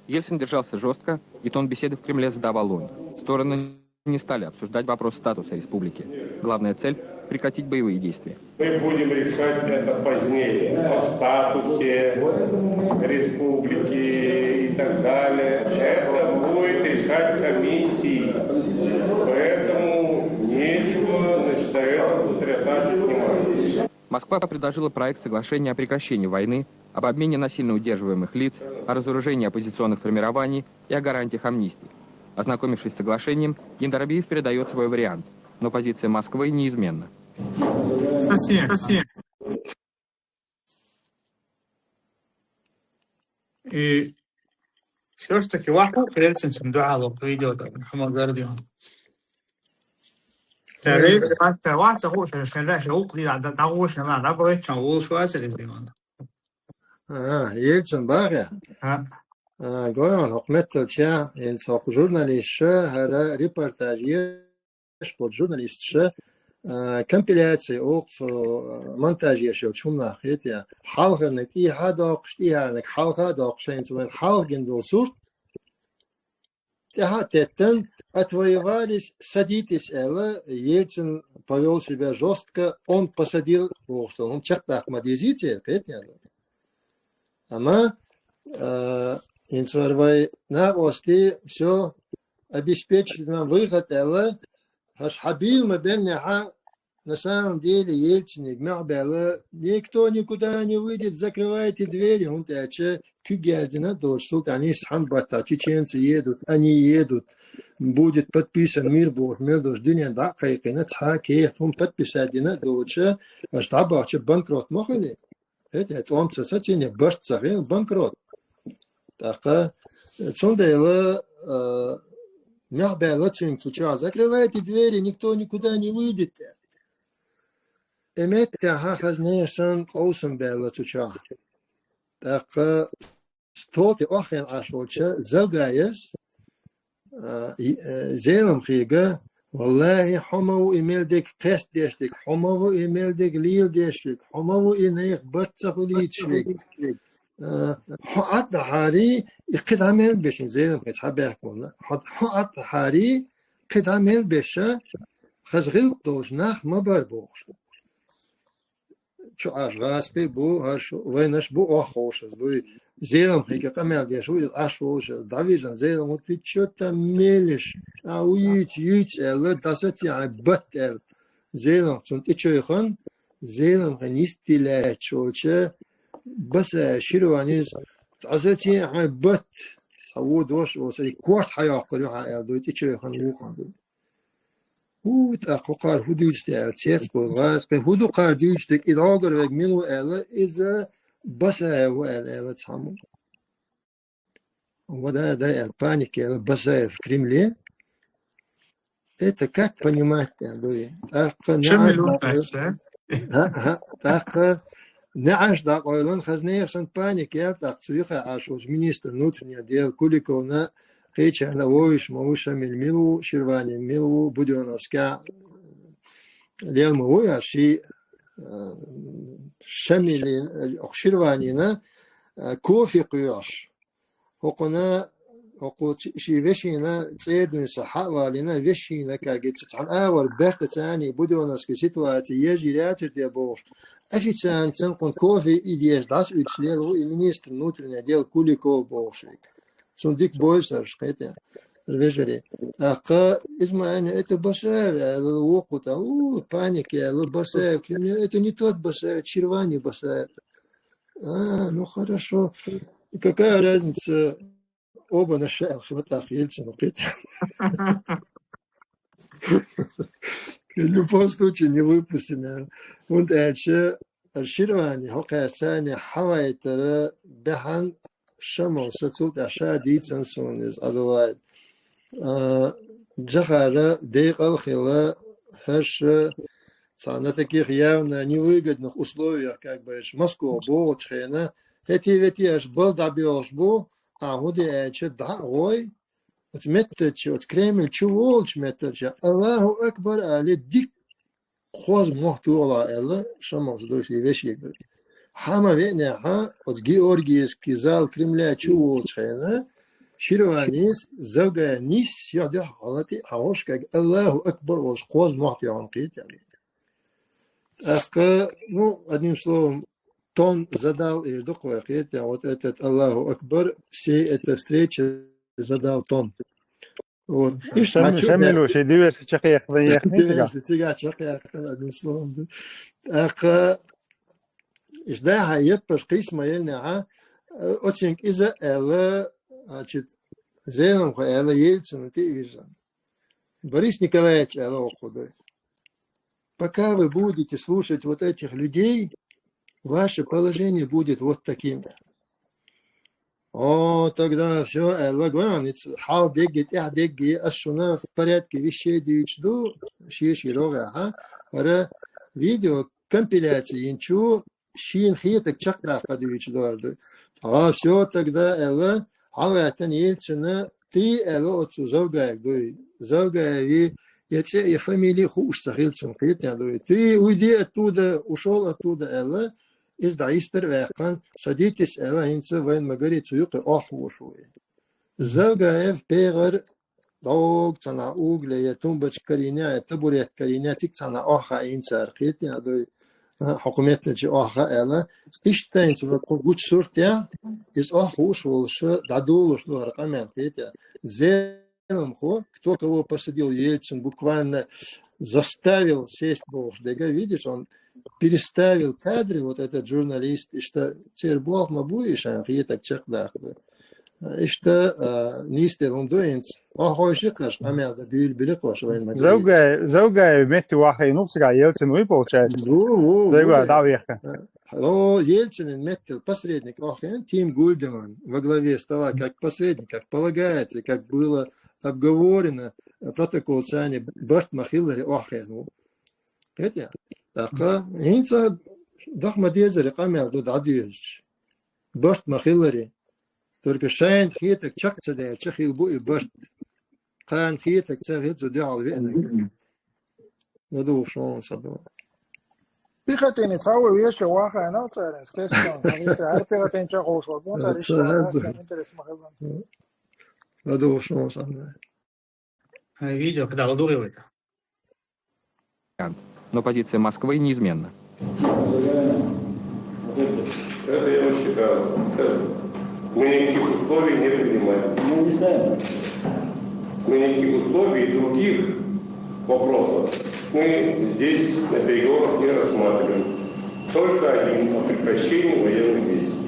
Ельцин держался жёстко, и тон беседы в Кремле задавал он. Стороны не стали обсуждать вопрос статуса республики. Главная цель — прекратить боевые действия. Мы будем решать это позднее. О статусе республики и так далее. Это будет решать комиссии. Поэтому нечего, значит, на этом сосредотачивать внимание. Москва предложила проект соглашения о прекращении войны, об обмене на сильно удерживаемых лиц, о разоружении оппозиционных формирований и о гарантиях амнистии. Ознакомившись с соглашением, Яндарбиев передаёт свой вариант, но позиция Москвы неизменна. Совсем. Совсем. И всё ж таки ваху Ельцин цуьнан дуьхьал видео тӀе, Мухаммад Гардион. Э. Тара вац, вац, хууш, шен даш, гӀуллакх дийла, дӀа, дӀагӀуш, нана, дӀабахийтина, вулш вацара иза, Иван. А, Ельцин бахьа? А. А, гой хьуна, хӀокху метталча, хӀинца хӀокху журналисташа, хӀара репортаж еш болчу журналисташа, а, компиляция, оха цо, а, монтаж еш йолчу хӀуманах хетий, хьалхарниг тӀехьа а доккхуш, тӀехьарниг хьалха а доккхуш, хӀинца вайн хьалха гина долу сурт, тӀаьхьа а теттан, «Отвоевались, садитесь», аьлла, Ельцин повёл себя жёстко, он посадил, бохуш долу хӀума чекхдаккха ма дезий церан, кхетий аьлла. Амма, а, хӀинца вара вай накъостий, всё, обеспечить нам выход аьлла, хӀара хьан бийла ма беннехьа, На самом деле, Ельциныг мягбела, никто никуда не выйдет, закрывайте двери, он тяча, куьгяздина дождь, султанис ханбата, чеченцы едут, они едут, будет подписан мир, бог, мир дождь, дуня, да, кайкина, цха, кех, он подписать дина дождь, аж табача банкрот махали. Это, это он сосательный, башца, банкрот. Так, цундела, мягбела цинг цуча, закрывайте двери, никто никуда не выйдет. Эмет тяха хазнешан каусам бела цуча. Так, стоти охен ашволча, Завгаевс, Зелам хига, валлахи, хомаву имелдик кест дештик, хомаву имелдик лил дештик, хомаву и нех баццаху личвик. Хо ат хари, и кид амел бешин, Зелам хиц хабяк болна. Хо ат хари, кид амел беша, хазгил долж нах мабар болш. Чу аш гаспи бу, аш вайнаш бу, ох, хошаз дуй. Зелам хига камел деш, уй, аш хошаз. Давижан Зелам, вот ты чё там мелешь? А уйич, юйч, эл, дасати, ай, бат, эл. Зелам, цун ты чё хан? Зелам хан истиле чолча. Баса ширваниз, дасати, ай, бат. Саву дош, о, сай, корт хаяк, курю, ха, эл, дуй, ты чё хан, у, хан, дуй. Ху, тӀаккха хӀокхар хӀу дуьйцуьйту аьлла, цецболу гӀазкхи, хӀу ду кхар дуьйцуьйту, и дӀогара вега мила ву аьлла, иза Басаев ву аьлла, аьлла цхьамма. Ва да, да аьлла, паник аьлла, Басаев в Кремле. Это как понимать, аьлла, дуй? ТӀаккха Чу неӀарш мила ву дакъа-, кхача? ХӀа, хӀа, тӀаккха неӀарш дакъойлан хазнех сан паник аьлла, тӀаккха цу юххе Ӏаш волчу министр внутренних дел Куликовна кхечарна вовиш ма ву Шамил мила ву, Ширвани мила ву, Будёновскя лел ма ву я ши, э, Шамилин, э, Ширванина, э, кофе кхоьхьуш. ХӀокхуна, хӀокху ши вешина цӀердуьнса хьа а валина, вешина кагица цхьана агӀор бехта царний Будёновский ситуация ежи ряцар де бохуш. Официально цанкъун кофе и деш дӀас уьдуш лела ву и министр внутренних дел Куликов бохуш вик. Цунна дика бойсарш кхетӀе. Вежарий. ТӀаккха иза ма аьлла, это Басаев, аьлла, вукху тӀа, у, паника аьлла, Басаев, это не тот Басаев, Ширвани Басаев. А, ну хорошо. Какая разница, оба на шех, вот так, Ельцин, опять. В любом случае, не выпустим, наверное. ХӀунда аьлча, Ширвани, хӀокхаьрца царна хьавайтара баьхьан Шамал са цул тӀаьхьа ша дийцан суна иза, Ӏадалай. А, Джахара декъал хила, хӀорш цхьана таких явно невыгодных условиях, как бы, Москва бохучу хенахь, хӀети-вети аша бал дӀабоьлхуш бу, а хӀун де аьлча, дӀа а гӀой, оцу меттачу, оцу Кремль чу волчу меттачу, Аллаху Акбар али, дика кхоза мохь тохалахь аьлла, Шамалс ду ши вешега. Хьан ма веънехьа, оцу Георгиевский зал Кремля чу волчу хенахь, Ширванис, Завгая нис, я дуьхьа хьала тӀе а хьовшкаг, Аллаху Акбар волуш кхоза мохь тохана кхетта. ТӀаккха, ну, одним словом, тон задал, эр ду-кх вай кхетта, вот этот Аллаху Акбар, всей эта встреча задал тон. Вот. Иштта Шамил, хьан чу Шамил ву ши диверси чекхъяьккхина яхни цигахь? Диверси цигахь чекхъяьккхина, одним словом, да. ТӀаккха, иштта дӀа-хьа еппаш кхийса ма еллинехьа, оцинга иза аьлла, значит, Зеламха аьлла, Ельцина тӀе а вирзина. Борис Николаевич аьлла воккху дай. Пока вы будете слушать вот этих людей, ваше положение будет вот таким. О, тогда всё, аьлла, гойн, хьал дегги, тӀаьхьа дегги, ас шуна в порядке вещей дуьйцуш ду, шен-шен рогӀехьа, хӀара видео компиляция йинчу, шена хетарг чекхдаккха дуьйцуш дара ду. А, всё, тогда, аьлла, хьаваьттина Ельцина, тӀе аьлла оцу Завгаевга дуй. Завгаеви я цӀе, я фамили хууш ца хилла цунна кхетта дуй. Ты уйди оттуда, ушёл оттуда, аьлла, иза дӀайистар а ваьккхина, садитесь, аьлла, хӀинца вайн магари цу юккъе охьахууш ву и. Завгаев пегӀар дӀогга цхьана угла я тумбочка карийна, я табурет карийна, цига цхьана охьахаийна цара кхетта дуй. А, хьокху меттачу охьахаа аьлла. Иштта хӀинца вай кху гучу суртехь, иза охьахууш волуш, дӀадолуш ду хӀара къамел кхетта. Зе Михайловым хо, кто кого посадил, Ельцин буквально заставил сесть бохуш дега, видишь, он переставил кадры, вот этот журналист, и что, цер бох ма буй, и шан хетаг чакхдахба. Иштта, а, нийсдер хӀума ду хӀинца. Охьа хойши кхаш, къамел да буьйлу били кхош вайн ма. Завгай, Завгаев метте вахийна сага Ельцин вуй, получается? Ву, ву, Завгаев ву. ДӀавехка. О, Ельцинан меттел посредник охьахиъна Тим Гульдеман во главе стола, как посредник, как полагается, как было обговорено, э, протокол цани барт ма хиллари охьахиъна ву. Хетя? ТӀаккха хӀинца даха ма дезари къамел ду дӀадоьжуш. Барт ма хиллари. Только шайна хетаг чакх ца даьлча хилла бу и барт. Кхана хетаг ца хилла цу дуьхьал веанарг. ЛадугӀуш вон сабо. Пехотинец хьаву вешан вахана царин, спецтон. Хьаву пехотинец чакхуш вал, бун царин Ца ишван хазу. вахана, интерес ма хилла. ЛадугӀуш вон сабо. Видео, когда ладугӀивает. Но позиция Москвы неизменна. Это я считаю. Мы никаких условий не принимаем. Мы не ставим. Мы никаких условий и других вопросов мы здесь на переговорах не рассматриваем. Только один — о прекращении военных действий.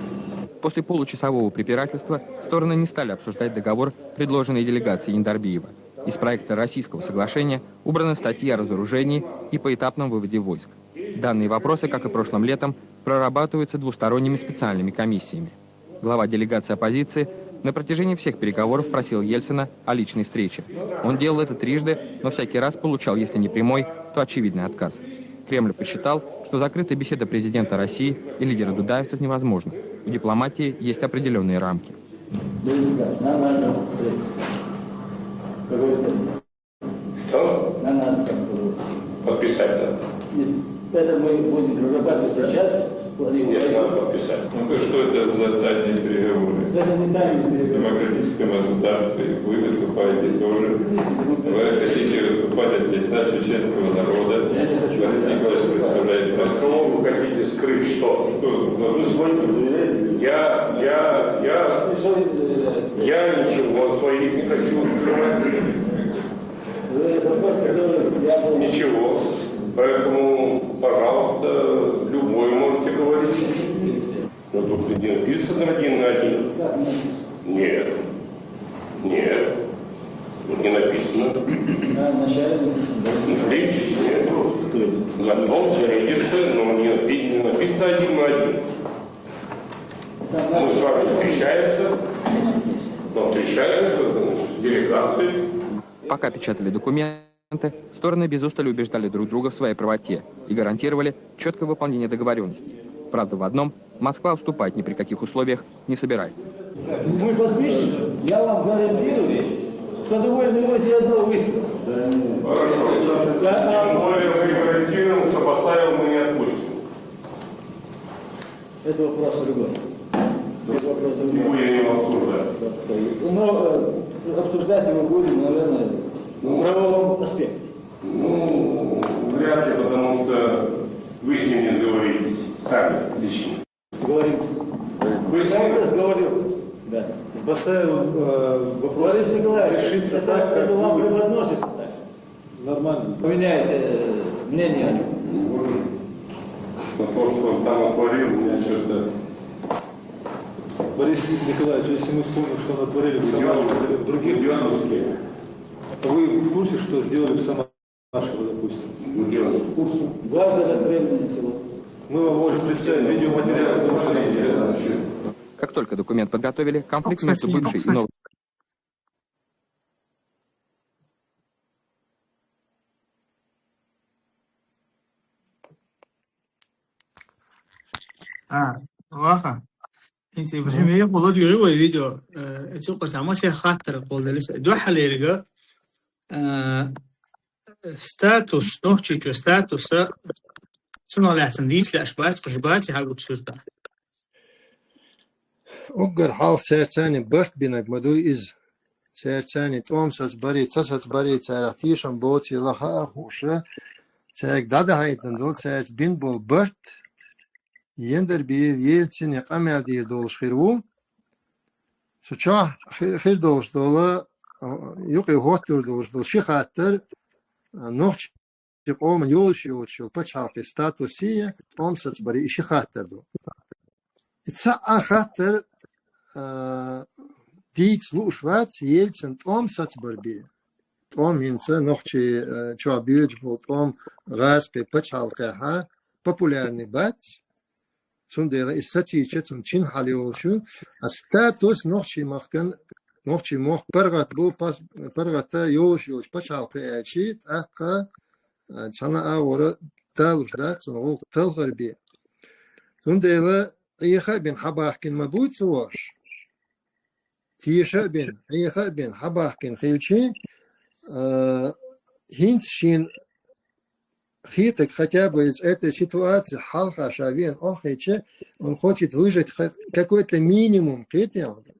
После получасового препирательства стороны не стали обсуждать договор, предложенный делегацией Яндарбиева. Из проекта российского соглашения убраны статьи о разоружении и поэтапном выводе войск. Данные вопросы, как и прошлым летом, прорабатываются двусторонними специальными комиссиями. Глава делегации оппозиции на протяжении всех переговоров просил Ельцина о личной встрече. Он делал это трижды, но всякий раз получал, если не прямой, то очевидный отказ. Кремль посчитал, что закрытая беседа президента России и лидера дудаевцев невозможна. У дипломатии есть определенные рамки. Нам надо встретиться. Какой-то Что? Нам надо там подписать, да? Нет, это мы будем разрабатывать сейчас. Нет, надо подписать. Ну, что это за тайные переговоры? Это не тайные переговоры. В демократическом государстве вы выступаете тоже. Вы хотите выступать от лица чеченского народа. Я не хочу. Борис Николаевич представляет нас. От кого вы хотите скрыть что? Что? Вы своим доверяете? Я, я, я, я ничего своих не хочу скрывать. Ничего. Поэтому, пожалуйста, любой можете говорить. Но тут ведь не написано один на один. Нет. Нет. Тут не написано. Флинч нет. Готов встретиться, но не напи-, не написано один на один. Мы с вами встречаемся, но встречаемся, значит, с делегацией. Пока печатали документы, стороны без устали убеждали друг друга в своей правоте и гарантировали четкое выполнение договоренностей. Правда, в одном Москва уступать ни при каких условиях не собирается. Мой подписчик, я вам гарантирую, что довольно будет одного выстрела. Хорошо. Да, а Тем более мы гарантируем, что Басаева мы не отпустим. Это вопрос другой. Это вопрос другой. Его я не обсуждаю. Но, э, обсуждать его будем, наверное, в правовом аспекте. Ну, вряд ли, потому что вы с ним не сговоритесь сами лично. Договоримся. Вы с ним? Я уже сговорился. Да. С Басаевым, э, вопрос Борис Николаевич, решится это, так, как это вам будет. Преподносится так? Нормально. Поменяете, э, мнение о нём? Ну, то, что он там натворил, у меня что-то Борис Николаевич, если мы вспомним, что натворили в Самарском или в других, Будённовский. Вы в курсе, что сделали в Самарском, допустим? Будённовский в курсе. Дважды расстреляли всего. Мы вам можем представить видеоматериалы, которые Как только документ подготовили, конфликт между бывшей и новой А, ваха. Инси бжими хулад юри вай видео. Э, эцу къасама се хаттар къолдали се. Дуьхьалерга, э, статус, нохчийчу статуса, цунах лаьцна дийцлеш бац, кхуш бац, хьагуд сурта. Уггар хьалха цаьрцани барт бинаг ма дуй иза. Цаьрцани тӀом саца барий, ца саца барий, царах тешам боций лаха а хууша, цаьрга дӀадахьайтан долу, цаьрца бин болу барт, Яндарбиев, Ельцин я къамел дийр долуш хир ву. Цу чохь хи-, хир долуш долу а, юкъе хӀоттор долуш долу ши хаттар, а, нохчийн къоман йолуш йоцуш йолу пачхьалкхийн статусе, тӀом сацбаре и ши хаттар ду. И цхьа а хаттар, а, дийца лууш вац Ельцин тӀом сацбар бен. ТӀом хӀинца нохчийн, а, чохь боьдуш болу тӀом гӀазкхийн пачхьалкхехь популярный бац. Цундела и сацийча, цунна чин хьала йолуш ю, а статус нохчийн махкан, нохчийн мохк паргӀат бу, пас-, паргӀата йолуш йолуш пачхьалкх аьлчи, тӀаккха, а, цхьана агӀора далуш дац цунна гӀуллакх талхар бен. Цундела Ӏеха а бина хьабахкина ма буй цо ваш. Теша а бина, Ӏеха а бина хьабахкина хилчи, а, хӀинца шен хетаг хотя бы из этой ситуации хьалха ша веана охьахиъча, он хочет выжать ха-, какой-то минимум, кхетий хьуна.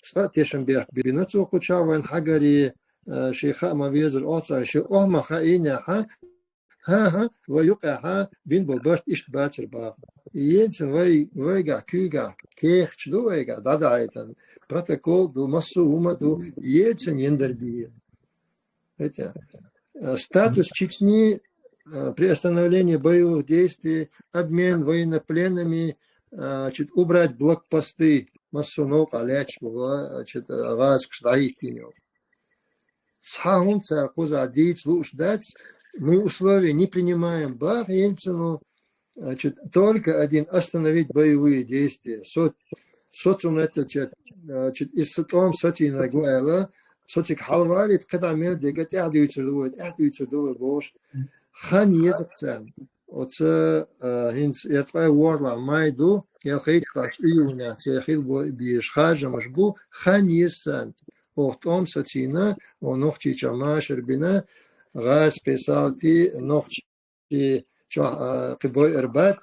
Цкъа а тешнабехк бина цо кху чохь вайн хьагаре, а, шен хаа ма везара оццахь, шен охьа ма хаийнехь, хӀан-хӀа, вай юкъехь бина болу барт иштта бацара баха. И Ельцин вай, вайгахь куьйгахь кехаташ ду, вайгахь дӀадахьийтина протокол ду, массо а хӀума ду, Ельцин яндар бен. Хотя, э, статус Чечни, э, приостановление боевых действий, обмен военнопленными, э, значит, убрать блокпосты, массо а новкъа лаьтташ бу, значит, э, гӀазкхаша дӀахӀиттийна йолу. Цхьа хӀума цара кхузахь дийца лууш дац, мы условия не принимаем баха Ельцину, значит, только один остановить боевые действия. Со, со цунна аьлла, значит, иза тӀом сацийнарг ву аьлла, со цига хьалавалийта, кхидӀа мел дерг тӀаьхьа дуьйцур ду вай, тӀаьхьа дуьйцур ду вай бохуш. Хан еза царна. Оцу, а, хӀинца эрткъе ворхӀалгӀа май ду, я хӀитталгӀачу июнехь церан хила бо-, безаш харжамаш бу, хан еза царна. Оха тӀом сацийна, оха Нохчийчохь машар бина, гӀазкхий, салтий, нохчий чохь, а, кхин бойур бац,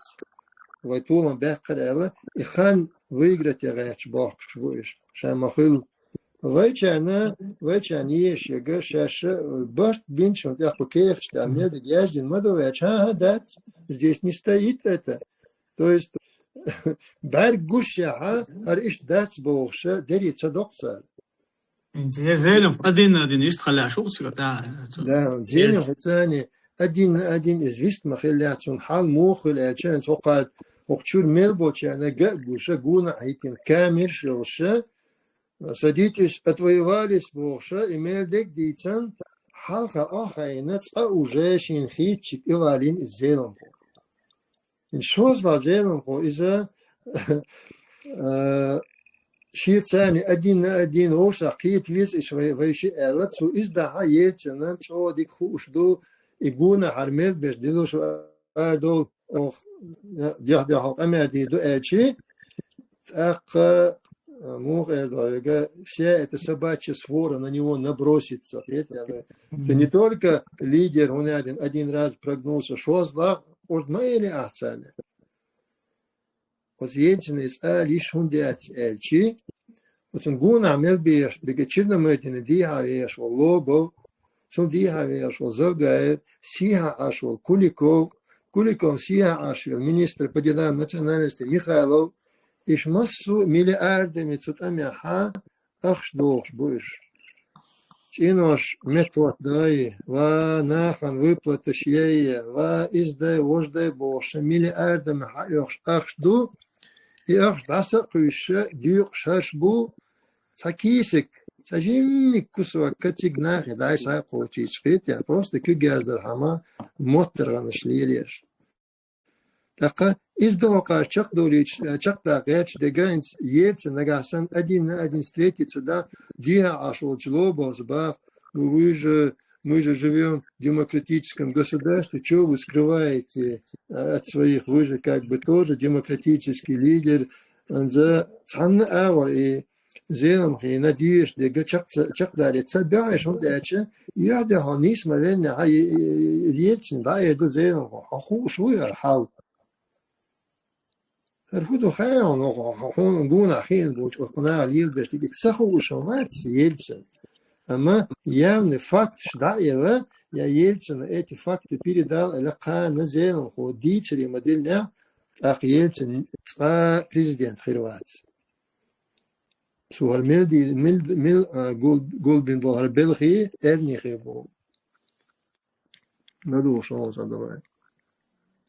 вай толам баьккхира аьлла, и хан выиграть ян гӀерташ бохкуш бу уьш, ша ма-хуьллу. Вайчарна, вайчарна еш яга, шаьш барт бинчун тӀехь кху кехаташ тӀехь мел дерг яздина ма ду ваьча, хӀан-хӀа, дац, здесь не стоит это. То есть, бӀаьрг гуш яхьа, хӀара иштта дац бохуша, дерий ца доккху цара. ХӀинца я Зелимхан один на один иштта хила лаьа шух цигара, да. Да, Зелимхан хӀинца один на один иза вист ма хиллехь, цунна хьал муха хуьлу аьлча, хӀинца хӀокхара, хӀокху чуьра мел болчарна ган а гуша, гуна а хӀиттина камераш а йолуша, садитесь, отвоевались бохуша, и мел дерг дийцан, хьалха охьахиъна, цкъа уже шена хийцачуьнга тӀевалийна иза Зелимхо. ШозлагӀа Зелимхо иза, а, шен царна один на один вовшах кхета веза иша вай, вай шиъ аьлла, цо иза дахьа Ельцинан чӀогӀа дика хууш ду, и гонахьара мел берш дилуш арадовла, оха дехьа-дехьа къамел дийр ду аьлчи, тӀаккха, а, муха эр ду вайга, вся эта собачья свора на него набросится. Понимаете, это не только лидер, он один, один раз прогнулся, шозлагӀа, урд ма эли ахь царна. Оцу Ельцина иза ала йиш хӀунда яц аьлчи, оцунна гонахь мел бехаш, бига Черномырдина дехьа вехаш волу Лобов, цунна дехьа вехаш волу Завгаев, сехьа Ӏаш волу Куликов, Куликов сехьа Ӏаш волу министр по делам национальностей Михайлов, иша массо а миллиардами цу тӀамехьа ахча дохуш бу уьш. ЦӀенош меттахӀотта дой, ва нахана выплаташ яй, ва иза дай, важа дай бохуш, миллиардами хьаоьхуш ахча ду. И ахча дӀаса а кхуьйсуша, доькъуш хӀорш бу, цхьа кийсак, цхьа жиммиг кусок ка цига нахе дӀай схьа а кхочийча хетта, просто куьг яздархьама моттаргӀанаш лелаеш. ТӀаккха иза дохкъаш чекхдолийча, чекхдаккха гӀерташ дерг а, хӀинца Ельцин нагахь санна один на один встретиться да, дехьа Ӏаш волчу Лобовс баха, ну, вы же, мы же живём в демократическом государстве, чё вы скрываете, а, от своих, вы же как бы тоже демократический лидер. Анза цхьанна а вара и Зелимхина дезаш дерг чекх-, чекхдале ца баьхьаш, хӀунда аьлча, юьхь-дуьхьал нийса ма веннехь, и, и, и, Ельцина дӀаэр ду Зелимхо, хьо хууш вуй хӀара хьал? ХӀара хӀун ду хаьий хьуна, хьуна гонахь хиъна болчу оцу наха лелабеш дерг? Ца хууш хӀума вац Ельцина. Амма явный факташ дӀаэла, я Ельцина эти факты передал аьлла, кхана Зелимхо дийцаре ма диллинехь, тӀаккха Ельцин цкъа президент хир вац. Цо хӀара мел ди-, мел, мел, а, гул-, гулбина болу хӀара белхий эрна хир бу. НадугӀуш ван цӀа давай.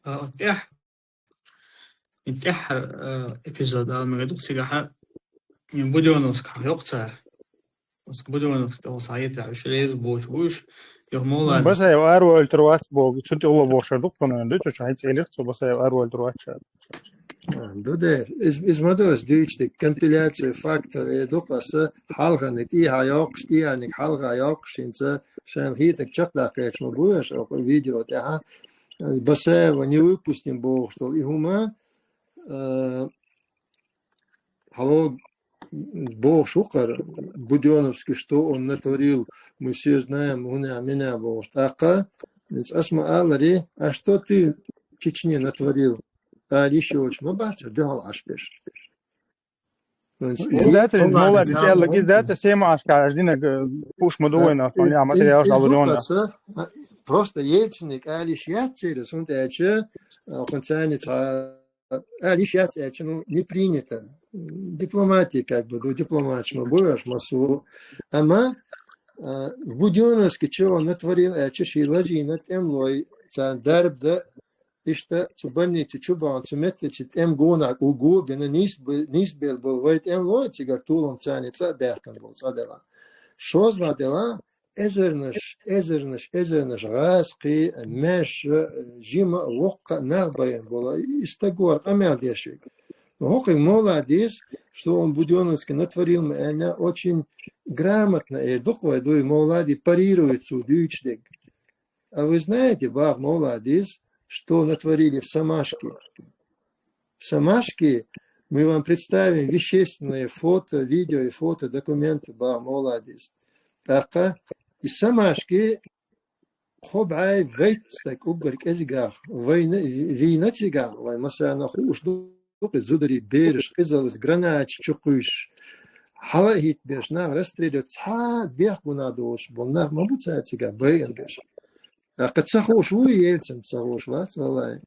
А, тӀехь, и тӀехь, а, эпизод ала мегар ду-кх цигахь, и Будённовск хьан йоккху цара. Оцу Будённовск тӀе схьаэцарехь уьш реза боцуш бу уьш, юха молла Басаев аравойтур вац боху, цу тӀе улло бохуш ду-кх цунна, ду, цу чу хьайн цӀе лиъча, цу Басаев аравойтур вац ша. А, ду дера. Иза, иза ма ду аса дуьйцу дерг, компиляция фактов эр ду-кх аса, хьалхарниг тӀехьа йоккхуш, тӀехьарниг хьалха йоккхуш, хӀинца шайна хетарг чекхдаккха гӀерташ ма бу аша оха видео тӀехь. Басаева не выпустим бохуш долу и хӀума, а, хьалога бохуш ву-кх хӀара, Будённовский, что он натворил, мы все знаем, хӀуна, мина бохуш. ТӀаккха, хӀинца аса ма аллара, а что ты в Чечне натворил? Ала йиш йоцуш ма бац хӀара дуьхьал Ӏаш берш. ХӀинца Иза дац, иза молла дис аьлларг, иза дац, Семашкахь аш динарг, э, хууш ма ду вайна, а, тхуна иза, а, иза, материалаш иза ду дӀалур йона. Аса, а, просто Ельцинна ала йиш яц церан, хӀунда аьлча, а, кхунна царна цхьа ала йиш яц аьлча, ну, не принято. Дипломатия, как бы, ду дипломаташ ма бу аша массо. Амма, а, в Будённовске чего натворил аьлча, шен лазийна тӀемалой царна дарба дан, иштта цу больнице чу бахана, цу меттачу тӀеман гонах у го бина, нийсбе-, нийсбелла болу вай тӀемалой, цигара толам царна цӀа а баьхкина болу, цӀа делахь. ШозлагӀа делахь, эзарнаш, эзарнаш, эзарнаш гӀазкхий, маьрша, жима а, воккха а нах байна болу, и стаг вара къамел деш верг. Но хӀокхуьнга молла дис, что он в Будённовске натворил ма аьллинехь, очень грамотно эр ду-кх вай, дуй, молла ди парирует цо дуьйцу дерг. А вы знаете, бах молла дис, что натворили в Самашке? В Самашке мы вам представим вещественные фото, видео и фото, документы, бах молла дис. ТӀаккха и Самашке кхо бӀе вайца стаг уггар кӀезигах вайна, вийна цигахь, вай массарна хууш ду-кх иза, зударий, бераш, къизаллица гранаташ чу кхуьйсуш, хьала а хӀиттабеш, нах расстреливать, цхьа а бехк гуна долуш болу нах ма бу цара цигахь байина берш. ТӀаккха ца хууш ву Ельцин, ца хууш вац, валлахӀи.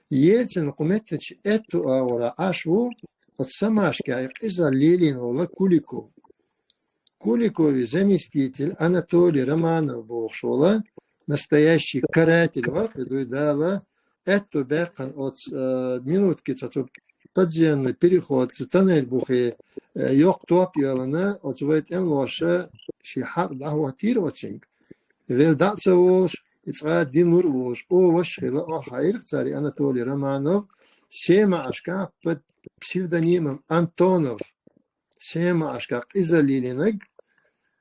Ельцин кху меттачу аьтту агӀора Ӏаш ву, оцу Самашкахь и къизалла лелийна волу Куликов. Куликови заместитель Анатолий Романов бохуш волу, настоящий каратель вара, кхин дуй Дала, аьтту баьккхина оцу, э, минутки цо цу подземный переход, цу тоннель бухе, э, йоккха топ йоьллина, оцу вай тӀемалоша шен хьакъ дӀахӀоттийра оцуьнга. Велла дӀа а ца волуш, и цкъа а динлур а волуш, оваш а хилла, охьахиира цара и Анатолий Романов, Семашкахь под псевдонимом Антонов. Семашкахь къизалла лелийнарг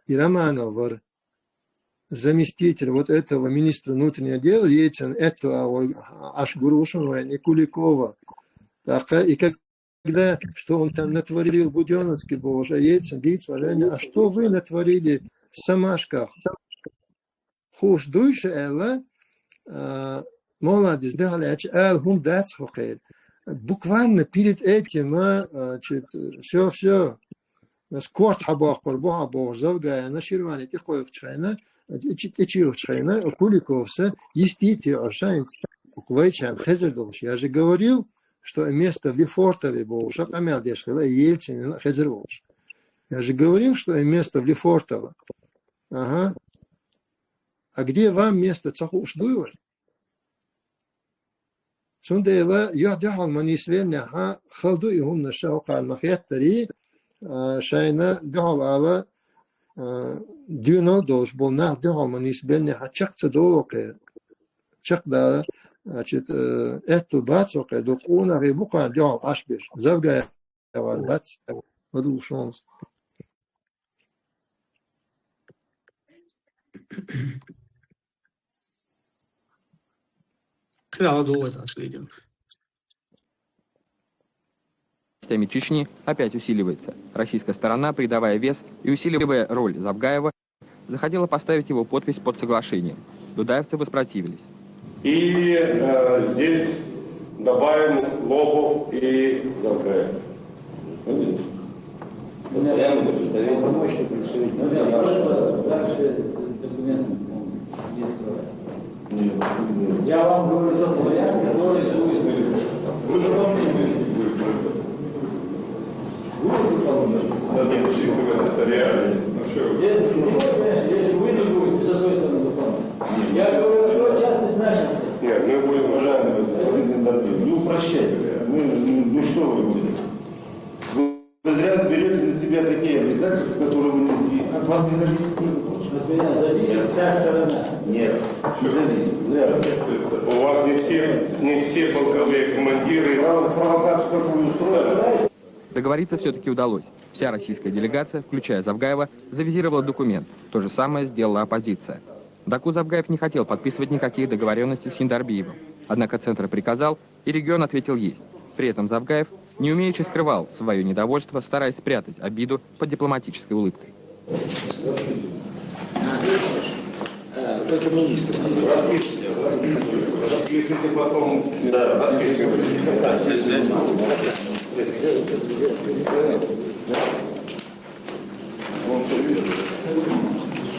и Романов вара. Заместитель вот этого министра внутренних дел, Ельцин аьтту агӀор Ӏаш гур ву шуна вайна, и Куликова. ТӀаккха и как Когда, что он там натворил в Будённовске, бохуш, а Ельцин дийца вара, а что вы натворили в Самашках? Хууш дуй шу аьлла, а, молла дис дуьхьал аьлча, ала хӀума дац хӀокхеран. Буквально перед этим, а, значит, всё, всё. Ас корта хьабоккхур бу хьо бохуш, Завгаевна ширвани тӀекхойкхучу хенна, тӀе-, тӀечийхачу хенна, Куликовс йистийта йоӀуш шайца, вайчарна хезар долуш. Я же говорил, что и место в Лефортове бохуш, а къамел деш хилла, и Ельцинна хезар волуш. Я же говорил, что и место в Лефортово. Ага. А где вам место, ца хууш дуй вай? Цундела юьхь-дуьхьал ма нисбеллинехь, хала ду и хӀуманаш ша хӀокхарна ма хеттарий, а, шайна дуьхьал ала, а, доьналла долуш болу нах дуьхьал ма нисбеллинехь, чекх ца долу кхеран. Чекхдала, значит, э, аьтту бац хӀокхеран, дукха къонахий бу кхарна дуьхьал Ӏаш берш. Завгаев вара бац, ма ду шуна. КхидӀа ладугӀу вай цхьа видео. Властями Чечни опять усиливается. Российская сторона, придавая вес и усиливая роль Завгаева, захотела поставить его подпись под соглашением. Дудаевцы воспротивились. И, э, здесь добавим Лобов и Завгаев. Постоянный представитель. Дальше документы. Я вам говорю тот вариант, который будет. Вы же помните, будет, будет, будет. Будет выполнено. Это реально. Ну, что вы? Если, ну, конечно, если вы не будете со своей стороны выполнять. Я говорю, это частность наших. Нет, мы будем, уважаемый господин Дордин, не упрощайте. Мы, ну, ну, что вы будете? Вы, вы зря берете на себя такие обязательства, которые вы не, от вас не зависит, между прочим. От меня зависит та сторона. Нет, не зависит. Зря. У вас не все, не все полковые командиры. Право, провокацию такую устроили. Договориться все-таки удалось. Вся российская делегация, включая Завгаева, завизировала документ. То же самое сделала оппозиция. Даку Завгаев не хотел подписывать никаких договоренностей с Яндарбиевым. Однако Центр приказал, и регион ответил есть. При этом Завгаев неумеючи скрывал свое недовольство, стараясь спрятать обиду под дипломатической улыбкой. Только министр. Подпишите, подпишите потом. Да, подпишите.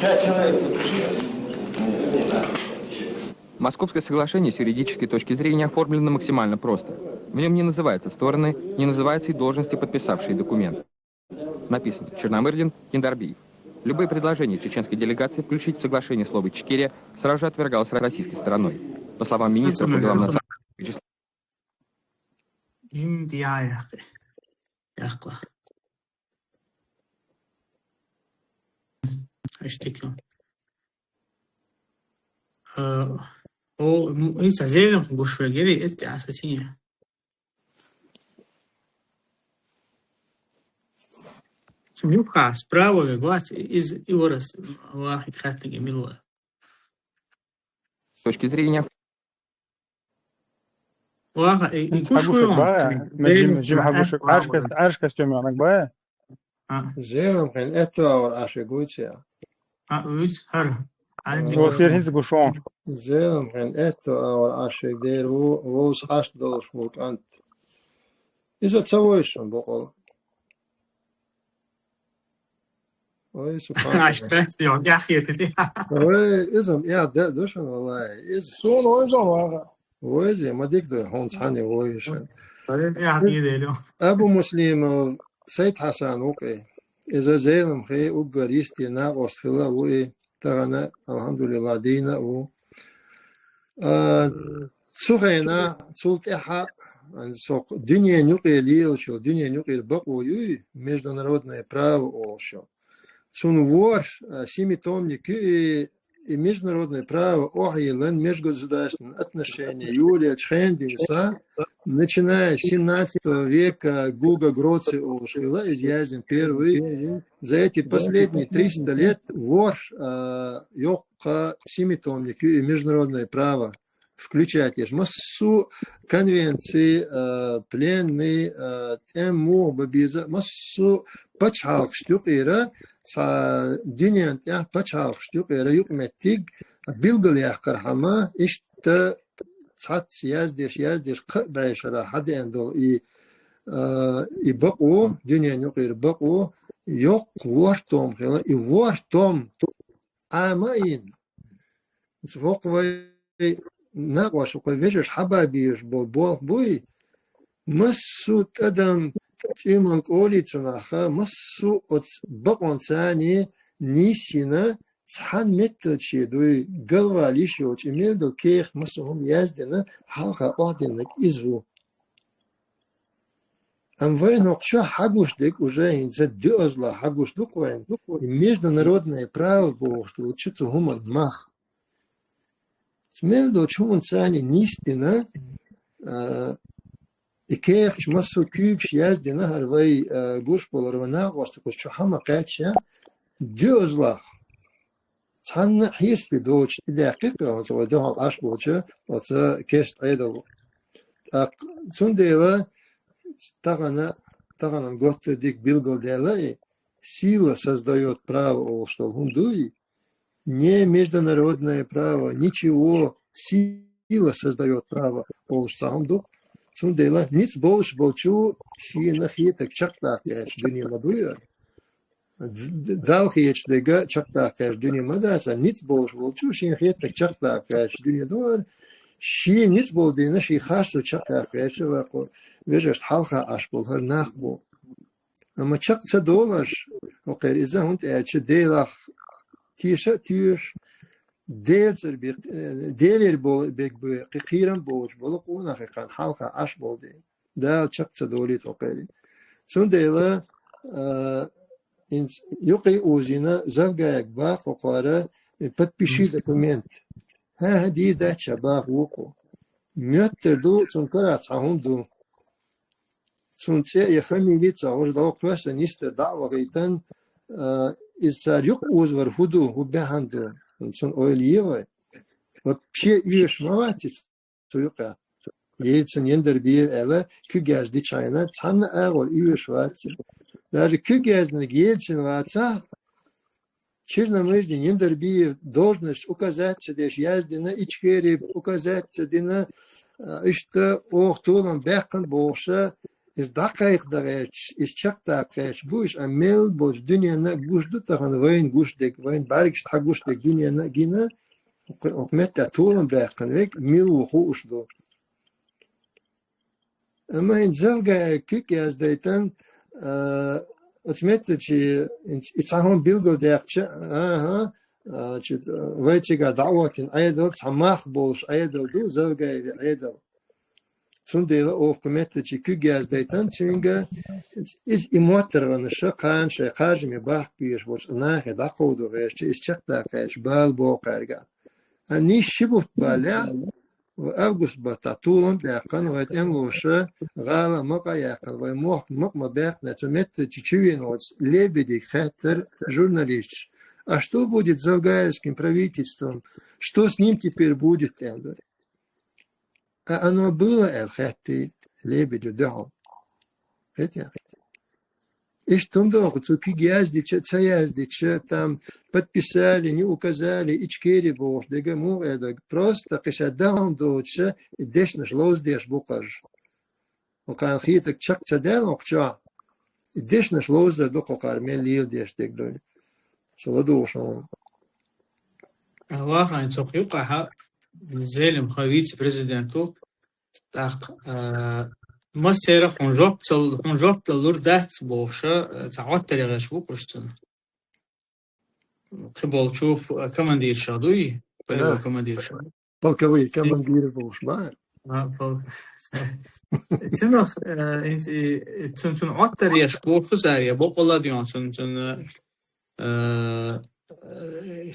Пять человек подпишите. Московское соглашение с юридической точки зрения оформлено максимально просто. В нем не называются стороны, не называются и должности, подписавшие документ. Написано: Черномырдин, Яндарбиев. Любые предложения чеченской делегации включить в соглашение слово «Ичкерия» сразу же отвергалось российской стороной. По словам министра по делам национальных меньшинств, Индия яхи. Яхла. Аштекло. Э, о, м, и сазевен гушвегери эти асасине. Нюха справа глаз из Иворас вахи хатиге милла. С точки зрения Ваха, и, и Хагушек кушуем. Бая, ма Джим, Джим Хагушек, Ашкас, Ашкас Тёмёнок бая. А. Зелам хен это авар аши гуйця. А, уйц, хар. Али Вот дигуш. Сир хинц гушон. Зелам хен это авар аши дер ву, ву схаш долш ву кант. Иза цавойшон бокол. Ой, субханаллах. Ашта, ё, яхи эти. Ой, изам, я, да, душан, валлахи. Из Сон ойзон вага. Войзи, ма дик да, хонц хани войша. Сарем яхи делю. Абу Муслимов, Сайд Хасан укъи. Иза зелам хи уггар исти накъост хила уи. Тагана, алхамдулиллах, дина у. А, цу хайна, цул тӀехьа, а, со дуьнен юкъе лелачул, дуьнен юкъера бакъо юй, международное право олуш. Цун ворхӀ, а, семитомник ю и, и международное право охьайиллан межгосударственные отношения юлечу хендинца, начиная с семнадцатого века Гуга Гроци олуш хила, иза яздина первый. За эти последние триста лет ворхӀ, а, йоккха семитомник ю и международное право включать еш. Массу конвенции, а, пленный, а, тӀем муха бан беза, массу пачхьалкхашта юкъера, цхьа дуьнен тӀехь пачхьалкхашта юкъера юкъаметтиг билгалъяьккхархьама, иштта цхьацца яздеш, яздеш, кхаа бӀешара хьадеана долу и, а, и бакъо, дуьнен юкъера бакъо, йоккха ворхӀ том хила, и ворхӀ том Ӏама а йина. ХӀокху вай накъош, хӀокху вай вежарш хьабан безаш болу болх буй, массо а тӀадам цӀуьйман кӀолий цунах, массо а оцу бакъонца нийсйина, цхьана метталче дуй, галвала йиш йолчу и мел долу кехат массо а хӀума яздина, хьалха охьадинарг иза ву. Амма вайна хӀокху чохь хьагуш дерг уже хӀинца доьазло хьагуш ду-кх вайна, и международное право бохуш долчу цу хӀуманан мах. Мел долчу хӀуманца нийсдина, а, и кехаташ массо а куьйгаш яздина хӀара вай, а, гуш болура вай накъостий кхуза чу хьама кхаьчча, доьазлах. Цхьанна а хьесапе доцуш тӀедаьккхи-кх оцу вай дуьхьал Ӏаш болчу оцу керста Ӏедало. ТӀаккха цундела тахана, тахана готтар дика билгалдаьлла и, сила создаёт право олуш долу хӀума дуй, не международное право, ничего, сила создаёт право олуш цхьа хӀума ду. Цундела ницкъ болуш болчу шена хетарг чекхдаккха гӀерташ дуьне ма дуй хӀара. Д-, д-, Далла хеташ дерг чекхдаккха гӀерташ дуьне ма дац, ницкъ болуш волчу шена хетарг чекхдаккха гӀерташ дуьне ду хӀара. Шен ницкъ болу дийна, шен харцо чекхдаккха гӀерташ вай кху вежаршна хьалха Ӏаш болу хӀара нах бу. Амма чекх ца долуш, Кхер иза хӀунда аьлча, Делах тийша а тоьшуш, Дела цӀербе-, э, Делера бо-, бег бе, кхы кхерам болчу болу къонахий кхарна хьалха Ӏаш болу дела. Дала чекх ца долийта хӀокхерий. Цундела, а, инц юкъе узийна Завгаевга баха хӀокхара, и подпиши документ. ХӀа-хӀа, дийр дац ша баха вукху. Моьттар ду, цунна карахь цхьа хӀума ду. Цунна цӀе я фамили ца хууш, дӀо кхоьссина йистера дӀа а вахийтина, а, иза цара юкъа узавар хӀун ду, хӀун баьхьна ду, цунна ойла е вай. Вообще оьшуш ма вац иза цу юкъа. Ельцин Яндарбиев аьлла, куьг яздичхьана, цхьанна а агӀор оьшуш вац иза. Даже куьг яздинарг Ельцин вацахь, Черномырдин Яндарбиев должность указать ца деш яздина, Ичкери указать ца дина, а, иштта оха толам баьккхина бохуша, иза дӀакхайкха дан гӀерташ, иза чекхдаккха гӀерташ бу, иза а мел болчу дуьненна а гуш ду тахана вайна гуш дерг, вайна бӀаьргаш дӀагуш дерг дуьненна а гина, оха, оха метта толам баьккхина верг мила ву хууш ду. Амма хӀинца Завгаевга куьг яздайтан, а, оцу меттачи и цхьа хӀума билгалдаьккхича, аха, а, чи, а, вай цига дӀаоттина Ӏедал, цхьа мах болуш Ӏедал ду, Завгаевн Ӏедал. Цундела оха кху меттачи куьг яздайтан цуьнга, иза и моттаргӀанаша кхана шайн кхажаме бахка безаш болчу нахе дӀакховдо гӀерташ, иза чекхдаккха гӀерташ бала боху кхаьрга. А нийсса ши бутт балехь, ва август баттахь толам а баьккхина, вай тӀемалоша гӀала а, макъа а яьккхина, вай мохк макъ ма баьккхина, цу меттачу чувеноца Лебедига хаьттара журналисташ: «А что будет с Завгаевским правительством? Что с ним теперь будет?» — аьлла. «А оно было?» — аьлла хаьттий Лебедева дуьхьал. Хетий? Иштта хӀума доху, цу куьг яздича, ца яздича, там подписали, не указали, Ичкери бохуш дерг а муха эр дерг. Просто кхин ша дахана доцуша и дешнаш ловзадеш бу кхаржа. Кхарна хетарг чекх ца даьлла кху чохь, и дешнаш ловзадар ду кху кхара мел леладеш дерг ду. Со ладугӀуш хьуна. Вахана цо юкъахь Зелимха вице-президент ву. ТӀаккха, а, массеран хьуна жоп ца-, хьуна жоп далур дац бохуша, а, цхьа Ӏоттар яхьеш ву кхуьш цунна. Кхиболчу ф-, командирша дуй? Полевой командирша. Полковые командиры бохуш ма. А, пол-, цунах, э, инц-, и, цун, цун Ӏоттар еш боху цара, я бокъала а дуьйна цун, цун, э, э,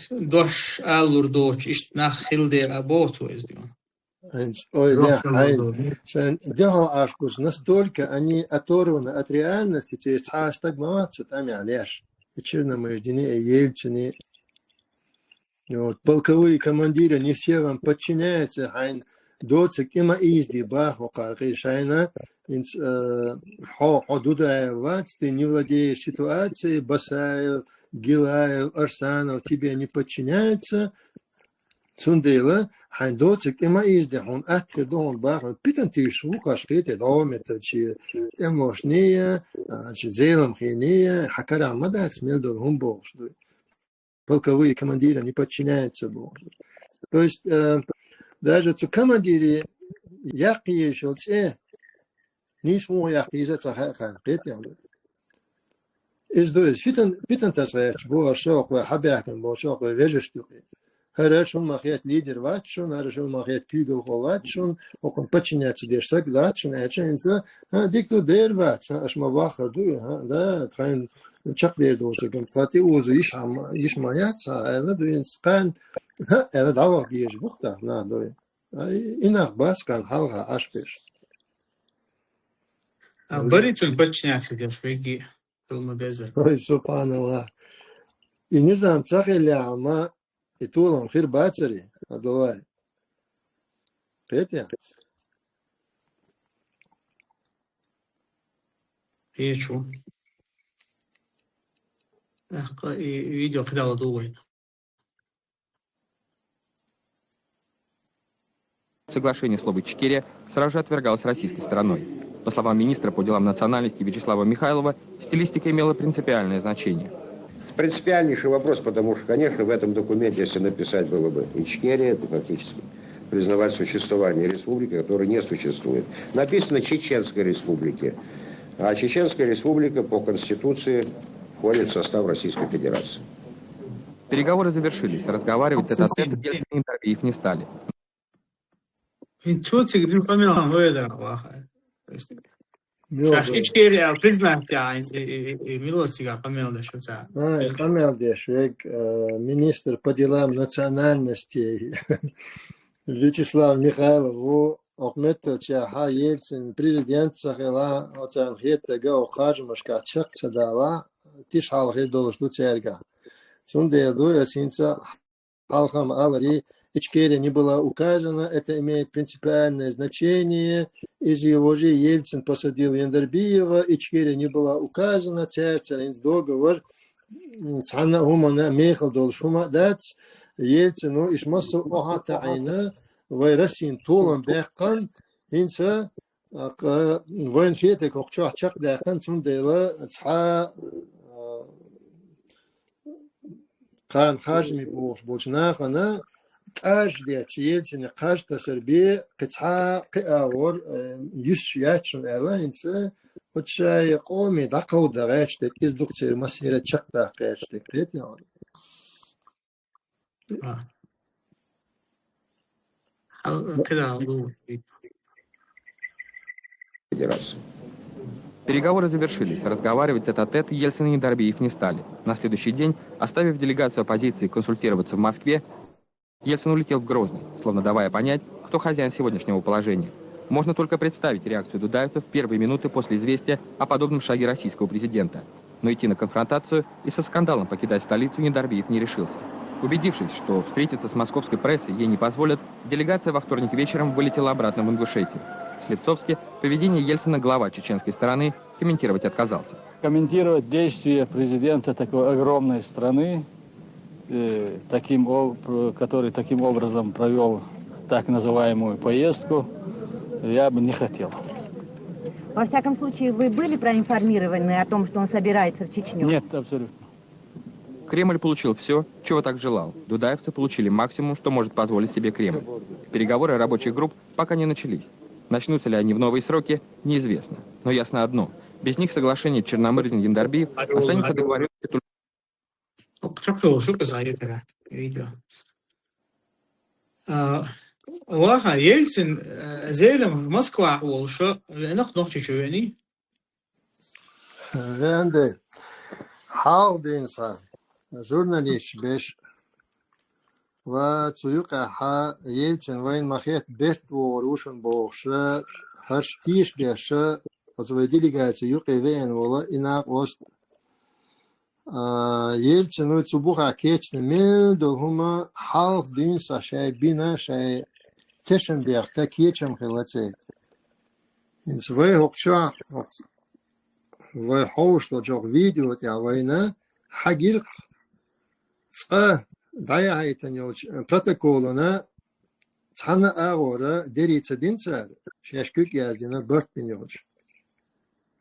дош алур доцу, иштта нах хила дера а боху цо иза дуьйна. Хьайна ойла, хьайна, шайн дегӀо Ӏаш кхуьш, настолько они оторваны от реальности, церан цхьа а стаг ма вац цу тӀамехь леш. И Черномырдини, и Ельцини. Вот, полковые командиры не все вам подчиняются, хьайна доцург тӀе ма ийзаде баха хӀокхара кхин шайна, хӀинца, э, хьо, хьо Дудаев вац, ты не владеешь ситуацией, Басаев, Гилаев, Арсанов тебе не подчиняются. Цундела хьайн доцург тӀе ма ийзаде, хьуна атта хир ду хьуна баха, питана тийсаш ву кхаш кхетий, дӀо меттачи тӀемалошний, а, чи Зелимхиний, хьан карахь ма дац мел долу хӀума бохуш ду. Полковые командиры не подчиняются боху. То есть, э, даже цу командире яккха езаш йолу цӀе, нийса муха яккха еза ца хаьа кхарна, кхетий хьуна. Иза ду иза, питан-, питана таса гӀерташ бу, аша шо кхой хьабаьхкина бу, шо кхой вежаршна юкъе. ХӀара шуна ма хета лидер вац шуна, хӀара шуна ма хета куьйгалхо вац шуна, хӀокхунна подчиняться деш саг вац шуна, аьлча хӀинца, хӀа, дика ду, дера вац, хӀа, аша ма ваххар ду, хӀа, да, тхайна чекхдер доцург, тхан тӀе оза йиш хьа ма, йиш ма яц, хӀа, аьлла ду, хӀинца кхарна, хӀа, аьлла, дӀаваха безаш бух тахана, дуй. Ай, и нах бац кхарна хьалха Ӏаш берш. А бари цунна подчиняться деш веги, хила ма безара. Ой, субханаллах. И низам ца хиллехь ма, и толам хир бацари, Абдуллай. Кхетий? Кхечу. ТӀаккха и видео кхидӀа ладугӀу вай. Соглашение, слово «Ичкерия» сразу же отвергалось российской стороной. По словам министра по делам национальностей Вячеслава Михайлова, стилистика имела принципиальное значение. Принципиальнейший вопрос, потому что, конечно, в этом документе, если написать было бы «Ичкерия», то фактически признавать существование республики, которая не существует. Написано «Чеченской республики». А Чеченская республика по Конституции входит в состав Российской Федерации. Переговоры завершились. Разговаривать тет-а-тет Ельцин и Дарбиев не стали. Ин цуцик дин къамел хойда ваха. Шашкичкери а признать я милосига къамел да шуца. Ай, къамел да швег министр по делам национальностей Вячеслав Михайлов. Охметтача ха Ельцин президент сахила оцан хетага о хажмашка чакца дала тиш халхи долуш ду церга. Цундела ду я синца халхам алари Ичкерия не была указана, это имеет принципиальное значение, из его же Ельцин посадил Яндарбиева, Ичкерия не была указана, церцер инц договор, цхьана хумана мехал долуш хума дац, Ельцину иш массо охьа таӀийна, вай Россин толам бехкан, хинца вайн хетиг хӀокху чохь чекхдаьккхина, цундела цхьа кхана хажами бохуш болчу нахана тӀаж детташ Ельцина кхаж тасар бе кхин цхьа кхин агӀор юсуш яц шуна аьлла, хӀинца оцу шайн къоме дӀакховда гӀерташ дерг, иза дукха церан массера чекхдаккха гӀерташ дерг, кхетий хьуна? Переговоры завершились. Разговаривать тет-а-тет Ельцин и Дарбиев не стали. На следующий день, оставив делегацию оппозиции консультироваться в Москве, Ельцин улетел в Грозный, словно давая понять, кто хозяин сегодняшнего положения. Можно только представить реакцию дудаевцев в первые минуты после известия о подобном шаге российского президента. Но идти на конфронтацию и со скандалом покидать столицу Яндарбиев не решился. Убедившись, что встретиться с московской прессой ей не позволят, делегация во вторник вечером вылетела обратно в Ингушетию. В Слепцовске поведение Ельцина глава чеченской стороны комментировать отказался. Комментировать действия президента такой огромной страны, э, таким, который таким образом провел так называемую поездку, я бы не хотел. Во всяком случае, вы были проинформированы о том, что он собирается в Чечню? Нет, абсолютно. Кремль получил все, чего так желал. Дудаевцы получили максимум, что может позволить себе Кремль. Переговоры рабочих групп пока не начались. Начнутся ли они в новые сроки, неизвестно. Но ясно одно. Без них соглашение Черномырдин-Яндарбиев останется договорённостью только Чакхволуш ву иза гӀертара видео. А, ваха, Ельцин, э, Зелим Москва волуша, венах Нохчийчу вени. Венде, хьалха дийна сан, журналисташ беш, ва цу юкъехьа Ельцин вайн ма хетта бертта вогӀур ву шуна бохуша, хӀорш тийша беша, оцу вай делегаци юкъе веана вола и накъост Ельцин вуй цу бухахь кечна мел долу хӀума хьалха дуьйна сан шайн бина, шайн тешнабехка кечам хилла церан. ХӀинца вай хӀокху чохь, вай хьовсуш долчохь видео тӀехь вайна хьагиркх цкъа дӀаяхьийтина йолчу протоколана цхьана агӀора дерий ца дина цара, шаьш куьг яздина барт бина йолчу.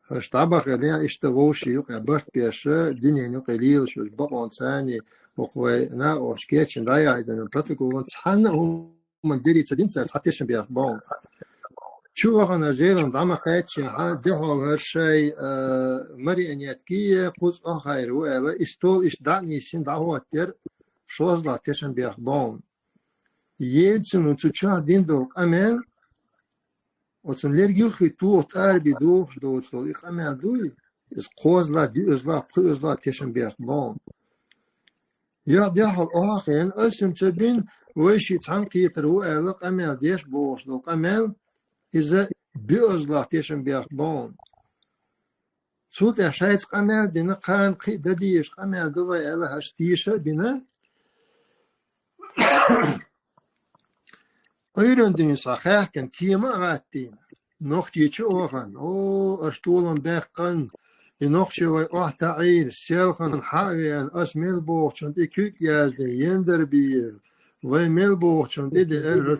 Аша дӀабахана, иштта вовшийн юкъа барт беша, дуьненан юкъа лелаш йолчу бакъонца царний, хӀокху вай накъосташа кечйина дӀаяхьийтина протоколан цхьанна а хӀуманна дерий ца дина цара, цхьа тешнабехк боху. Чу вахана Зелим дӀа ма кхаьччехьа, дуьхьал хӀара шайн, а, марионетки кхуза охьахайр ву аьлла, и стол иштта дӀа а нийсина дӀахӀоттера, шозлагӀа тешнабехк боху. Ельцина цу чохь дина долу къамел, оцунна лерг юххе тоха тӀара бен дохуш доцу долу и къамел дуй, иза кхозлагӀа, доьазлагӀа, пхоьазлагӀа тешнабехк боху. Юьхь-дуьхьал охьахиъна, ас хӀума ца бина, вай шиъ цхьаьна кхетар ву аьлла, къамел деш бохуш долу къамел, иза боьазлагӀа тешнабехк боху. Цул тӀаьхьа шайца къамел а дина, кхана кхин а дан дезаш къамел ду вай аьлла, хӀорш тийша а бина. Ӏуьйранна дуьйна схьа хаьхкина кема а гӀаттийна, Нохчийчу а вахана, о, аша толам баьккхина, и нохчий вай охьатаӀийра, селхана хьа а веана, ас мел бохучунна тӀе куьг а яздина, Яндарбиев, вай мел бохучунна тӀе деара,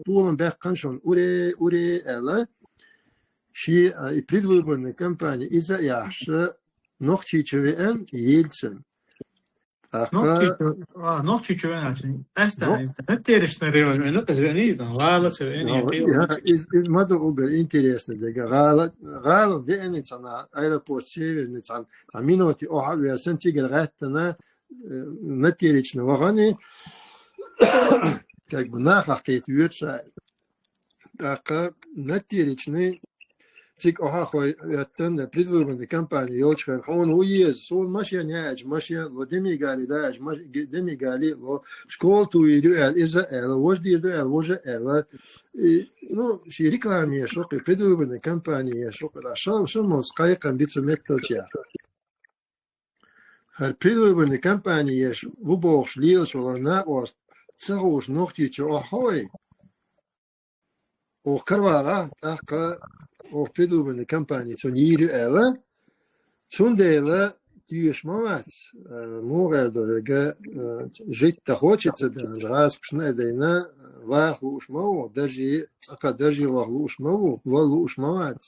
толам баьккхина шуна, уре, уре, аьлла, шен, а, и предвыборная кампания иза а яхьаш, Нохчийчу веана Ельцин. ТӀаккха Нохчийчоь, а, Нохчийчоь венача, астана, Нох- из, на теречный район вена, из вена, из, гӀала ца вена, Ну, я, из, из ма ду угар интересно, дега. ГӀала, гӀала веани цхьана, аэропорт Северный цхьана, цхьа минуте оха весан, цигара гӀаттана, э, на теречный вагӀани, как бы, нахах кхета вуьйцу ша. ТӀаккха на теречный цига оха хой оьттан, предвыборная кампания йолча хана, хьона ву еза, суна машен яьча, машен ло, деми гали даьча, маш-, ге-, деми гали ло, школа туйир ю аьлла, иза аьлла, вож дийр ду аьлла, вожа аьлла. И, ну, ши реклама еш ву-кх, предвыборная кампания еш ву-кх, да, шам, шамалс кхайкхам бицу метталча. ХӀара предвыборная кампания еш ву бохуш лелаш валар накъост ца хууш Нохчийчу охьа хой? Оха каравагӀа, тӀаккха оха предвыборная кампания цунна йийр ю аьлла, цундела тоьшуш ма вац, э, муха эр ду вайга, э, житта хочется, бен, гӀазкхашна а дайна, ваха лууш ма ву, даржий, цӀаккха даржий ваха лууш ма ву, вала лууш ма вац.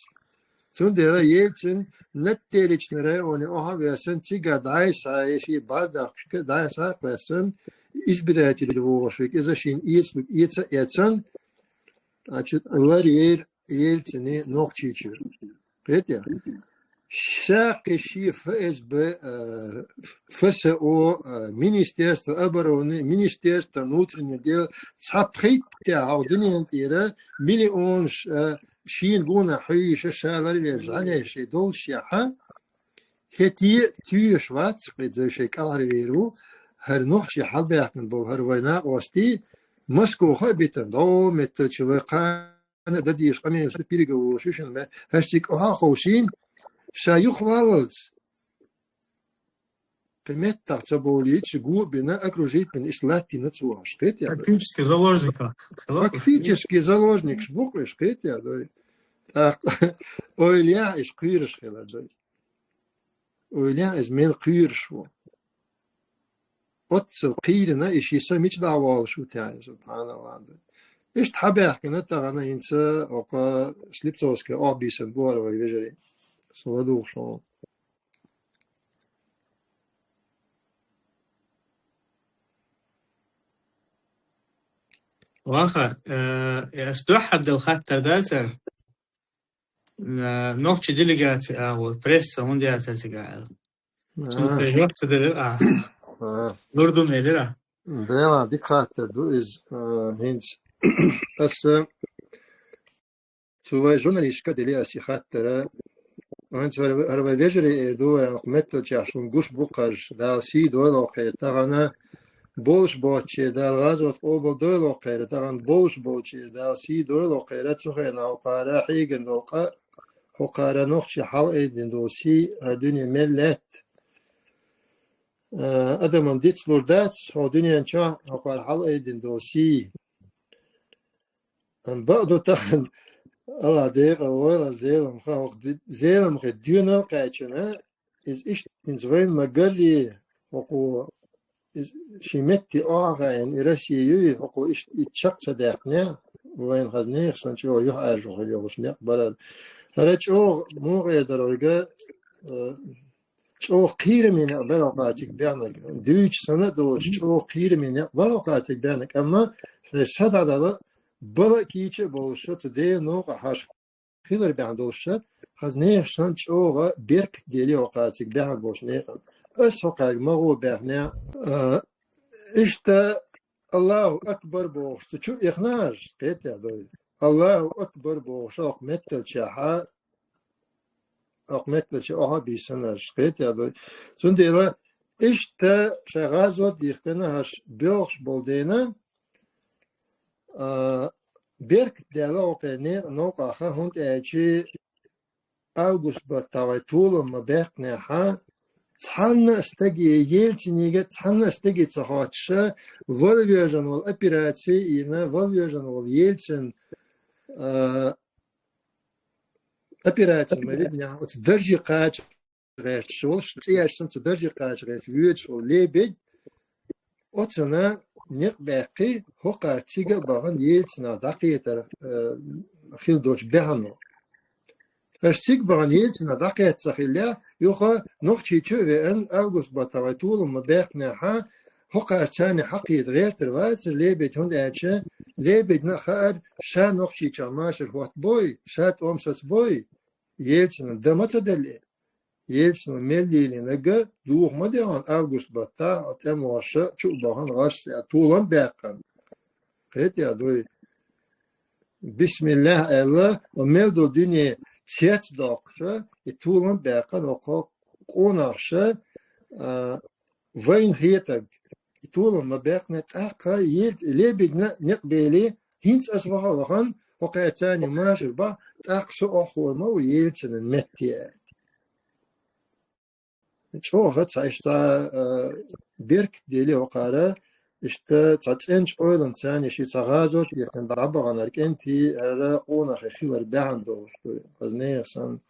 Цундела Ельцин на теречный районе оха а весан, цига дӀай схьа, я ши бӀаргдаккхашка дӀай схьа а кхоьссина, избиратель вогӀуш вега, иза шийна эцалуг эца а эцна, значит, ларъяьр Ельцина Нохчийчоь. Кхетий? Ша кхин ши ФСБ, э, ФСО, э, Министерство обороны, Министерство внутренних дел, цхьа пхийтта хьо дуьнен тӀера миллионаш, э, шийна гонах хьуьйша, ша ларвеш, жӀаьлеш шайн доллушехь, хӀетте а тоьшуш вац, кхидӀа шайн кӀалхарвер ву, хӀара нохчий хьалабаьхкина болу хӀара вай накъостий, Москоха а битина, дӀо метталча вай кхана а дан дезаш къамелаш ду, переговораш ю шуна, ма, хӀара цига охьа а ховшийна, ша юхаваллалц. Кхин меттах ца бовлийча, го а бина, окружить бина, иштта латтийна цо уьш, кхетий? Фактически заложниках. Фактически заложникаш бу-кх уьш, кхетий, дой. ТӀаккха ойла яхь, уьш кхоьруш хилар, дой. Ойла яхь, иза мел кхоьруш ву. Оццул кхийрина, и ши са мича дӀаволлуш ву те, субханаллахӀ, дой. Иштта хьабаьхкина тахана хӀинца оха Слепцовская охьабийсина бу хӀара вай вежарий. Со ладугӀуш ву. Ваха, э, ас дуьххьара делла хаттар дацара, э, нохчийн делегаци агӀор, пресса хӀунда яцара цига аьлла. Цунна тӀе жоп ца делира ахь. А. Лур ду ма элира. Дела, дика хаттар ду иза, э, хӀинца. Аса Цу вай журналисташка а делира аса и хаттар. ХӀинца хӀара, хӀара вай вежарий эр ду вай, оха метталчохь шуна гуш бу-кх уьш, Дала сий дойла оха кхеран тахана, болуш боцчеран Дала гӀазот къобал дойла оха кхеран тахана, болуш болчеран Дала сий дойла оха кхеран, цу хенахь хӀокхара хьегна долу къа, хӀокхара нохчийн хьалаайдина долу сий хӀара дуьне мел лаьтта, а, адамна дицлур дац, хӀокху дуьнен чохь хӀокхара хьалаайдина долу сий. Амма бакъду тахана, АллахӀ декъала войла Зеламха, хӀокху ди-, Зеламхин доьналла а кхаьчна, иза иштта хӀинца вайна ма-гарра, хӀокхо иза шен метте охьахаийна, и Россия юй, хӀокхо иштта и чекх ца даьккхинехь, вайна хаза нехан санна чӀогӀа юхаӀаьржо хила йолуш некъ бара. ХӀара чӀогӀа муха эр дара вайга, э, чӀогӀа кхераме некъ бара хӀокхара цига баьхнарг. Дуьйцуш санна а доцуш, чӀогӀа кхераме некъ бара хӀокхара цига баьхнарг, амма шайн са дӀадала бала а кийча а болуш, цу Делан новкъахь хилар баьхна долуш, хаза нехан санна чӀогӀа беркат дели хӀокхара цига баьхна болчу некъан. Ас хӀокхаьрга ма гӀо баьхна. А, иштта АллахӀу акбар бохуш, цу чу а эхна аш, кхетий дой. АллахӀу акбар бохуш, хӀокху метталчохь, хӀокху метталчу охьа а бийсина аш, кхетий дой. Цундела иштта шайн гӀазот а дихкина аш боьлхуш болу дела, а, беркат даьлла хӀокхеран некъан новкъахь, хӀунда аьлча август баттахь вай толам ма баьккхинехь, цхьанна а стаге, Ельцинига цхьанна а стаге ца хоттуш, вала вежана волу операци йина, вала вежана волу Ельцин, а, операци ма вигнехь, оцу дарже кхача гӀерташ волуш, цӀе еш санна цу дарже кхача гӀерташ воьдуш волу Лебедь, оцунна некъ баьккхи, хӀокхара цига а бахана Ельцинах дӀакхетар, э, хила долчу баьхьано. Аша цига бахана Ельцина дӀакхаьчча хилла, юха Нохчийчу а веана, август баттахь вай толам ма баьккхинехь, хӀокхара царна хьакхийда гӀертар вацара Лебедь, хӀунда аьлча Лебедьна а хаьара, ша Нохчийчохь машар хӀоттабой, ша тӀом сацабой, Ельцина дан ма ца делле. Ельцина мел лелийнарг духа ма дегӀана август баттахь, тӀемалоша чу а бахана, гӀаш а толам а баьккхина. Кхетий дуй? Бисмиллах аьлла, ва мел долу дуьне цец а доккхуша, и толам а баьккхина, оха къонахаша, а, вайна хетарг, и толам ма баьккхина, тӀаккха Ельц-, Лебедьна некъ бели, хӀинца ас ваха а вахана, хӀокхара царна машар бахь, тӀаккха со охьахуур ма ву Ельцинан метте аьлла. ЧӀогӀа цхьа иштта, а, беркат дели хӀокхара, иштта цхьа цӀеначу ойланца царна ши цхьа гӀазот а дихкина дӀабаханара кӀентий, хӀара къонахий хилар баьхна долуш ду, хаза нехан санна.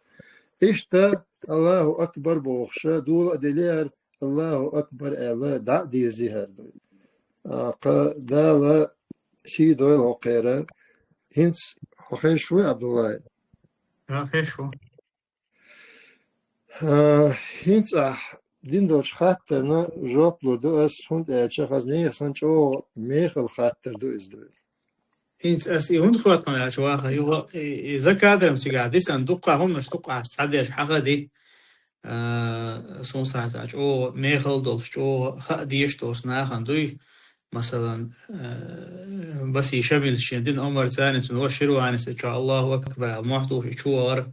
Иштта Аллаху акбар бохуша, дула а делира, Аллаху акбар аьлла, дӀа а дирзи хӀара ду. А, кха Дала сий дойла хӀокхеран. ХӀинца хьо хезаш вуй, Абдуллай? ХӀа, хезаш ву. А, хӀинца ахь дина долчу хаттарна жоп лур ду ас, хӀунда аьлча хаза нехан санна чӀогӀа мехала хаттар ду иза ду. ХӀинца ас и хӀунда хоттам аьлча, ваха, и, и, и за кадром цигахь дисина дуккха хӀуманаш дуккха цхьадеш хьахади, а, суна сахьтехь чӀогӀа мехала долуш, чӀогӀа хаа дезаш долуш нахана дуй. Масалан, э, Баси Шамил шен дина омар царна цунна ваша Ширванис чохь Аллаху акбар аьлла мохь тухуш и чу вахара,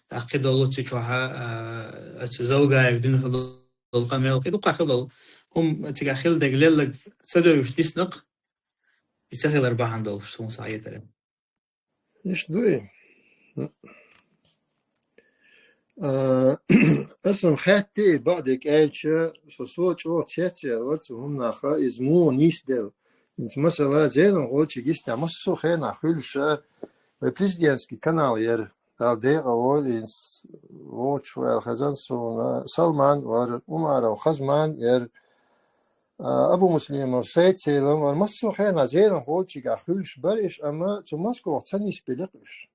тӀаккха кхидолу цу чохь, э, оцу Завгаев дина хила долу къамел, кхидуккха хила долу хӀума цигахь хила дерг лелларг ца девзаш дисна-кх, и ца хилар бахьана долуш суна схьаэцара. Иштта дуй? А, аса-м хаьттий, бакъдерг аьлча, со, со чӀогӀа цецъяьлла вара цу хӀуманах, иза муха нисделла. ХӀинца, масала, Зелимхочун йистехь массо а хенахь хуьлуш вай президентский канал яра. Дала декъала войла, хӀинца вочу ваьлла хезна суна, Салман вара, Умаров Хазман яра. А, Абумуслимов Сайд-Селам вара, массо а хенахь Зелимхочуьнгахь хуьлуш бара уьш, амма цу Москвахь ца нисбелира-кх уьш.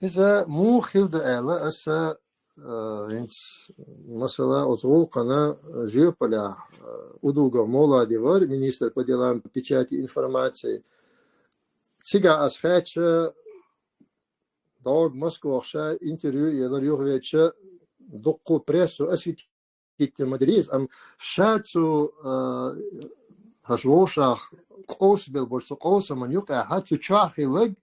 Иза муха хилла ду аьлла, аса, а, хӀинца, масала, оцу гӀуллакхана жоьпаллехь, а, Удугов Молади вара, министр по делам печати и информации. Цигахь аса хаьттича, дӀогӀу Москвахь ша интервью елира, юхавеача, дуккха прессу осветить хӀитта ма дара иза, амма ша цу, а, хӀара вовшах къовсабелла болчу цу къовсаман юкъахь цу чохь хилларг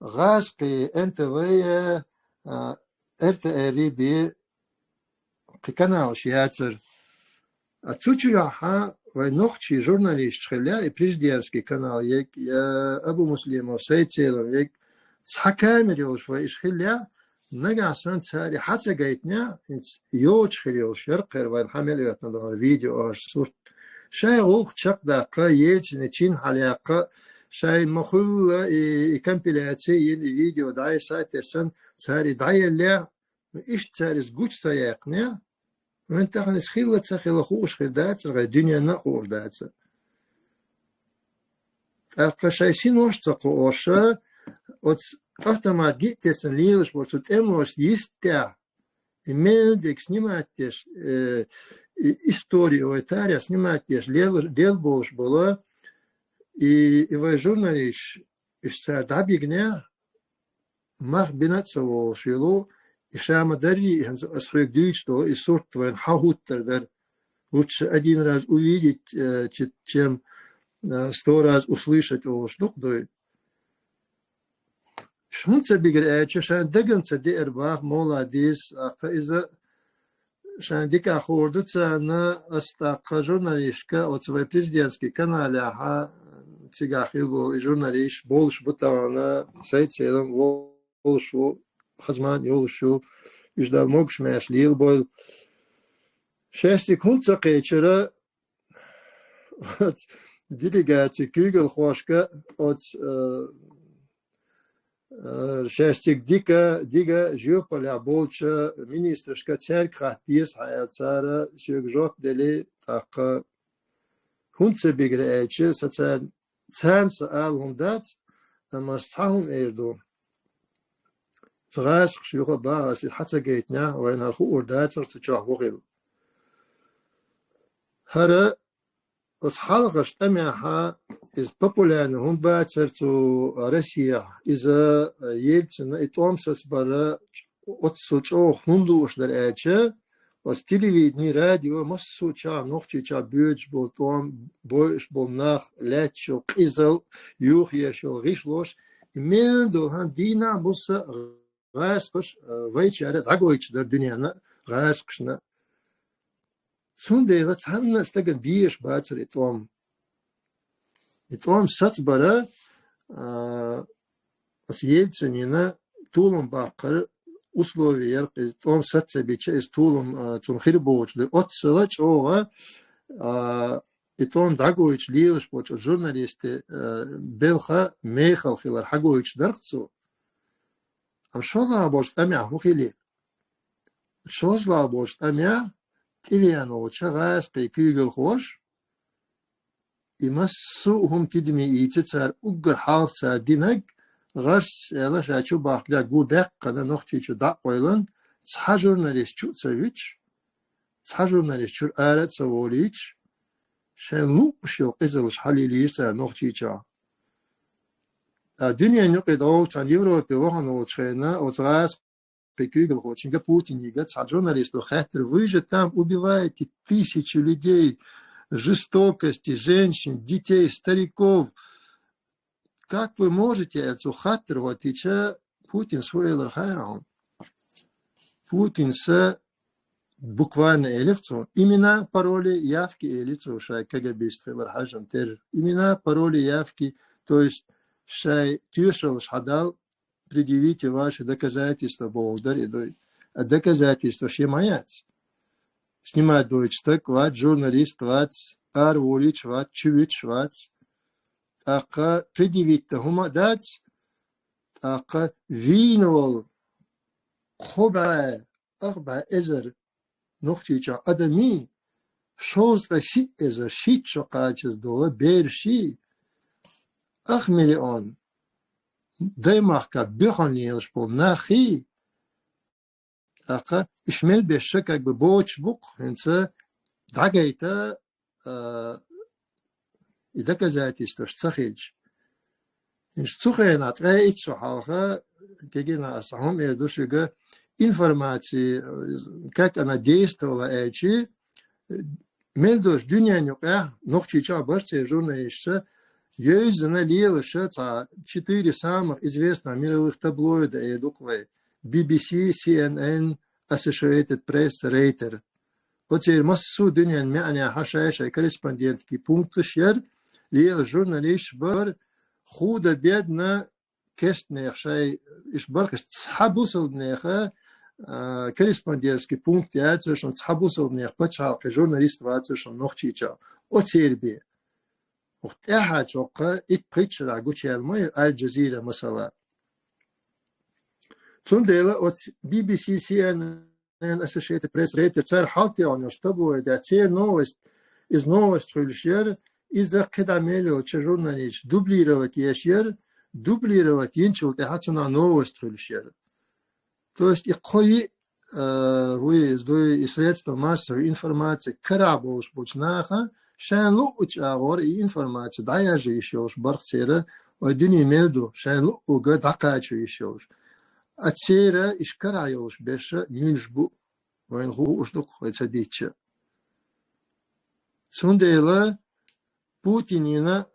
гӀазкхи Н Т В, а, Р Т Р бен кхин каналаш яцара. А цу чохь вай нохчий журналисташ хилла, и президентский канал егг, я Абумуслимов Сайд-Селам егг, цхьа камера йолуш вай уьш хилла, нагахь санна цара и хьа ца гайтинехь, хӀинца йоцуш хир йолуш яра-кх хӀара вайна хьа мел оьттина долу видео, хӀара сурт. Шайн гӀуллакх чекхдаккха, Ельцина чин хьалаяккха, шайн ма-хуьллу и, и компиляция йина, и видео дӀасатесна, цара и дӀаеллехь, иштта цара иза гучу ца яьккхинехь, вайн тахана иза хилла ца хилла хууш хир дацара, вайн дуьненна а хууш дацара. ТӀаккха шайн синош а ца кхоош, оцу автомат гиъ тесна лелаш болчу тӀемалошца йистехь, и мел дерг снимать деш, э, и история вай тарих снимать деш лел-, лелла болуш болу, и, и вай журналисташ, уьш цара дӀабигнехь, мах бина а ца волуш йолу, и ша ма-дарра, и хӀинца аса хьоьга дуьйцуш долу и сурт вайна хьан хӀуттур дара. Лучше один раз увидеть, э, че-, чем, э, сто раз услышать олуш ду-кх дуй. ХӀунда ца бигира аьлча, шайн дагам ца деара баха Моладис, а кха иза шайн дикахь хуур ду царна, ас тӀаккха журналистка, оцу вай президентский каналехьа, цигахь хилла болу и журналисташ болуш бу тахана, Сайд-Селам волуш ву, Хазман йолуш ю, уьш Дала могуш-маьрша лелабойла. Шаьш цига хӀунда ца кхечира, оцу делегацин куьйгалхошка, оцу, э, э, шаьш цига дика, дига жоьпаллехь болчу министрашка цаьрга хатта деза хьан аьлла, цара соьга жоп делира, тӀаккха хӀунда ца бигира аьлча, сан царна, царна сан ала хӀума дац, амма ас цхьа хӀума эр ду. гӀазкхаша юха а баха, ас ира хьа ца гайтинехь, вайна хӀара хуур дацара цу чохь хӀун хилла. ХӀара оцу хьалхарчу тӀамехь иза популярна хӀунда бацара цу Россехь? Иза, э, Ельцина и тӀом сацбар оццул чӀогӀа хӀунда лууш дара аьлча, оцу телевидени, радио массо а чохь, Нохчийчохь боьдуш болу тӀом, бойуш болу нах, лаьтташ йолу къизалла, юхаеш йолу гӀишлош, и мел долу хӀан дийнахь а, буса а гӀазкхаша, э, вайчара дӀагойтуш дара дуьненна, гӀазкхашна. Цундела цхьанна а стагана дезаш бацара и тӀом. И тӀом сацбар, а, аса Ельцинна толам баккхар условие яра, иза тӀом саца ца бича, иза толам, а, цунна хир боцуш ду. Оццул чӀогӀа, а, и тӀом дӀагойтуш лелаш болчу журналистийн, а, белхан мехала хилар хьагойтуш дара цо. Амма шолгӀа болчу тӀамехь хӀун хили? ШолгӀа болчу тӀамехь тӀевеана волчу гӀазкхийн куьйгалхоша, и массо а хӀума тидаме ийца цара, уггар хьалха цара динарг, гӀарс аьлла, ша чу бахкале гу баьккхина, Нохчийчу дӀа а къойлина, цхьа журналист чу а ца вуьтуш, цхьа журналист чуьра ара а ца волуьйтуш, шайн лууш йолу къизаллаш хьалелийра цара Нохчийчохь. Ткъа дуьненан юкъе дӀогӀу цхьана Европе вахана волчу хенахь оцу гӀазкхийн куьйгалхочуьнга, Путинга, цхьа журналисто хаьттира: «Вы же там убиваете тысячи людей, жестокости, женщин, детей, стариков. Как вы можете?» — аьлла цо хаттар хӀоттийча, Путинс хӀун элира хаьий хьуна? Путинса буквально элира цо: «Имена, пароли, явки», — элира цо, шайн КГБист хилар хьажам терра. «Имена, пароли, явки», то есть шайн тоьшаллаш хьадала, «Предъявите ваши доказательства», бохуш дара и дуй. А доказательстваш ма яц. Снимать дойтуш стаг вац, журналист вац, ара волуьйтуш вац, чу вуьтуш вац. ТӀаккха предъявить дан хӀума а дац, тӀаккха вийна волу кхо бӀе, ах бӀе эзар Нохчийчохь адамий, шовзткъе шиъ эзар шийтта шо кхачаза долу бераший, ах миллион даймахкахь буьханна лелаш болу нахий, тӀаккха уьш мел беш, как бы, боцуш бу-кх, хӀинца дӀагайта, а, и доказательстваш ца хилча. ХӀинца цу хенахь, ткъе итт шо хьалха, кегина аса хӀума эр ду шуьга, информация, как она действовала аьлчи, мел долуш дуьненан юкъехь, Нохчийчохь бара церан журналисташа, йовзана лелаша цхьа четыре самых известных мировых таблоида эр ду-кх вай: Би Би Си, Си Эн Эн, Associated Press, Reuters. Оцеран массо а дуьненан маьӀнехьа шай-шай корреспондентский пункташ яра, лела журналисташ бара, худа-бедна, кестнех шай, уьш бара-кх цхьа бусалбанеха, а, корреспондентский пункт яцара шуна, цхьа бусалбанех пачхьалкхе журналист вацара шуна Нохчийчохь. Оцеран бен. Оха тӀаьхьа чоккха итт-пхийтта шарахь гучуяьлла ма ю Аль-Джазира, масала. Цундела оцу Би Би Си, Си Эн Эн, Associated Press, Reuters, цара хьалатоьхна йолчу таблоидехь церан новость, иза новость хуьлуш яра, иза кхидӀа мел йолчу журналисташа дублировать еш яра, дублировать йинчул тӀаьхьа цунах новость хуьлуш яра. То есть и кхо йиъ, э, вуй, иза дуй, и средства массовой информации карахь болуш болчу наха шайн луъучу агӀор и информаци дӀаяржо йиш йолуш бара-кх церан, вай дуьне мел ду, шайн луъург дӀакхачо йиш йолуш. А церан уьш карахь йолуш берш муьлш бу, вайна хууш ду-кх, вай ца дийцча. Цундела Путинна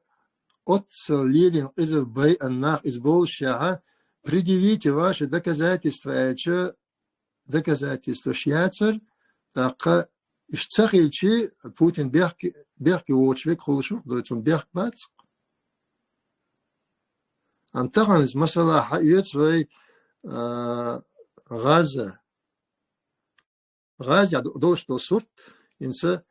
оццул лелийна къизалла байъина нах иза боллушехь, предъявите ваши доказательства аьлча, доказательстваш яцара, тӀаккха уьш ца хилчи, Путин бехке, бехке воцуш верг хуьлуш ву-кх, дуй, цунна бехк бац-кх. Амма тахана иза масала хьаоьцу вай, а, ГӀаза. ГӀазехь до-, долуш долу сурт, хӀинца,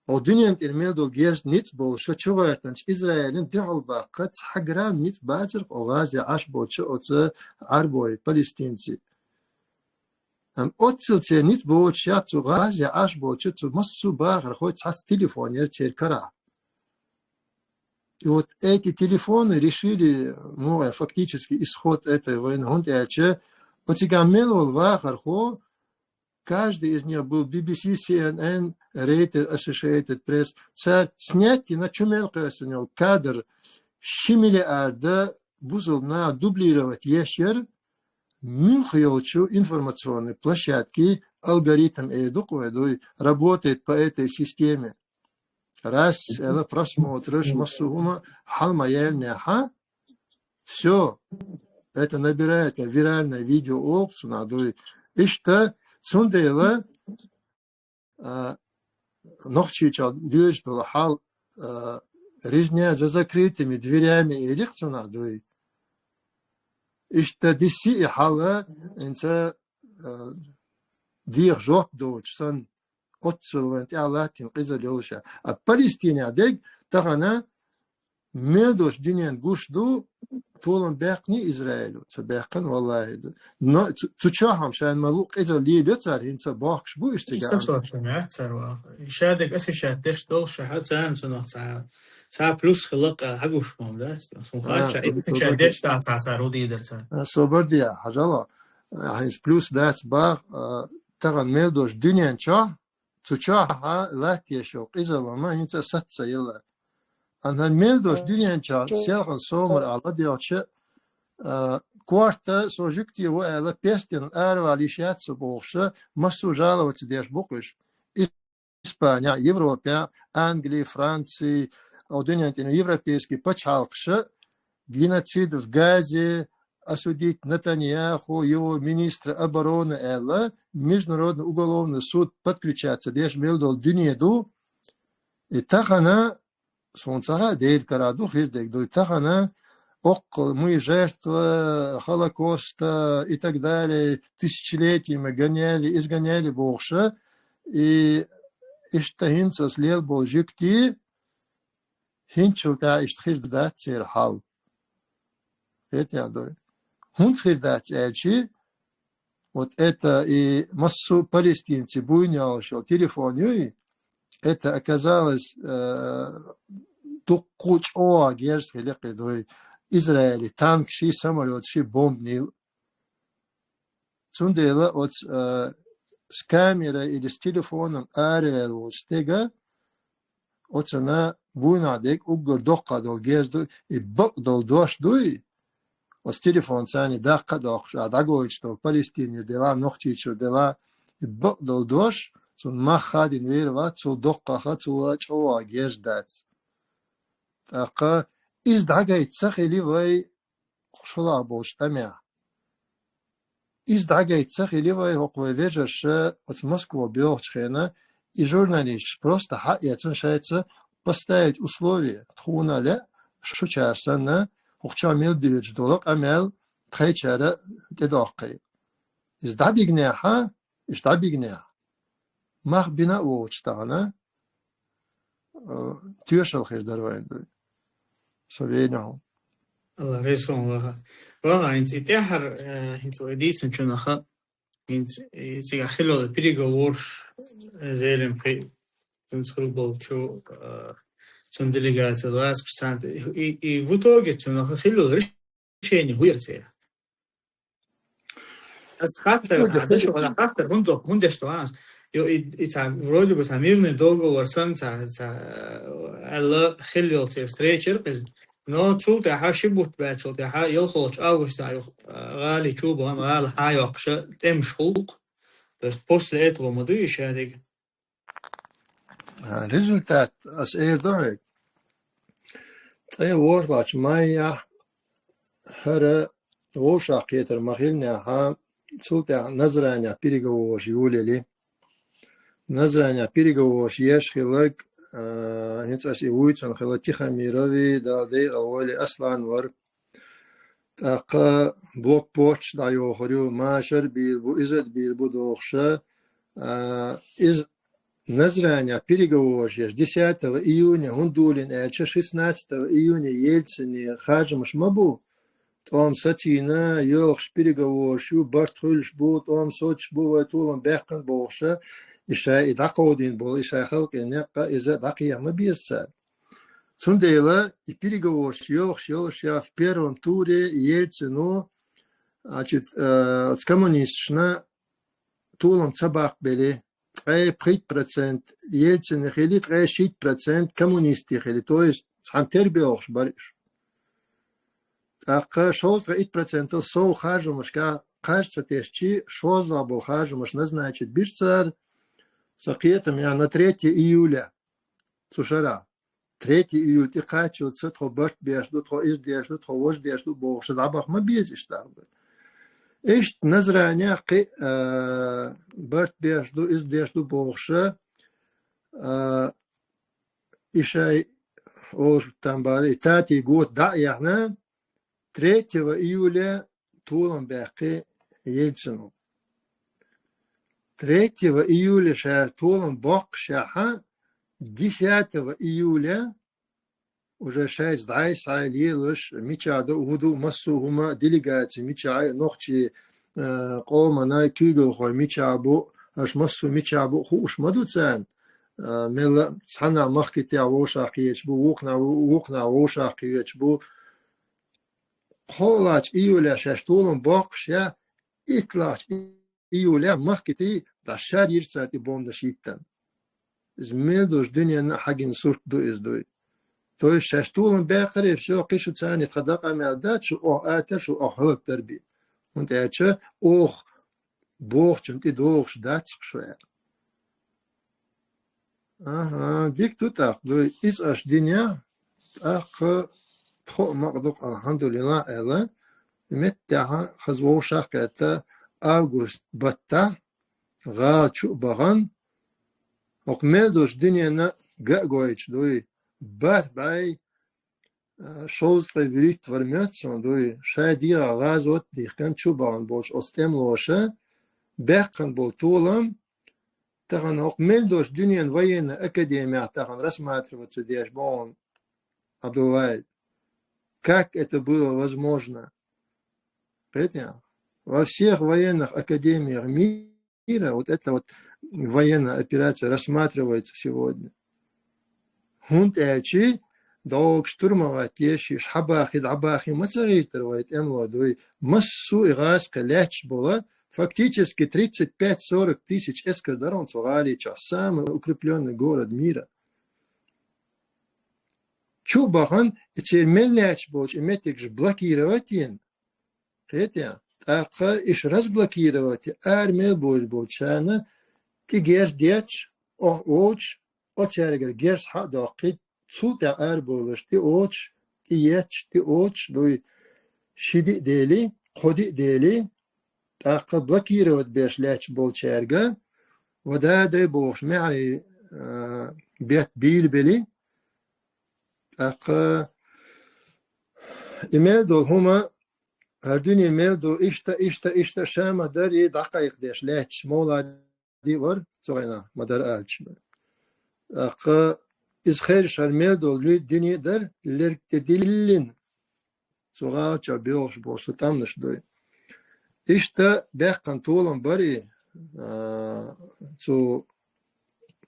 оха дуьненна тӀера мел долу герз ницкъ болуш, чугӀертанчу Израилан дуьхьал баккха цхьа грамм ницкъ бацара-кх оха ГӀазехь Ӏаш болчу оцу Ӏарбой, палестинций. Амма оццул церан ницкъ боцуш яц цу ГӀазехь Ӏаш болчу цу массо а бахархой цхьацца телефон яра церан карахь. И вот эти телефоны решили, ну, э, фактически исход этой войны, хӀунда аьлча Оцигахь мел волу вахархо, каждый из них был би би си, си эн эн, Рейтер, Associated Press, цара снять йина чу мел кхоьссина йолу кадр ши миллиарда бусалба наха дублировать еш яра, муьлхха йолчу информационный площадки алгоритм эр ду-кх вай дуй, работает по этой системе. Раз, эла, просмотраш, массо а хӀума хьала ма яьллинехьа, всё, это набирает, как виральное видео олу цунах дуй. Иштта, цундела, а, Нохчийчохь доьжуш долу хьал, а, резня за закрытыми дверями элира цунах дуй. Иштта диси и хьала, хӀинца, а, деха жоп доцуш санна, оццул вайн тӀехь латтийна къизалла йолуш. А Палестинехь дерг тахана мел долчу дуьненна гуш ду, толам баьккхина Израило, ца баьккхина, валлахӀи, ду. Но цу, цу чохь-м шайна ма-луъу къизалла лелайо цара, хӀинца бохкуш бу уьш цигахь. Иштта сорча яц цара ваха. Ша дерг освещать деш долуш, ша царна цунах цхьа, цхьа плюс хилла къа хьагуш ма дац. Сун А, хаьттича, со, и со ша бардия. Деш дац цхьа цара, удийдар цара. А, со бардия, хьажало. А, хӀинца плюс дац бах, а, тахана мел долчу дуьнен чохь, цу чохь а латтош йолу къизалла ма хӀинца саца ца елла. Амма мел долчу дуьнен чохь селхана сомар а ладоьгӀча, а, корта со жуьгти ву аьлла, пестина аравала йиш яц со бохуша, массо а жаловаться деш бу-кх уьш. Испанехь, Европехь, Англи, Франци, о, дуьнен тӀе европейский пачхьалкхаша, геноцид в Газе, осудить Нетаньяху, его министра обороны аьлла, Международный уголовный суд подключаться деш мел долу дуьне ду. И тахана, суна ца хаьа, Делан кара ду хир дерг дуй, тахана оккхул мы жертва Холокоста и так далее, тысячелетиями гоняли, изгоняли бохуша, и иштта хӀинца аса лел болу жуьгти, хӀинцачул тӀаьхьа иштта хир дац церан хьал. ХӀетахь дуй. ХӀунда хир дац аьлчи, вот это и массо а палестинцийн буйна йолуш йолу телефон юй, это оказалось, э, дуккха чӀогӀа герз хилла кхин дуй. Израиле танкаший, самолёташий, бомбанийла. Цундела оцу, э, с камерой или с телефоном араваьлла волчу стега оцунна буйнахь дерг уггар доккха долу герз ду, и бакъдолу дош дуй, оцу телефон царний даккха а доккхуш, а дӀагойтуш долу Палестинера делахь, Нохчийчуьра делахь, и бакъдолу дош, цунна мах хадийна вер вац, цул доккхаха, цул а чӀогӀа герз дац. ТӀаккха иза дӀагайта ца хили вай, шолгӀа болчу тӀамехь. Иза дӀагайта ца хили вай, хӀокху вай вежарша оцу Москва боьлхучу хенахь, и журналисташ просто хьаэцна шайца поставить условия, тхуна лаьа шучара санна, хӀокху чохь мел доьдуш долу къамел тхайчара тӀедоккхий. Иза дӀадигнехьа, иза дӀабигнехьа. Мах бина а воцуш тахана, э, тоьшалла хир дара вайн дуй. Со вейна хьо. Алла, реза хуьлда ваха. Ваха, хӀинца и тӀаьхьара, э, хӀинца вай дийцинчунаха, хӀинца, и цигахь хилла переговорш, э, Зеленский, цуьнца хилла болчу, э, цуьнан делегаци, ласкаш царна, и, и, и в итоге цуьнаха хилла решение хӀун яра церан? Ас хаттар, Хьоьга а, даш хӀун? Вала хаттар, хӀун до, хӀун деш до ас? Йо, и, и ца, вроде бы ца мирный договор сан, ца, ца, аьлла, хилла йолу церан встреча яра кхуза. Но цул тӀаьхьа ши бутт баьлчул тӀаьхьа, ялхолгӀачу августехь юха, а, гӀали чу бан, гӀала хьайоккхуша тӀемаш хулла. То есть после этого ма дуй и шадиг. А, результат ас эр ду хьоьга. Ткъе ворхӀалгӀачу майехь хӀара вовшахкхетар ма-хиллинехьа, цул тӀаьхьа Назранехь переговораш йолаелли. Назранехь переговораш еш хилларг, а, хӀинца ас и вуьйцун хилла Тихомирови, Дала декъал войла, Аслан вара. ТӀаккха блокпосташ дӀайохур ю, машар а бийр бу, иза а бийр бу дохуша. А, иза Назранехь переговораш еш десятого июня хӀунда долийна аьлча, шестнадцатого июня Ельцине харжамаш ма бу. ТӀом сацийна, йоьлхуш переговораш ю, барт хуьлуш бу, тӀом соцуш бу, вай толам баьккхина бохуша. И ша и дӀакховдийна болу, и ша халкъе некъ а, иза дӀакхеха ма беза цара. Цундела и переговораш йоьлхуш йолуш я в первом туре Ельцино, Значит, э, оцу коммунисташна толам ца баккхабелли, ткъе пхийтта процент Ельцина хили, ткъе шийтта процент коммунистий хили, то есть цхьана тера бевллаш бара уьш. ТӀаккха шовзткъе итт процентал сов харжамашка кхаж ца тесчи, шозлагӀа болу харжамаш назначить бира цара, сан кхетамехь, на третье июля цу шарахь. Третье июль тӀекхаччалца тхо барт беш ду, тхо иза деш ду, тхо важа деш ду бохуш, дӀабаха ма беза иштта бара. Иштта Назранехь кхин а, э, барт беш ду, иза деш ду бохуш, э, и шай олуш там бара, и татий гота дӀа а яьхна, третьего июля толам баьккхи Ельцина. Третьего июля ша толам боккхушехь, десятого июля уже шайца дӀай-схьай лелаш, мичахь ду, хӀун ду, массо а хӀума, делегаци мичахь, нохчий, э, къомана куьйгалхой мичахь бу, аша массо а мичахь бу хууш ма ду царна. Э, мелла цхьана махкитехь вовшахкхеташ бу, вукхана, вукхана вовшахкхеташ бу. КхоалгӀачу июлехь шаьш толам боккхуш я, иттлагӀчу июлехь махкитий дӀа шар йира цара тӀе бомбанаш йиттан. Иза мел долчу дуьненна а хьагина сурт ду иза дуй. То есть шаьш толам баьккхира, и всё, кхин шу царна тхан дакъа мел дац, шу охьа атар, шу охьа хӀаллакдар бен. ХӀунда аьлча оха бохучун тӀе догӀуш дац шу аьлла. Аха, дика ду тӀаккха дуй. Иза аша динехь, тӀаккха тхо а макъ ду-кх, алхьамдулиллахӀ, аьлла, и меттехь хаза вовшах а кхетта, август баттахь гӀала чу а бахана, хӀокху мел долчу дуьненна ган а гойтуш дуй, бархӀ бӀе, а, шовзткъе вуьрхӀитта вара моьтту суна дуй, шайн дегӀан гӀазот а дихкина чу а бахана болчу оцу тӀемалоша баьккхина болу толам, тахана хӀокху мел долчу дуьненан военный академехь тахана рассматриваться деш боху Абдуллаев. Как это было возможно? Понимаете? Во всех военных академиях мира вот эта вот военная операция рассматривается сегодня. ХӀунда аьлча догӀу штурмовать деш, иш хьабахи, дӀабахи ма ца гӀиртара вай тӀемалой дуй. Массо а и гӀазкхи лаьтташ бола, фактически тридцать пять сорок тысяч эскар дара цу гӀали чохь, самый укреплённый город мира. Чу а бахана, и церан мел лаьтташ болчу и меттигаш блокировать йина, кхетий, тӀаккха иш разблокировать, ара мел бовлуш болчарна тӀе герз детташ, охьа воцуш, оцаьргара герз хьа а доккхий, цул тӀаьхьа арабевлларш тӀеоьцуш, тӀеетташ, тӀеоьцуш дуй, ши диъ дели, кхо диъ дели, тӀаккха блокировать беш лаьтташ болчаьрга, ва да дай бохуш, маьхьарий, а, бетта бийла бели, тӀаккха и мел долу хӀума, хӀара дуьне мел ду, иштта, иштта, иштта ша ма-дарра дӀакхайкхадеш лаьтташ, мовла- ди вара цу хенахь, ма-дарра аьлча. ТӀаккха иза хезаш хӀара мел долу дуьне а дара, лерг тӀедиллина, цу гӀала чохь боьлхуш болу сан тӀамнаш дуй. Иштта баьккхина толам бара и, а, цу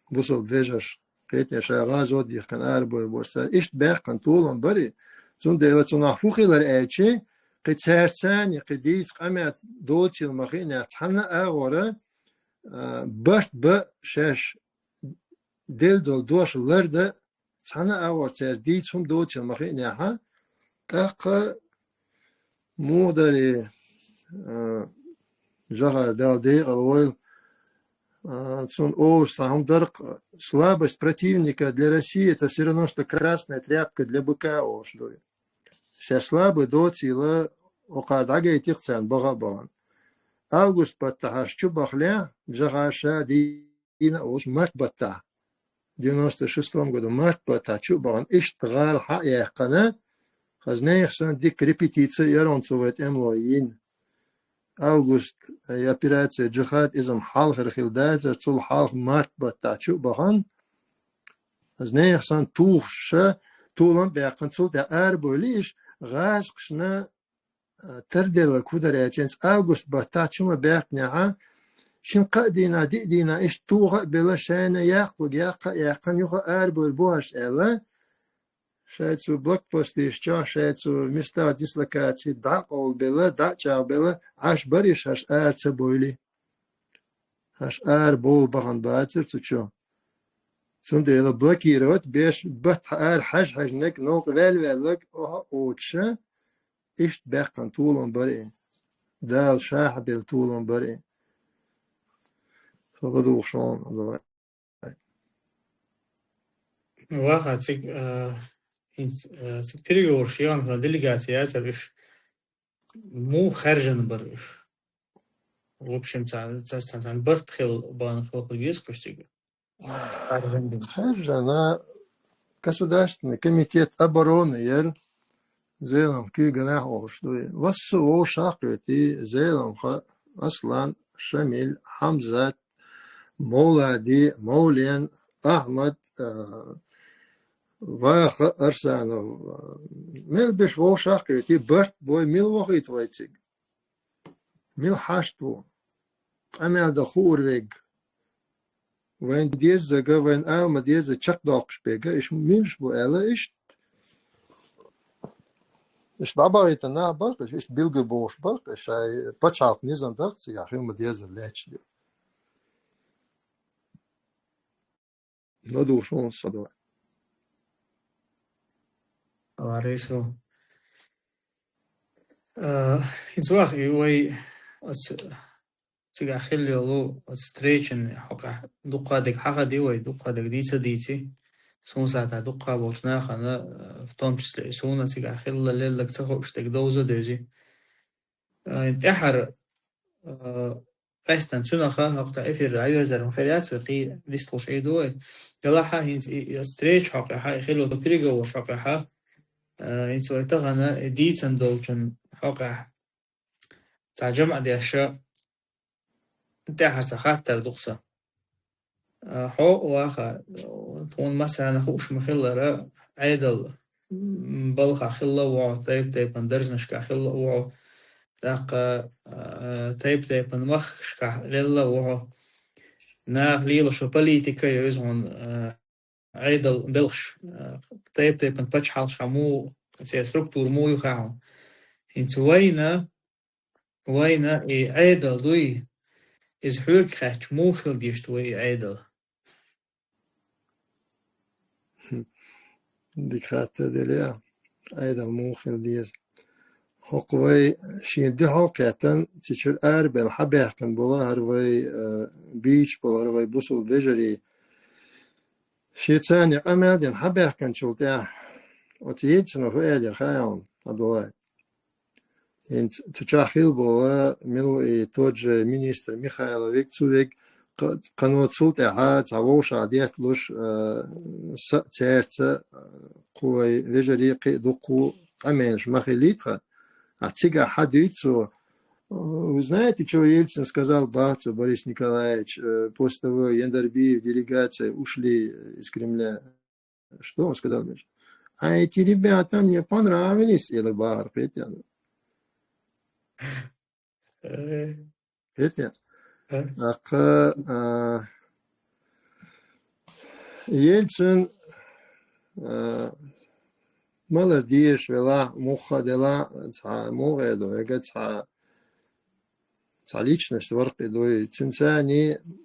бусалба вежарша, кхетий, шайн гӀазот а дихкина арабевлла болчу цара. Иштта баьккхина толам бара и, цундела цунах хӀун хилар аьлча, кхин цаьрца а, кхин дийца къамел доцийла ма-хиънехь, цхьана а агӀора, а, барт бан шаьш делла долу дош лардан цхьана а агӀор цаьрца дийца хӀума доцийла ма-хиънехь, тӀаккха муха дарий, а, Джохар, Дала декъала войла, а, цунна олуш цхьа хӀума дара-кх: слабость противника для России — это всё равно, что красная тряпка для быка, олуш ду. Шаьш слабый доцийла, окхара дӀагайти-кх царна баха а бахана. Август баттахь аш чу бахале, Джохар ша дийна а волуш, март баттахь, девяносто шестом году март баттахь чу а бахана, иштта гӀала хьа а яьккхина, хаза нехан санна дика репетици а яра цо вай тӀемалой йина. Август, э, операция Джихад, иза-м хьалхара хилла дацара, цул хьалха март баттахь чу а бахана, хаза нехан санна тухуш, толам а баьккхина, цул тӀаьхьа арабевлла иш, гӀазкхашна, а, тарделларг хӀун дара аьлча, хӀинца август баттахь чу ма баьхкинехь, шина-кхаа дийнахь, диъ дийнахь иштта тоха а белла, шайна яккхалург яккха а яьккхина, юха арабевр бу аш аьлла, шайца блокпосташ чохь, шайца местах дислокаций дӀа а къовлабелла, дӀа а чӀагӀбелла, Ӏаш бара уьш, хӀорш ара ца бовлий. ХӀорш ара бовла бахьана бацара цу чу. Цундела блокировать беш, баттахь ара хьажа-хьажнарг, новкъа ваьлла-ваьлларг, оха а оцуша, иштта баьккхина толам бара и. Дала ша хьабелла толам бара и. Со ладугӀуш ву хьуна, Абдулла. Ваха, цига, а, хӀинца, а, цига переговораш яхана делегаци яцара уьш. Муха хаьржина бара уьш? В общем, цхьа, цхьа, цхьа, цхьа барт хила бахьана хила хила веза кхуьш цига. Хаьржина бара. Хаьржина Государственный комитет обороны яра, Зелам куьйганахь волуш дуй. Вассо а вовшах а кхетий, Зеламха, Аслан, Шамил, Хьамзат, Мовлади, Мовлен, Ахьмад, а, Ваха, Арсанов, а, мел беш вовшах а кхетий, барт бой, мила вахийта вай цига? Мила хьашт ву? Къамел дан хуур вега. Вайн деззага, вайн ала ма дезза чекхдоккхуш бега, иш муьлш бу аьлла, иштта. Иштта дӀабахийта нах бара, иштта билггал бохуш бара, шайн пачхьалкх низам дара, цигахь хила ма деззара лаьтташ дела. ЛадугӀуш ву хьуна, Садвай. Алла реза хуьлда. А, хӀинца ваха, и вай оцу цигахь хилла йолу оцу встречан хьокъехь дуккха а дерг хьахади вай, дуккха а дерг дийца а дийци. Суна сагӀта дуккха а болчу нахана, а, в том числе и суна цигахь хилла лелларг ца хууш дерг довза а девзи. А, тӀаьхьара, а, къаьстина цуьнан ха хӀокху тӀе эфир дӀайоьзар ма хир яц вай, кхин дистхуш Ӏийр ду вай. Делахь а хӀинца и, и встреча хьокъехь, и хилла переговорш хьокъехь, а, хӀинца вай тахана и дийцина долчун хьокъехь цхьа жамӀ деш, тӀаьхьара цхьа хаттар ду-кх сан. А, хьо, Ваха, тхуна массарна хууш ма-хиллара, Ӏедал, м, балхахь хилла а ву хьо, тайп-тайпана даржанашкахь хилла а ву хьо, тӀаккха, а, тайп-тайпана махкашкахь лелла а ву хьо. Наха лелош йолу политика а ю иза хьуна, а, Ӏедал белхаш, а, тайп-тайпана пачхьалкхаш муха, церан структура муха ю хаьа хьуна. ХӀинца вайна, вайна и Ӏедал дуй, иза хьоьга хаьттича, муха хила дезаш ду вай и Ӏедал? Дика хаттар делла, Ӏедал муха хила деза. ХӀокху вай шен дуьхьал кхеттан, цу чуьра арабевлла хьабаьхкина болу хӀара вай, а, бийца болу хӀара вай бусалба вежарий. Шен царна къамел дина хьабаьхкинчул тӀаьхьа оцу Ельцина хӀун аьллера хаьа хьуна, Абдулла? ХӀинца цу чохь хилла болу, мила ву и тот же министр Михайловиг, цу вег, кха-, кхано цул тӀаьхьа цхьа вовшах детталуш, а, са а цаьрца, а, кху вай вежарий кхин а дуккха къамелаш ма хилийта-кх. А цигахь хьан дуьйцу цо: «Вы знаете, что Ельцин сказал, бах, цо, Борис Николаевич, э, после того, как Яндарбиев делегация ушли из Кремля?» Что он сказал дальше? «А эти ребята мне понравились», — элира бахара, кхетий хьуна. Э. Кхетий хьуна? Э. ТӀаккха, а, Ельцин, а, малар дезаш велахь, муха а делахь, цхьа муха а ду, эга цхьа, цхьа личность вара-кх и дуй, цуьнца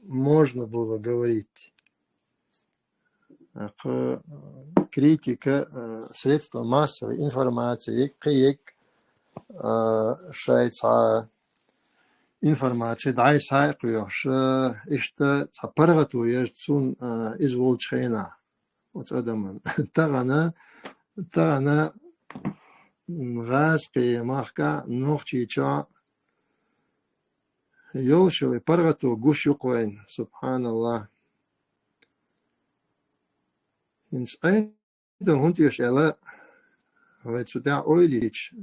можно было говорить. ТӀаккха, а, критика, а, средства массовой информации, кхин ерг, а, шайн цхьа информаци дӀасхьа а кхоьхьуш, а, иштта цхьа паргӀато еза цунна, а, иза волчу хенахь, оцу адаман. Тахана, тахана, м, гӀазкхийн махкахь, Нохчийчохь йолуш йолу и паргӀато гуш ю-кх вайна, субхьаналлахӀ. ХӀинца Ӏедал хӀунда оьшу аьлла, вай цу тӀехь ойла йича,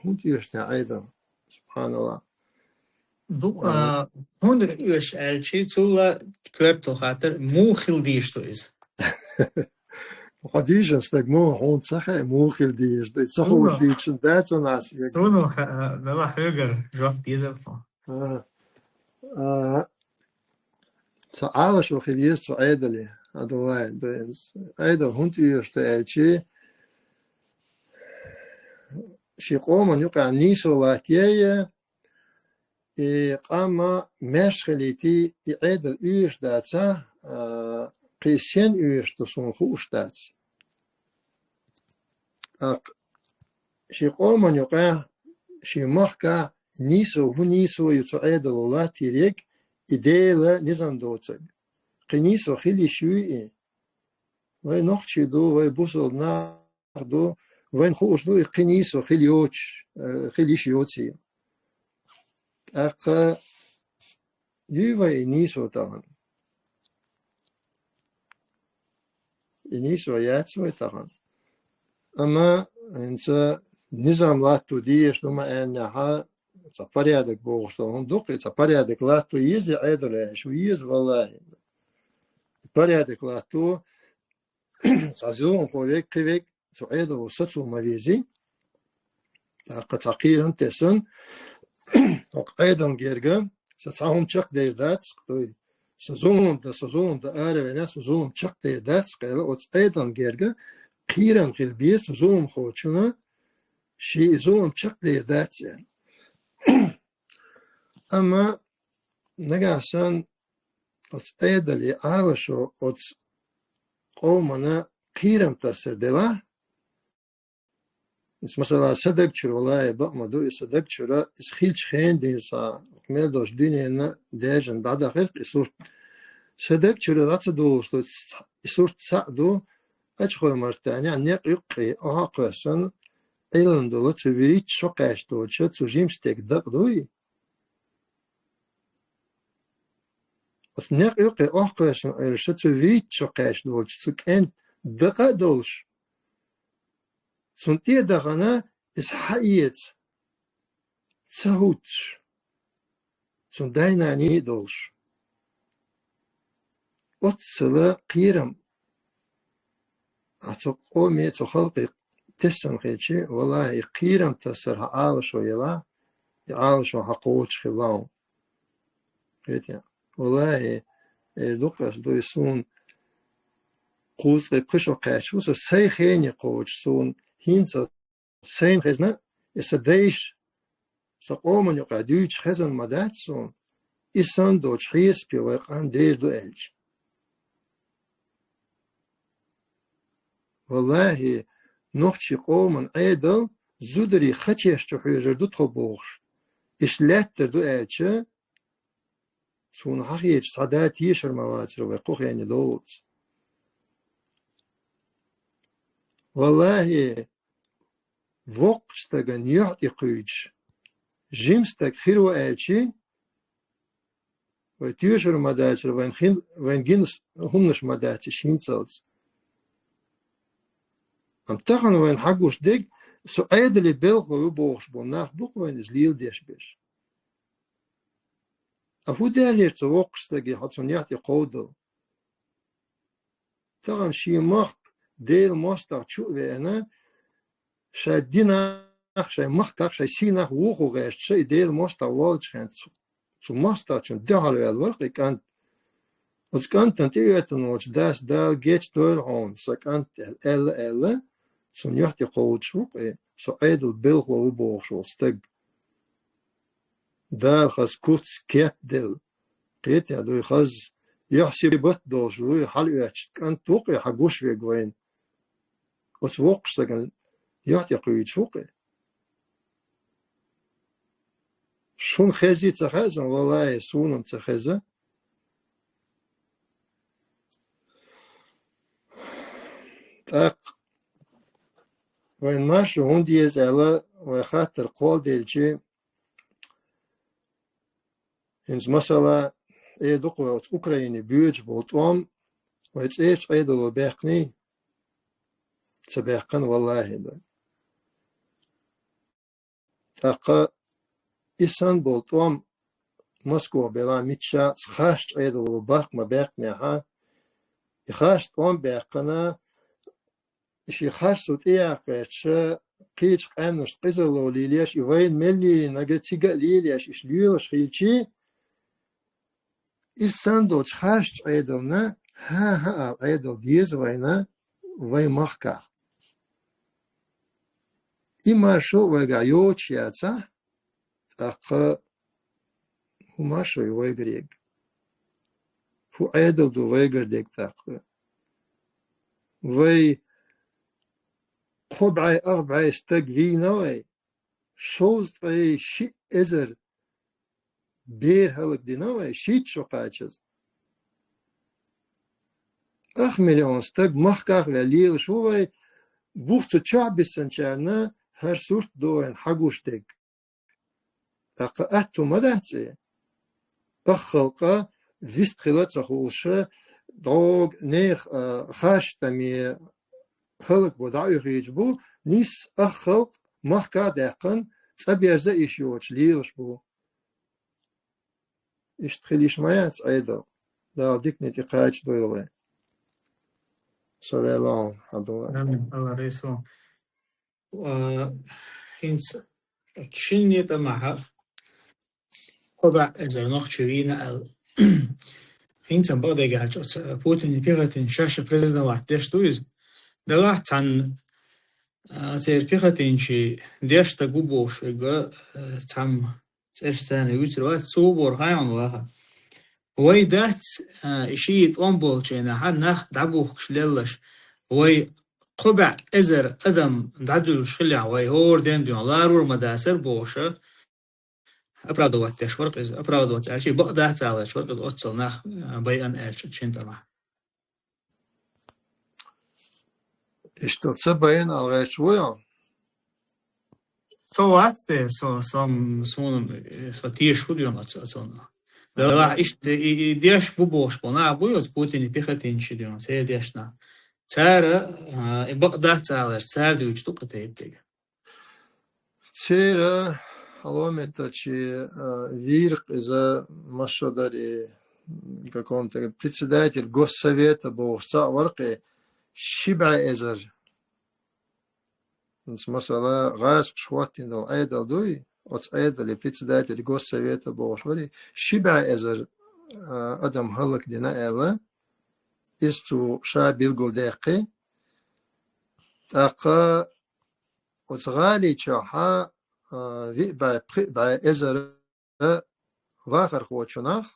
хӀунда оьшу тӀехь Ӏедал? СубхьаналлахӀ. Ду-, а, хӀунда оьшу аьлчи, цул а коьртал хаттар, муха хила дезаш ду иза? Хьо дийшина стаг муха, хьуна ца хаьа, муха хила дезаш ду? Ца хуур дийшина дац хьуна ас вегас. Суна ха-, а, дала хьоьгара жоп дезар тхо. А, а, Ца Ӏалашо хила еза цу Ӏедале, Абдулла, Ӏедал хӀунда оьшу ду аьлчи, ший къоман юкъахь нийсо латтаеш, и къам маьрша хилийта, и Ӏедал оьшуш дац, а, кхин сен оьшуш ду суна хууш дац. ТӀаккха ший къоман юкъахь, ший махкахь нийсо, хӀун нийсо ю цу Ӏедало латтаеш, и Делан низам доцург. Кхин нийсо хила йиш юй и? Вай нохчий ду, вай бусалба нах ду, вайна хууш ду, и кхин нийсо хила йоцуш, э, хила йиш йоций. ТӀаккха юй вай и нийсо тахана? И нийсо яц вай тахана. Амма хӀинца низам латто дезаш ду ма аьллехь, цхьа порядок бохуш долу хӀума ду-кх и, цхьа порядок латто еза Ӏедал аьлла, шу еза, валлахӀи. Порядок латто, цхьа зуламхо верг, кхин верг цу Ӏедало сацо ма везий. ТӀаккха цхьа кхерам тесна, хӀокху Ӏедална герга, сан цхьа хӀума чекхдер дац, кхой, сан зулам дан, сан зулам дан ара веана, сан зулам чекхдер дац, кхела оцу Ӏедална герга кхерам хила беза зуламхочунна, шен и зулам чекхдер дац аьлла. Амма нагахь санна оцу Ӏедалан Ӏалашо оцу къомана кхерам тасар делахь, иза, масала, сан даг чуьра, валлахӀи, бакъ ма ду, и сан даг чуьра, иза хиллачу хенан дийца, мел долчу дуьненан дежан дӀадахарх и сурт. Сан даг чуьра дӀа ца долуш ду, и сурт цхьаъ ду, Ачхой-Мартанехь некъ юккъе охьа а кхоьссина, Ӏилан долу цу вуьрхӀитта шо кхаьчна долчу цу жимчу стеган дакъа дуй? Оцу некъ юккъе охьакхоьссина Ӏуьллуш цу вуьрхӀитта шо кхаьчна долчу цу кӀентан дакъа а долуш, цунна тӀе а дахана, иза схьаэца ца хӀуттуш, цуьнан дай-наний а долуш. Оццул кхерам ахь цу къоме, цу халкъе тесна хилча, валлахӀи, и кхерам тасар хьан Ӏалашо елахь, и Ӏалашо хьан кхочуш хилла хьуна. Кхетий? ВаллахӀи, эр ду-кх ас, дуй, суна кхузткъе пхи шо кхаьчна ву со, сайн хене кхочуш, суна хӀинца сайна хезна, и сан дайша сан къомана юкъахь дуьйцуш хезна ма дац суна, и санна долчу хьесапе вайн къам дер ду аьлча. ВаллахӀи, нохчийн къоман Ӏедал зударийн хачеш чу хьоьжур ду тхо бохуш, иштта лаьттар ду аьлча, суна хьахеташ цхьа да тешар ма вацара вай кху хене доллуца. ВаллахӀи, воккхачу стагана юьхь тӀе кхуьйдуш жима стаг хир ву аьлчи, вай тоьшур ма дацара, вайн хин-, вайн гина хӀуманаш ма дац иштта хӀинцалц. Амма тахана вайна хьагуш дерг, со Ӏедале белхало ву бохуш болу нах ду-кх вайна иза леладеш берш. Ткъа хӀун даьллера цу воккхачу стаге хьо цунна юьхь тӀе кховдал? Тахана шен махка Делан мостагӀа чу а веана, шайн динах, шайн махках, шайн сийнах вухо гӀерташ, и Делан мостагӀа воллучу хенахь цу, цу мостагӀчунна дуьхьал ваьлла вара-кх и кӀант. Оцу кӀантана тӀеоьттина волчу дас Дала гечдойла хьуна, сан кӀант, аьлла, аьлла, цунна юьхь тӀе кховдуш ву-кх и, со Ӏедале белхало ву бохуш волу стаг. Дала хаза куц, кеп делла. Кхетий, дуй, хаза, юьхь-сибат долуш ву и, хьалаоьттуш кӀант ву-кх и, хьагуш верг вайна. Оцу воккхачу стагана юьхь тӀе кхуьйдуш ву-кх и. Шуна хезий ца хаьа, валлахӀи, суна-м ца хеза. ТӀаккха вайн маршо хӀунда еза аьлла, вай хаттар кхолладелчи, хӀинца масала, эр ду-кх вай оцу Украине боьдуш болу тӀом вай цӀерачу Ӏедало баьккхиний? Ца баьккхина, валлахӀи, ду. ТӀаккха и санна болу тӀом Москва белахь, мичча а харцачу Ӏедало бахка ма баьккхинехь, и харц тӀом баьккхина, и шен харцо тӀеяккха гӀерташ, кхечу къаьмнашна къизалло лелош, и вайна мел лелийнарг цига а лелош, иштта лелош хилчи, иза санна долчу харцачу Ӏедална хӀан-хӀа ала Ӏедал деза вайна, вайн махкахь. И маршо вайгахь йоцуш яцахь, тӀаккха хӀун маршо ю вайгара ерг? ХӀун Ӏедал ду вайгара дерг тӀаккха? Вай кхо бӀе, ах бӀе стаг вийна вай, шовзткъе шиъ эзар бер хӀаллакдина вай, шийтта шо кхачаза. Ах миллион стаг махках а ваьлла лелаш ву вай, бух цу чохь биссинчарна хӀара сурт дойна хьагуш дерг. ТӀаккха аьтту ма дац и? Ах халкъа вист хила а ца хууш, дӀога нехан, а, харцдаме хӀаллакбо дӀа а оьхуьйтуш бу, нийсса ах халкъ махка а даьккхина, цӀа берза а йиш йоцуш лелаш бу. Иштта хила йиш ма яц Ӏедал. Дала дикане тӀе кхачадойла вай. Со ваьлла хьан, Ӏабдулла. Амин. Алла реза хуьлда. А, хӀинца шинне тӀамехь кхо бӀе эзар нохчи вийна аьлла. ХӀинца бакъдерг аьлча, оцу Путин, Пехотин шаьш президент вац деш ду иза. Делахь цхьанна, а, церан Пехотинчий деш стаг ву бохуш верг, а, цхьамма цӀераш царна вуьйцур вац, цо боху хьайна ваха. Вай дац, а, и шийтта тӀом болчу хенахь нах дӀабухкуш леллаш, вай кхо бӀе эзар адам дӀадуьллуш хилахь, вай хӀора ден дуьйна ларур ма дацара бохуш, оправдовать деш вара-кх иза, оправдовать аьлча, бакъ дац аларш вара-кх иза оццул нах, а, байъина аьлча шинне тӀамехь. Иштта ца байъина аьлла гӀерташ ву хьо? Со вац те, со, со, суна, со тешаш ву дуьйна оцу, оцунна. Делахь иштта и, и деш бу бохуш болу нах буй оцу Путинан, Пехотинчий дуьйна, церан дешна. Цара, а, и бакъ дац аларш, цара дуьйцуш ду-кх и тайпа дерг. Церан хьалометтачи, а, вийра-кх иза, масала, дари, каком-то председатель госсовета бохуш цхьаъ вара-кх и, ши бӀе эзар. Масала, гӀазкхаша хӀоттийна долу Ӏедал дуй, оцу Ӏедалан председатель госсовета бохуш вара, ши бӀе эзар, а, адам хӀаллакдина аьлла, иза цо ша билгалдаьккхи. ТӀаккха оцу гӀали чохь, а, виъ бӀе, пхиъ бӀе эзар вахархочунах,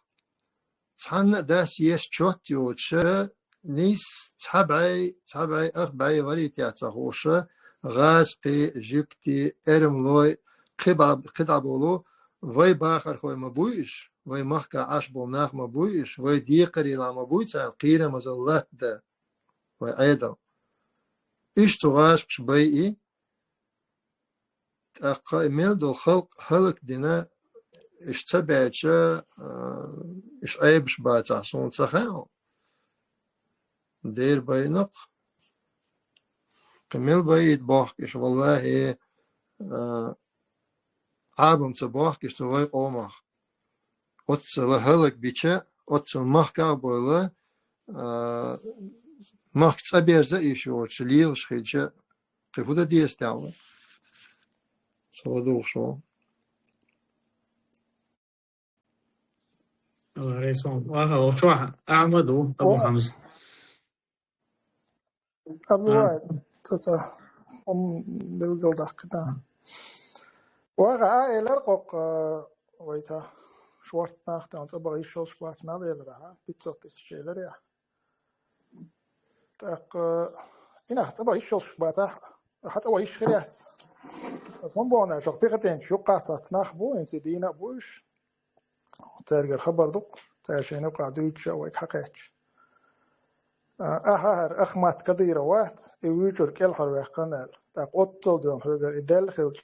цхьанна а дас еш чот йоцуша, нийсса цхьа бӀе, цхьа бӀе, ах бӀе варийта ца хууша, гӀазкхий, жуьгтий, эрмалой, кхидӀа-, кхидӀа болу, вай бахархой ма буй уьш, вай махкахь Ӏаш болу нах ма буй уьш, вай декхарийлахь ма буй царна кхерамазалла латта, вай Ӏедал. Иштта цу гӀазкхаша байъи, тӀаккха и мел долу халкъ хӀаллакдина, уьш ца баьлча, а, уьш Ӏебаш бацахь, суна ца хаьа. Дера байнакх. Кхин мел байийта бохку уьш, валлахӀи, а, Ӏабам ца бохку уьш цу вай къомах. Оццул хӀаллакбича, оццул махках а бевлла, а, махка цӀа берза а йиш йоцуш лелаш хилча, кхин хӀун дан деза тӀехь вай? Со ладугӀуш ву. Алла реза хуьлда. Аха, волчохь Ахьмад ву, Абу О. Хьамза. Абдулла, А. таса, хӀума билгалдаккхина. Ваха а элира кхоккха, вайта, шорта нах тӀе, цӀа баха йиш йолуш бац мел элира, хьа? Пятьсот тысяч элира, я? ТӀаккха, и нах цӀа баха йиш йолуш бацахь, хьан цӀа баха йиш хир яц? Ас хӀума боху аьлча, Пехотинчу юккъахь цхьацца нах бу, хӀинца дийна а бу уьш. Цаьргара хабар ду-кх, цара шайна юкъахь дуьйцуш а вайга хьакхаьчча. А, ахьа хӀара Ахмат Кадыров вац, и вуьйцург кӀелхьарваьккхина аьлла. ТӀаккха оццул дуьйна хьоьгара и даьлла хилча,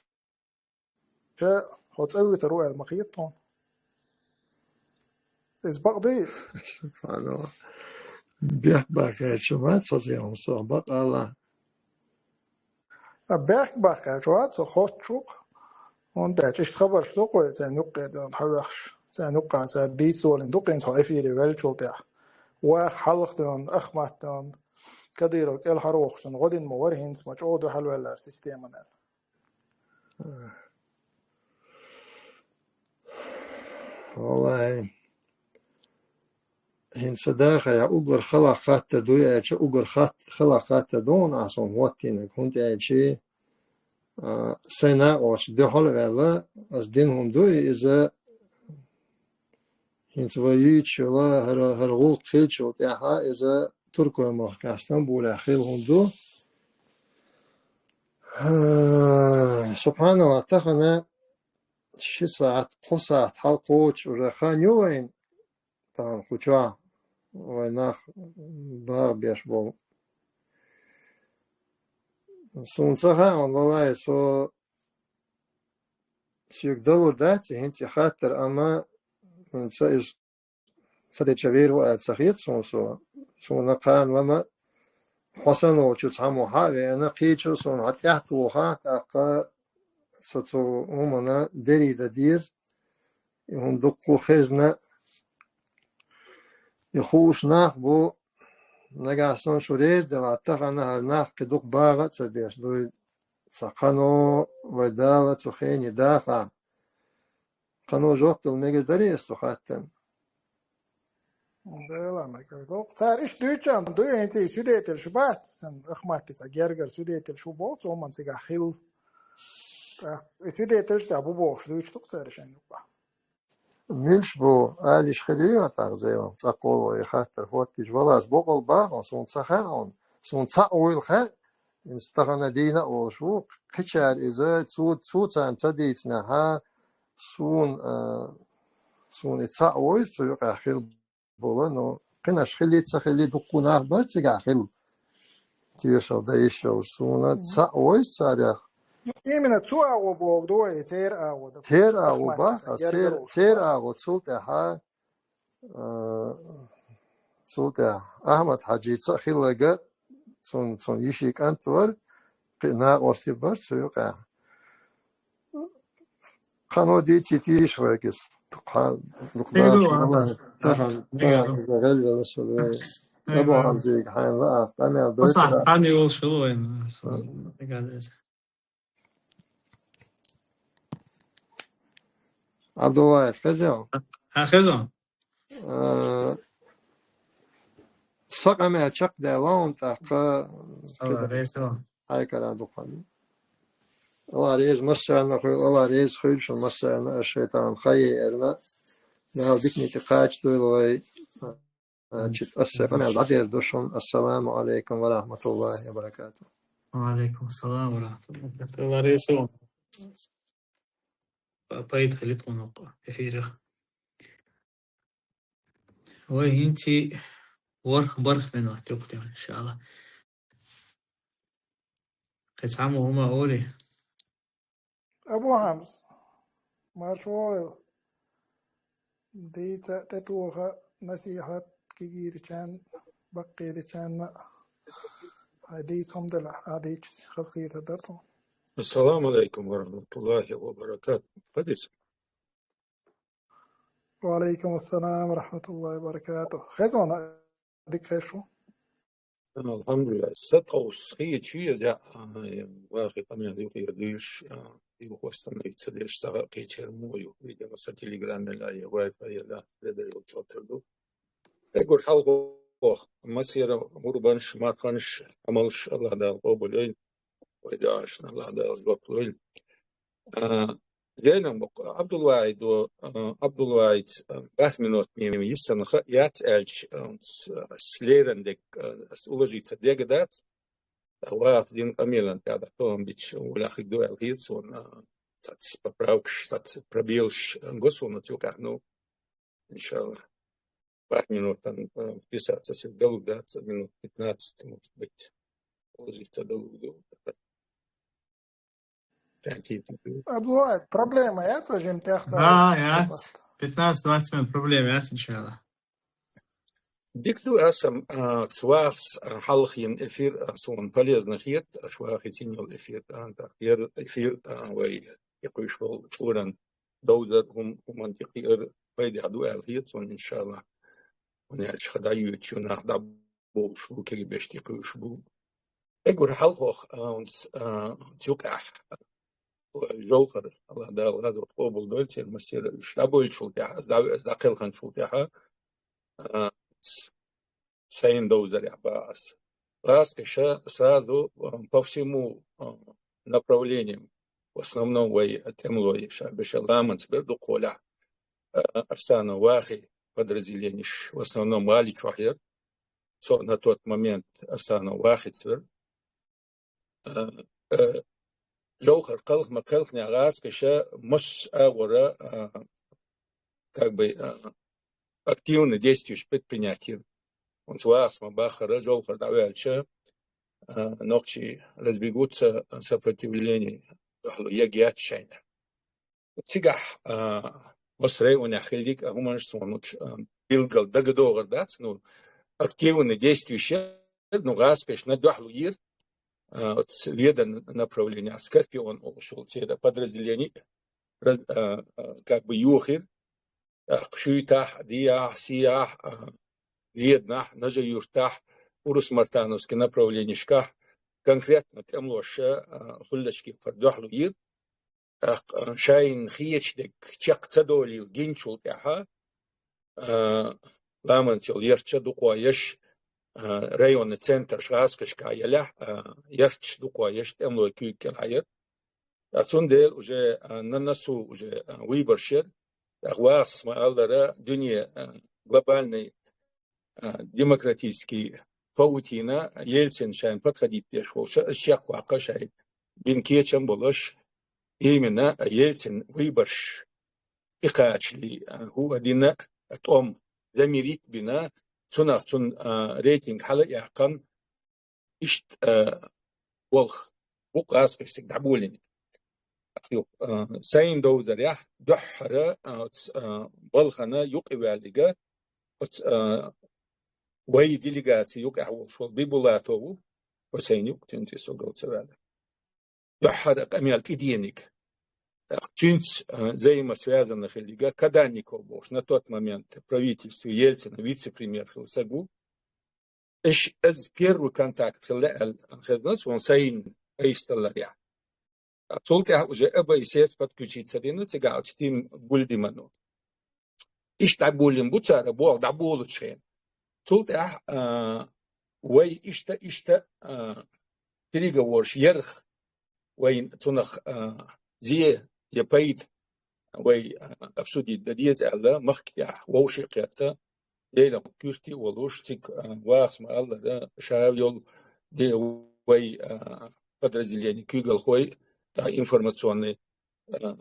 хьо цӀа вуьйтур ву аьлла ма хета хьуна. Иза бакъ дуй? Субханалла. Бехк баккхаьча вац хьо, цӀе хӀума со бакъ ала. А бехк баккхаьча вац, со хоттуш ву-кх. ХӀунда аьлча иштта хабарш ду-кх вай царна юккъе дуьйна хьавоьхуш, царна юккъахь цара дийца долийна ду-кх хӀинца хьо эфире веллачул тӀаьхьа. Ваха хьалха дуьйна, Ахмат дуьйна, Кадыров кӀелхьарвохучунна гӀо дина ма вара хӀинца, ма чӀогӀа дуьхьалваьллера системана аьлла. ВаллахӀи, хӀинца дахарехь уггар хала хаттар дуй аьлча, уггар хат-, хала хаттар ду хьуна ахь суна хӀоттийнарг, хӀунда аьлча А, сайн накъосташта дуьхьал а ваьлла, ас дина хӀума ду, иза хӀинца вай юьйцуш йолу хӀара, хӀара гӀуллакх хилчул тӀаьхьа, иза Туркойн махкахь Стамбулехь хилла хӀума ду. Субханалла, тахана ши сахьт, кхо сахьт хьал кхочуш уже хан ю вайн, тахана кху чохь вайн нах багӀа беш болу. Суна ца хаьа, валлахӀи, со соьга далур дац и хӀинца и хаттар, амма ца иза ца деча вер ву аьлла ца хета суна со. Суна кхана лама хьо санна волчу цхьаммо хьа а веана, кхечо суна хьан тӀаьхьа тоха, тӀаккха со цу хӀуманна дерриг дан деза. И хӀума дуккха хезна, и хууш нах бу, нагахь санна шу реза делахь, тахана хӀара нах кхин дукха багӀа а ца беш дуй, сан кхано вай Дала цу хене даха. Кхано жоп дала мегар дарий ас цу хаттарна? Дела мегар ду. Цара иштта дуьйцу, ам дуй, хӀинца и свидетель шу бац, сан Ахматти цхьа гергара свидетель шу боху, цу хӀуманна цигахь хилла. ТӀаккха и свидетель шу тӀехь бу бохуш дуьйцуш ду-кх цара шайн юкъахь. Муьлш бу, алиш хир ю, тӀаккха Зелам, цӀа кхолло и хаттар хӀоттийча, валлахӀи, боккъал бахьа, суна ца хаьа хьуна, суна цхьаъ вуйла хаьа, хӀинца тахана дийна а волуш ву, кхечара иза, цо, цо царна ца дийцинехь, суна, а, суна и цхьаъ вуйла, цу юкъахь хилла болу, но кхинаш хилли, ца хилли, дуккха нах бара цигахь хилла. Тешал дан йиш йолуш, суна цхьаъ вуйла царех. Именно цу агӀо боху ду вай, церан агӀо ду. Церан агӀо бахьа, церан агӀо, цул тӀаьхьа, а, цул тӀаьхьа Ахьмад-Хьаьжица а хилларг, цунна, цунна йишин кӀант вара, кхин накъостий бара цу юкъахь. Кхано дийцийта йиш вайга иза. Дукха, дукха Эгу, дагахь ага. Тахана, тахана иза гӀелвелла со вай. Эгу, Абу ага. Хьамзига хьайна лаахь, къамел дойта. Хан йолуш хилла вайна. Эгадеза. Абдуллаев, хеза? А, хеза. Э, сан къамел чекхдаьлла хьуна тӀаккха. Ала, реза. Хьайкара дукха. Алла реза массарна хуьлда, Алла реза хуьлда шуна массарна, аш шайтан хьайна эрна. Дала диканиг тӀе кхачадойла вай. Значит, ас сан къамел дӀадер ду шуна. Ассаламу алейкум ва рахматуллахи ва баракатух. Ва алейкум салам ва рахматуллахи ва баракатух. Алла реза хуьлда. Па-, пайда хилийта тхуна эфирах. Вай хӀинца ворхӀ-бархӀ минот ю-кх тӀе, иншалла. Кхин цхьаммо хӀума олий? Абу Хьамза, марша вогӀийла. Дийца, тӀетоха насихьат кегийрачарна, баккхийрачарна. Хьайн дийца хӀума делахь, ахь дийцича хазахетар дара тхуна. Ассаламу алейкум ва рахматуллахи ва баракатух. Хадис. Ва алейкум ассалам ва рахматуллахи ва баракатух. Хезна, дика хезаш ву? Алхьамдулиллах. Са тховса хи чу еза, а, вахи къамел юкъера дуьйлуш, а, юха восстановиться деш, сагӀа кхечера мо ю, видимо, са телеграммела я, вай-файла, деда йолчу тера ду. Эгур хьалхох, массера гӀурбанаш, марханаш, Ӏамалш Аллах Дала къобал йойла, вай дуьхьашна Аллах Дала жоп лойла. А, Зелам боккха, Абдулвахьид, а, Абдулвахьид, а, бархӀ минот мема йисана ха яц аьлча, а, с-, с леран дерг, а, с-, уложиться дерг дац. Ваха дин къамелан тӀехь тохам бича, улахиг ду аьлла хета суна, а, цац поправкаш, цац пробелаш, а, го суна цу юкъахь, ну, иншаллах. БархӀ минотан, а, вписаться сел далур дац, минут пятнадцать, может быть, уложиться далур ду. Абдулла, проблема яц вай жимма тӀехь? Да, яц. Пятнадцать-двадцать минут проблема яц, иншалла. Дика ду аса, а, цу вахас, а, хьалха йина эфир, а, суна полезно хета, аша вахийцина йолу эфир, а, тӀаккха яра эфир, а, вай тӀекхуьйсуш болу чкъуран довзар, хӀум-, хӀуманна тӀекхиар пайдехь ду аьлла хета суна, иншалла. ХӀунда аьлча хьан дӀайоьдучу нах дӀа бовлуш бу, кегий беш тӀекхуьуш бу. Эгур хьалхох, а, хӀунца, а, цу юкъехь, а, Жовхар, Аллах Дала гӀазот къобал дойла церан массера, уьш дӀабойлучул тӀаьхьа, ас дӀаве-, ас дӀакхелханчул тӀаьхьа, а, с-, сайна довзарехь баха ас. ГӀазкхиша сразу, а, по всему, а, направлениям, в основном вай тӀемалой ша бешара ламанца бер дукхагӀолла, а, Арсанов Вахи подразделенеш, в основном Вали чохь яр, со на тот момент Арсанов Вахица вер. А, а, жовхар кхалха ма кхелхинехь гӀазкхаша массо а агӀора, а, как бы, а, активный действиеш предпринять йира. Оцу вахас ма баххара, жовхар дӀаваьлча, а, нохчий разбегутся, сопротивление дуьхьало ергьяц шайна. Цигахь, а, оцу районехь хилларг а хӀуманаш суна, а, билггал дагадогӀур дац, ну, активный действиеш яр, ну, гӀазкхашна дуьхьало йира, а, оцу Веданан направлениехь, Скорпион олуш йолу церан подразделение, раз-, а, а, как бы йохийра, тӀаккха Шуьйтахь, Дехьахь, Сехьахь, а, Веданахь, Нажи-Юьртахь, Урус-Мартановский направленешкахь конкретно тӀемалоша, а, хуьллачу кепара дуьхьало йира. ТӀаккха, а, шайна хеташ дерг чекх ца долийла гиначул тӀаьхьа, а, ламанца йолу ярташ дукхох еш, а, районный центраш гӀазкхашкахь елахь, а, ярташ дукхох еш тӀемалой куьйга кӀелхьара. Ткъа цундела уже, а, на носу уже, а, выбораш яр. ТӀаккха вахас ма-аллара, дуьне, а, глобальный, а, демократический паутина, Ельцин шайна подходить деш волуш, а, чекхваккха шайн бина кечам болуш, именно, а, Ельцин выбораш и кхачали, а, хӀу а дина, а, тӀом замерить бина, цунах цунна, а, рейтинг хьала а яьккхина, иштта, а, болх бу гӀазкхаша цига дӀаболийна. Юха, а, сайн довзарехь дуьххьара, а, оцу, а, балхана юкъа ваьлларг, оцу, а, вай делегаци юкъахь волуш волу Бибулатов ву, вай сайн юкъа цуьнца со гал ца ваьлла. Дуьххьара къамел тӀедеанарг. ТӀаккха цуьнца, а, взаимосвязанный хилларг Каданников бохуш, на тот момент правительстве Ельцина вице-премьер хилла саг ву. Иш, иза первый контакт хилла аьлла хезна суна сайн айса даларехь. Цул тӀаьхьа уже ОБСЕ-ца подключиться дина цигахь оцу Тим Гульдеману. Иштта дӀаболийна бу цара, боху дӀаболучу хенахь. Цул тӀаьхьа, а, вай иштта, иштта, а, переговораш ярх, вайн цунах, а, зе я пайда вай, а, обсудить дан деза аьлла, махкахь вовшийн кхетта, Делан куьртий а волуш, цига, а, вахас ма-аллара, ша йолу де-, вай, а, подразделение куьйгалхой, тӀаккха информационный, а,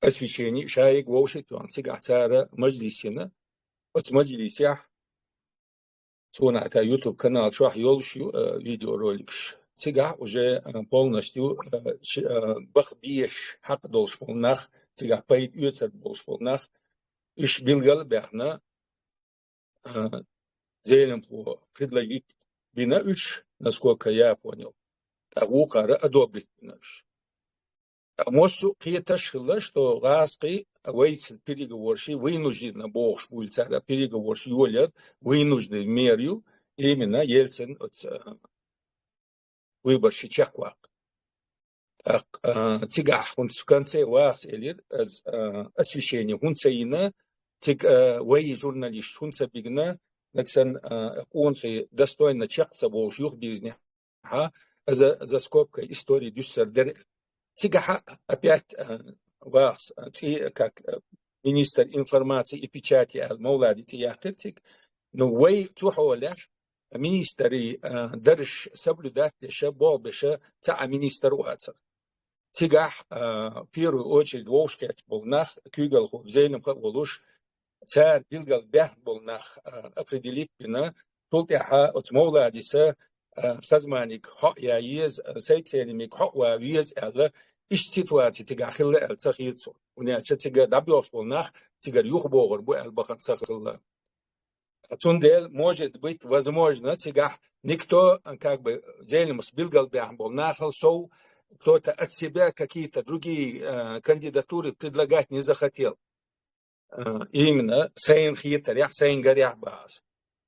освещение, шайга вовшийн тоьхна, цигахь цара мажлис йина. Оцу мажлисехь, суна аьлла, YouTube канал чохь йолуш ю, а, видеороликаш. Цигахь уже, а, полностью, а, ш-, а, баха безаш хьакъ долуш болу нах, цигахь пайда оьцург болуш болу нах, уьш билгал а баьхна, а, Зеленхо предложить бина уьш, насколько я понял. ТӀаккха вукхара одобрить бина уьш. Массо а кхеташ хилла, что гӀазкхий вайца переговорши вынужденно бохуш буьйлу цара, переговорш йолаяр вынужденный мер ю, именно Ельцин оцу, а, выборши чекхваккха. ТӀаккха, а, цигахь хӀунца в конце вахас элира, аз, а, освещение хӀунца йина, цига, а, вай журналист хӀунца бигна, нагсан, а, къонахий достойно чекх ца болуш юхабирзинехь, хьа, за, за скобкой история дуьссар дара. Цигахьа опять, а, вахас, а, цӀе, как, а, министр информации и печати аьлла, Мовлади цӀе яьккхира цига. Ну, вай цу хьолехь министрий, а, дарш соблюдать деша, болх беша, цхьа а министр вацара. Цигахь, а, в первую очередь вовшахкхеташ болу нах, куьйгалхо Зеленхо а волуш, цара билгал баьхна болу нах, а, определить бина, цул тӀаьхьа оцу Мовладиса, а, Шазманиг хьо а я еза, а, Сайд-Селимиг хьо а ван веза аьлла, иштта ситуаци цигахь хилла аьлла ца хета суна. ХӀунда аьлча цигара дӀабоьлхуш болу нах цигара юхабогӀур бу аьлла бахана ца хилла. Цундела, может быть, возможно, цигахь никто, как бы, Зеленхос билгал баьхна болу нахал сов, кто-то от себя какие-то другие, э, кандидатуры предлагать не захотел. Э, именно сайна хетарехь, сайна гарехь бахьа.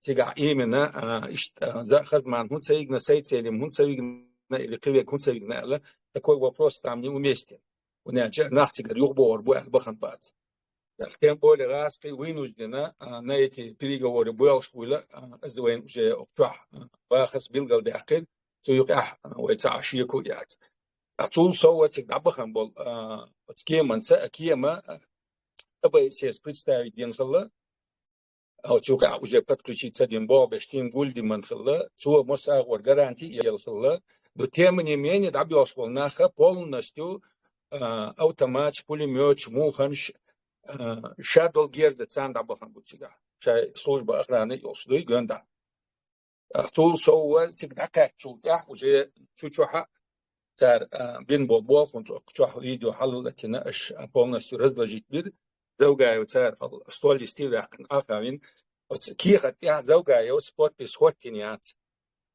Цигахь именно, э, иштта, э, за-, Шазман хӀунда ца вигна, Сайд-Селим хӀунда ца вигна или кхин верг хӀунда ца вигна аьлла, такой вопрос там неуместен. ХӀунда аьлча нах цигара юхабогӀур бу аьлла бахана бац. Тем более гӀазкхий вынужденно, а, на эти переговоры боьлхуш буйла, а, из вайн уже чохь, а, вахас билгалдаьккхира, цу юкъехь вай цхьа шеко яц. А цул сов цига дӀабахан бол, а, оцу кеманца, а, кема, а, АБС-ас представить дина хилла, а, оцу юкъехь уже подключиться дина болх беш Тим Гульдеман хилла, цо массагӀор гаранти елла хилла. Но тем не менее, дӀабоьлхуш болу наха полностью, а, автоматаш, пулемёташ, муханаш, а, ша долу герда царна дӀабахан бу цигахь. Шайн служба охраны йолуш дуй, гоьнда. А, цул сов цига дӀакхаьччул тӀаьхьа уже цу чохь а цара, а, бина болу болхунца окху чохь видео хьалалатийна, аша полностью разложить бира. Завгаев цара хьал стол йисте ваьккхина, Ӏахавина. Оцу кехат тӀехь Завгаевс подпись хӀоттийна яц.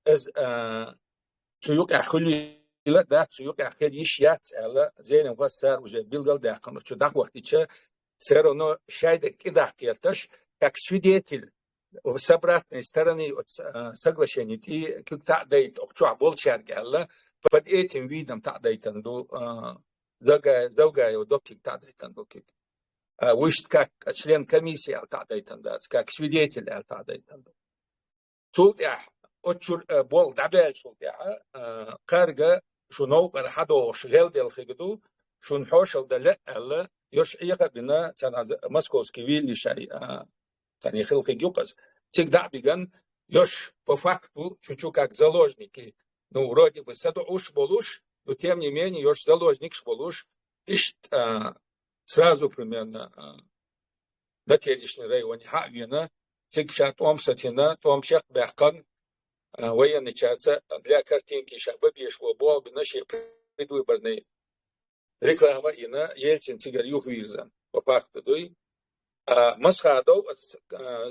Иза, а, цу юкъехь хуьлийла дац, цу юкъехь хила йиш яц аьлла, Зелимхас цара уже билгалдаьккхина, чу дӀахӀоттича, всё равно шайдерг тӀедаккха гӀерташ, как свидетель, с обратной стороны оцу, а, соглашения тӀе куьг таӀадайта окху чохь болчаьрга аьлла, под этим видом таӀадайтан ду, а, Завга-, Завгаев доккиг таӀадайтан доккиг. А, вуьшта как член комиссии аьлла таӀадайтан дац, как свидетель аьлла таӀадайтан ду. Цул тӀаьхьа, оцу чуьра, а, болх дӀабаьллачул тӀаьхьа, а, кхаьрга шу новкъара хьадогӀуш гӀелделла хига ду, шуна хьошалла дан лаьа аьлла, йош Ӏеха а бина, царна Московский вилли шай, а, царна хила хиг юкъаза. Цига дӀа а биган, йош по факту шу чу как заложники, ну, вроде бы садоӀуш болуш, но тем не менее, йош заложникаш болуш, иштта, а, сразу примерно, а, Нателишный районе хьа а вена, цига ша тӀом сацийна, тӀом чекхбаьккхина, а, военныйчаьрца для картинки ша бан безаш болу болх бина, шен предвыборный реклама а йина, Ельцин цигара юхавирзина, по факту дуй. А, Масхадов, а,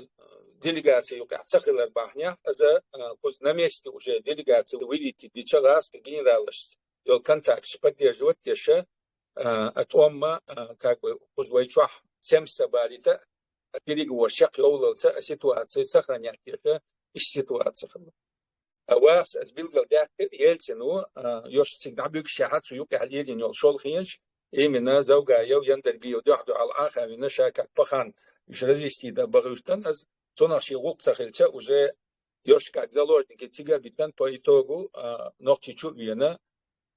делегаци юкъехь ца хилар бахьанехь, иза, а, кхуза на месте уже делегаци вылететь дича, гӀазкхийн генералашца йолу контакташ поддерживать деш, а, а тӀом а, а, как бы, кхуза вай чохь семьдесят балита, а переговораш чекхйовллалца, а ситуация сохранять деш, иштта ситуация хилла. А вахас аса билгалдаьккхира Ельцину, а, йош цига дӀабуьгушехь цу юкъехь лелийна йолу шолхенаш, именно Завгаев, Яндарбиев дуьхь-дуьхьал Ӏаха а вина, ша как пахан уьш развести дан бахуьйтан, аса цунах шен гӀуллакх ца хилча, уже йош как заложники цига а битан, по итогу, а, Нохчийчу а вена,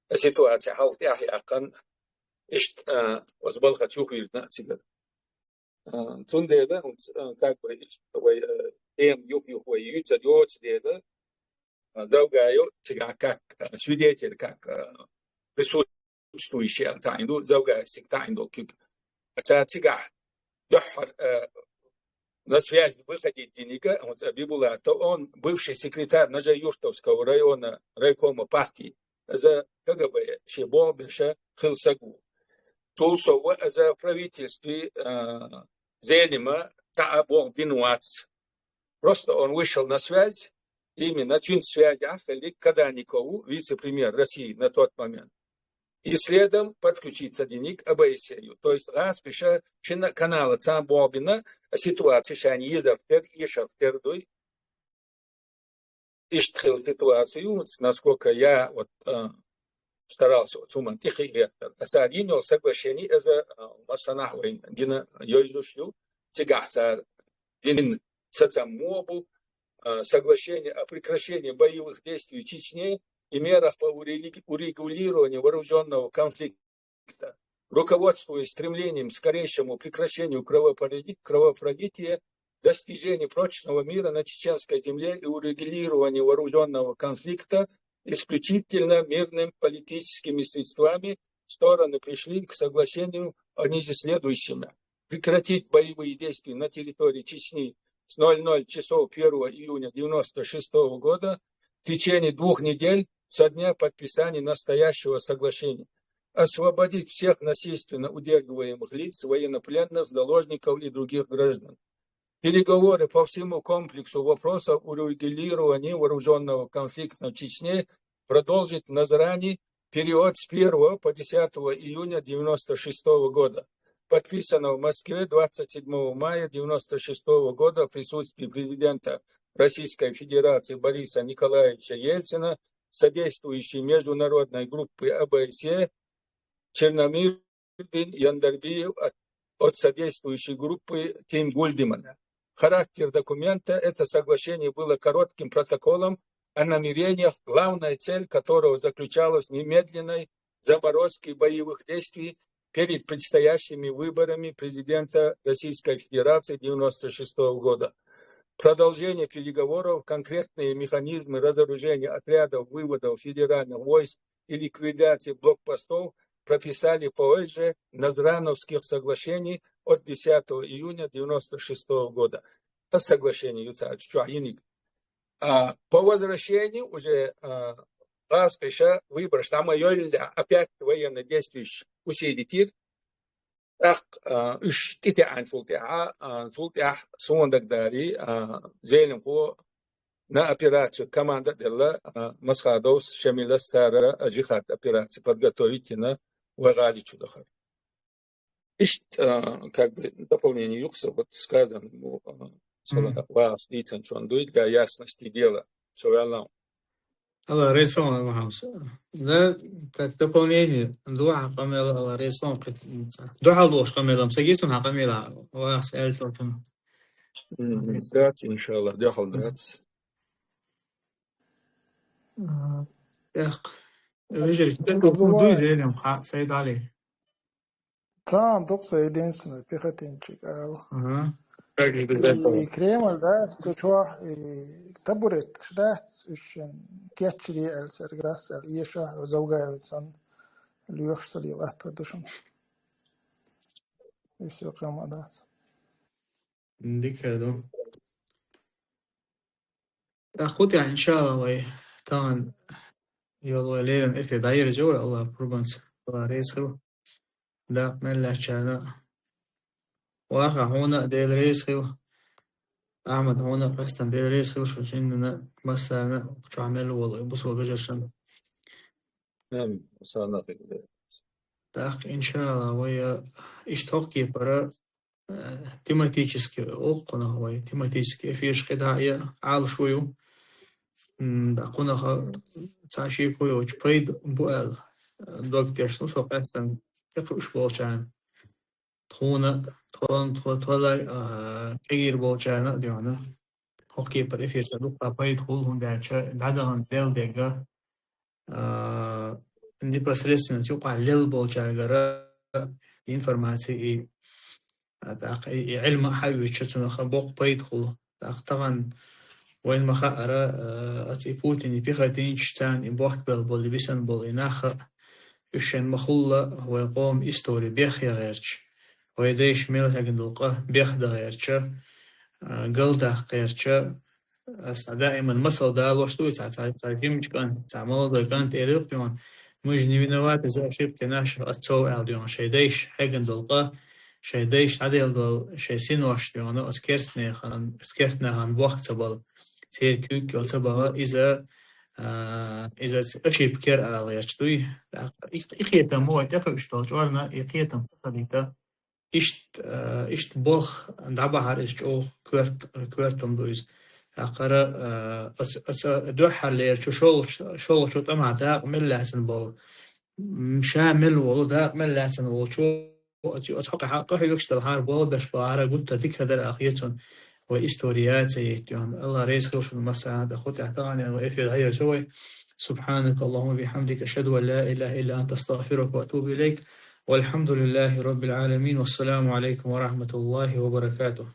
а ситуация хьалха тӀаьхьа яьккхина, иштта, а, оцу балхаца юхавирзина цигара. А, цундела, а, как бы, иштта вай, а, тема юх-юх вай юьйцур йоцу дела, а, Завгаев цигахь как, а, свидетель, как, а, присутствующий аьлла таӀийна ду, Завгаев цига таӀийна долу куьг. А цара цигахь дуьххьара, а, на связь выходить диниг а, оцу Бибулатов, он бывший секретарь Нажай-Юртовского района райкома партии. Иза КГБ шен болх беш хилла саг ву. Цул сов иза правительстве, а, Зелима цхьа а болх бина вац. Просто он вышел на связь, именно цуьнца связь ахь хиллиг Каданикову, вице-премьер России на тот момент. И следом подключиться диниг АБС-ю. То есть гӀазкхаша шина канала цхьаьна болх бина, а ситуация шайна езарх тера, эшарх тера дуй. Иштта хилла ситуацию, насколько я вот, а, старался вот хӀуманна тӀе хи гӀертар. Аса дина йолу соглашение, иза, а, массанахь вайн гина йовзуш ю, цигахь цара дина сацам муха бу, а, соглашение о прекращении боевых действий в Чечне и мерах по уреги-, урегулированию вооружённого конфликта, руководствуясь стремлением к скорейшему прекращению кровопроли-, кровопролития, достижению прочного мира на чеченской земле и урегулированию вооружённого конфликта исключительно мирными политическими средствами, стороны пришли к соглашению о ниже следующем. Прекратить боевые действия на территории Чечни с ноль ноль часов первого июня девяносто шестого года в течение двух недель со дня подписания настоящего соглашения. Освободить всех насильственно удерживаемых лиц, военнопленных, заложников и других граждан. Переговоры по всему комплексу вопросов урегулирования вооружённого конфликта в Чечне продолжить в Назрани период с первого по десятого июня девяносто шестого года. Подписано в Москве двадцать седьмого мая девяносто шестого года в присутствии президента Российской Федерации Бориса Николаевича Ельцина, содействующей международной группы ОБСЕ, Черномир Дин Яндарбиев от, от содействующей группы Тим Гульдемана. Характер документа: это соглашение было коротким протоколом о намерениях, главная цель которого заключалась в немедленной заморозке боевых действий перед предстоящими выборами президента Российской Федерации девяносто шестого года. Продолжение переговоров, конкретные механизмы разоружения отрядов, выводов федеральных войск и ликвидации блокпостов прописали позже Назрановских соглашений от десятого июня девяносто шестого года. По соглашению, ца-, чё, а, по возвращению уже, а, гӀазкхаша выбораш дӀа ма йойла, опять военные действия усилить йира. ТӀаккха, а, уж тӀетеӀанчул тӀехьа, а, цул тӀехьа суна дагадале, а, Зелимхо на операцию команда делла, а, Масхадовс, Шамилас цара, а, джихад операция подготовить йина вай гӀали чу дахар. Иштта, а, как бы дополнение юкъе, вот сказано, ну, а, цала вагӀас дийцан чон дуй, для ясности дела. Со ваьлла. Алла реза хилва, Мухьаммад. Да, как дополнение, дуа къамел, Алла реза хилва. Дуа хьал дуаш къамелам, сагисун хьа къамела, вагӀас эльтотун. М, дац, иншалла, дуа хьал дац. А, эх, вежарий, Абдулла. Дуй зелем, ха, Саид Али. Там только единственный пехотинчик, ал. Ага. Как же без этого? И Кремль, да, цу чу, и табуреткаш, да, уж шен кеччили эл серграс, эл, еша, завгаевицан, льёхш сали латта душан. И всё, Кремль, да. Дика ду. ТӀаккха хӀу тӀехь, иншалла, вай тахана йолу вай леррина эфир дӀайирза вай, Алла пурбанца, Алла реза хила. Дакъа мел лаьттачарна а. Ваха, хьуна а Дела реза хила. Ахьмад, хьуна а къаьстина Дела реза хила, шу шиннана а, массарна а, чохь мел волу бусалба вежаршна а. Амин. Санна хила. ТӀаккха, иншалла, вай, а, иштта хӀокху кепара, э, тематически, оха кхунах вай, тематически эфираш кхидӀа а Ӏалашо ю. М, да, кхунах цхьа шеко йоцуш пайда бу аьлла, э, дог тешна со къаьстина тӀекхуьуш болчарна. Тхуна, тхо-, тхо-, тхо-, а, кегийр болчарна а дуьхьал. ХӀокху кепара эфирца дуккха пайда хуьлу, хӀунда аьлча дӀадахана лела дерг, а, непосредственно цу юкъахь лелла болчаьргара информаци и, а, тӀаккха и, и Ӏилма а хьаьвзича, цунах боккха пайда хуьлу. ТӀаккха тахана вайна ма хаъара, а, оцу и Путин, и пехотинчаш, царна и бохкабелла болу, и бисина болу и нах а, уьш шайн ма-хуьллу вай къоман истори бехъян гӀерташ, вай дайша мел хьегна долу къа бехдан гӀерташ, а, галдаккха гӀерташ, аса даиман масал далош ду, цхьа, цхьа, цхьа жимачу кӀанта, цхьа молодой кӀанта эр ю-кх дуьйна: «Мы же не виноваты, за ошибки наших отцов», аьлла дуьйна, шайн дайша хьегна долу къа, шайн дайша дӀаделла долу шайн синош дуьйна, оцу керстанехана, оцу керстанехана бохка ца бала, церан куьйга кӀел ца бала, иза, а, иза ошибка яра ала гӀерташ дуй. ТӀаккха и, и кхетам ма вай тӀекхуьуш долчу орна, и кхетам ца хилийта, иштта, а, иштта болх дӀабахьара иза чӀогӀа коьрт-, коьртам ду иза. ТӀаккха ара, а, оц-, оцу дуьххьарлерчу шолгӀачу, шолгӀачу тӀамехь дакъа мел лаьцна болу, м, ша мел волу, дакъа мел лаьцна волчо, оцу, оцу хьокъехь къахьоьгуш делахьара, болх беш балахьара, гуттар а дика хир дара аьлла хета суна. Вай истори яц а йитта йоьхна. Алла реза хила шуна массарна а. ТӀаккха хӀу тӀехь тахана вай эфир дӀайирза вай. سبحانك اللهم وبحمدك، أشهد أن لا إله إلا أنت، أستغفرك وأتوب إليك. والحمد لله رب العالمين. والسلام عليكم ورحمة الله وبركاته.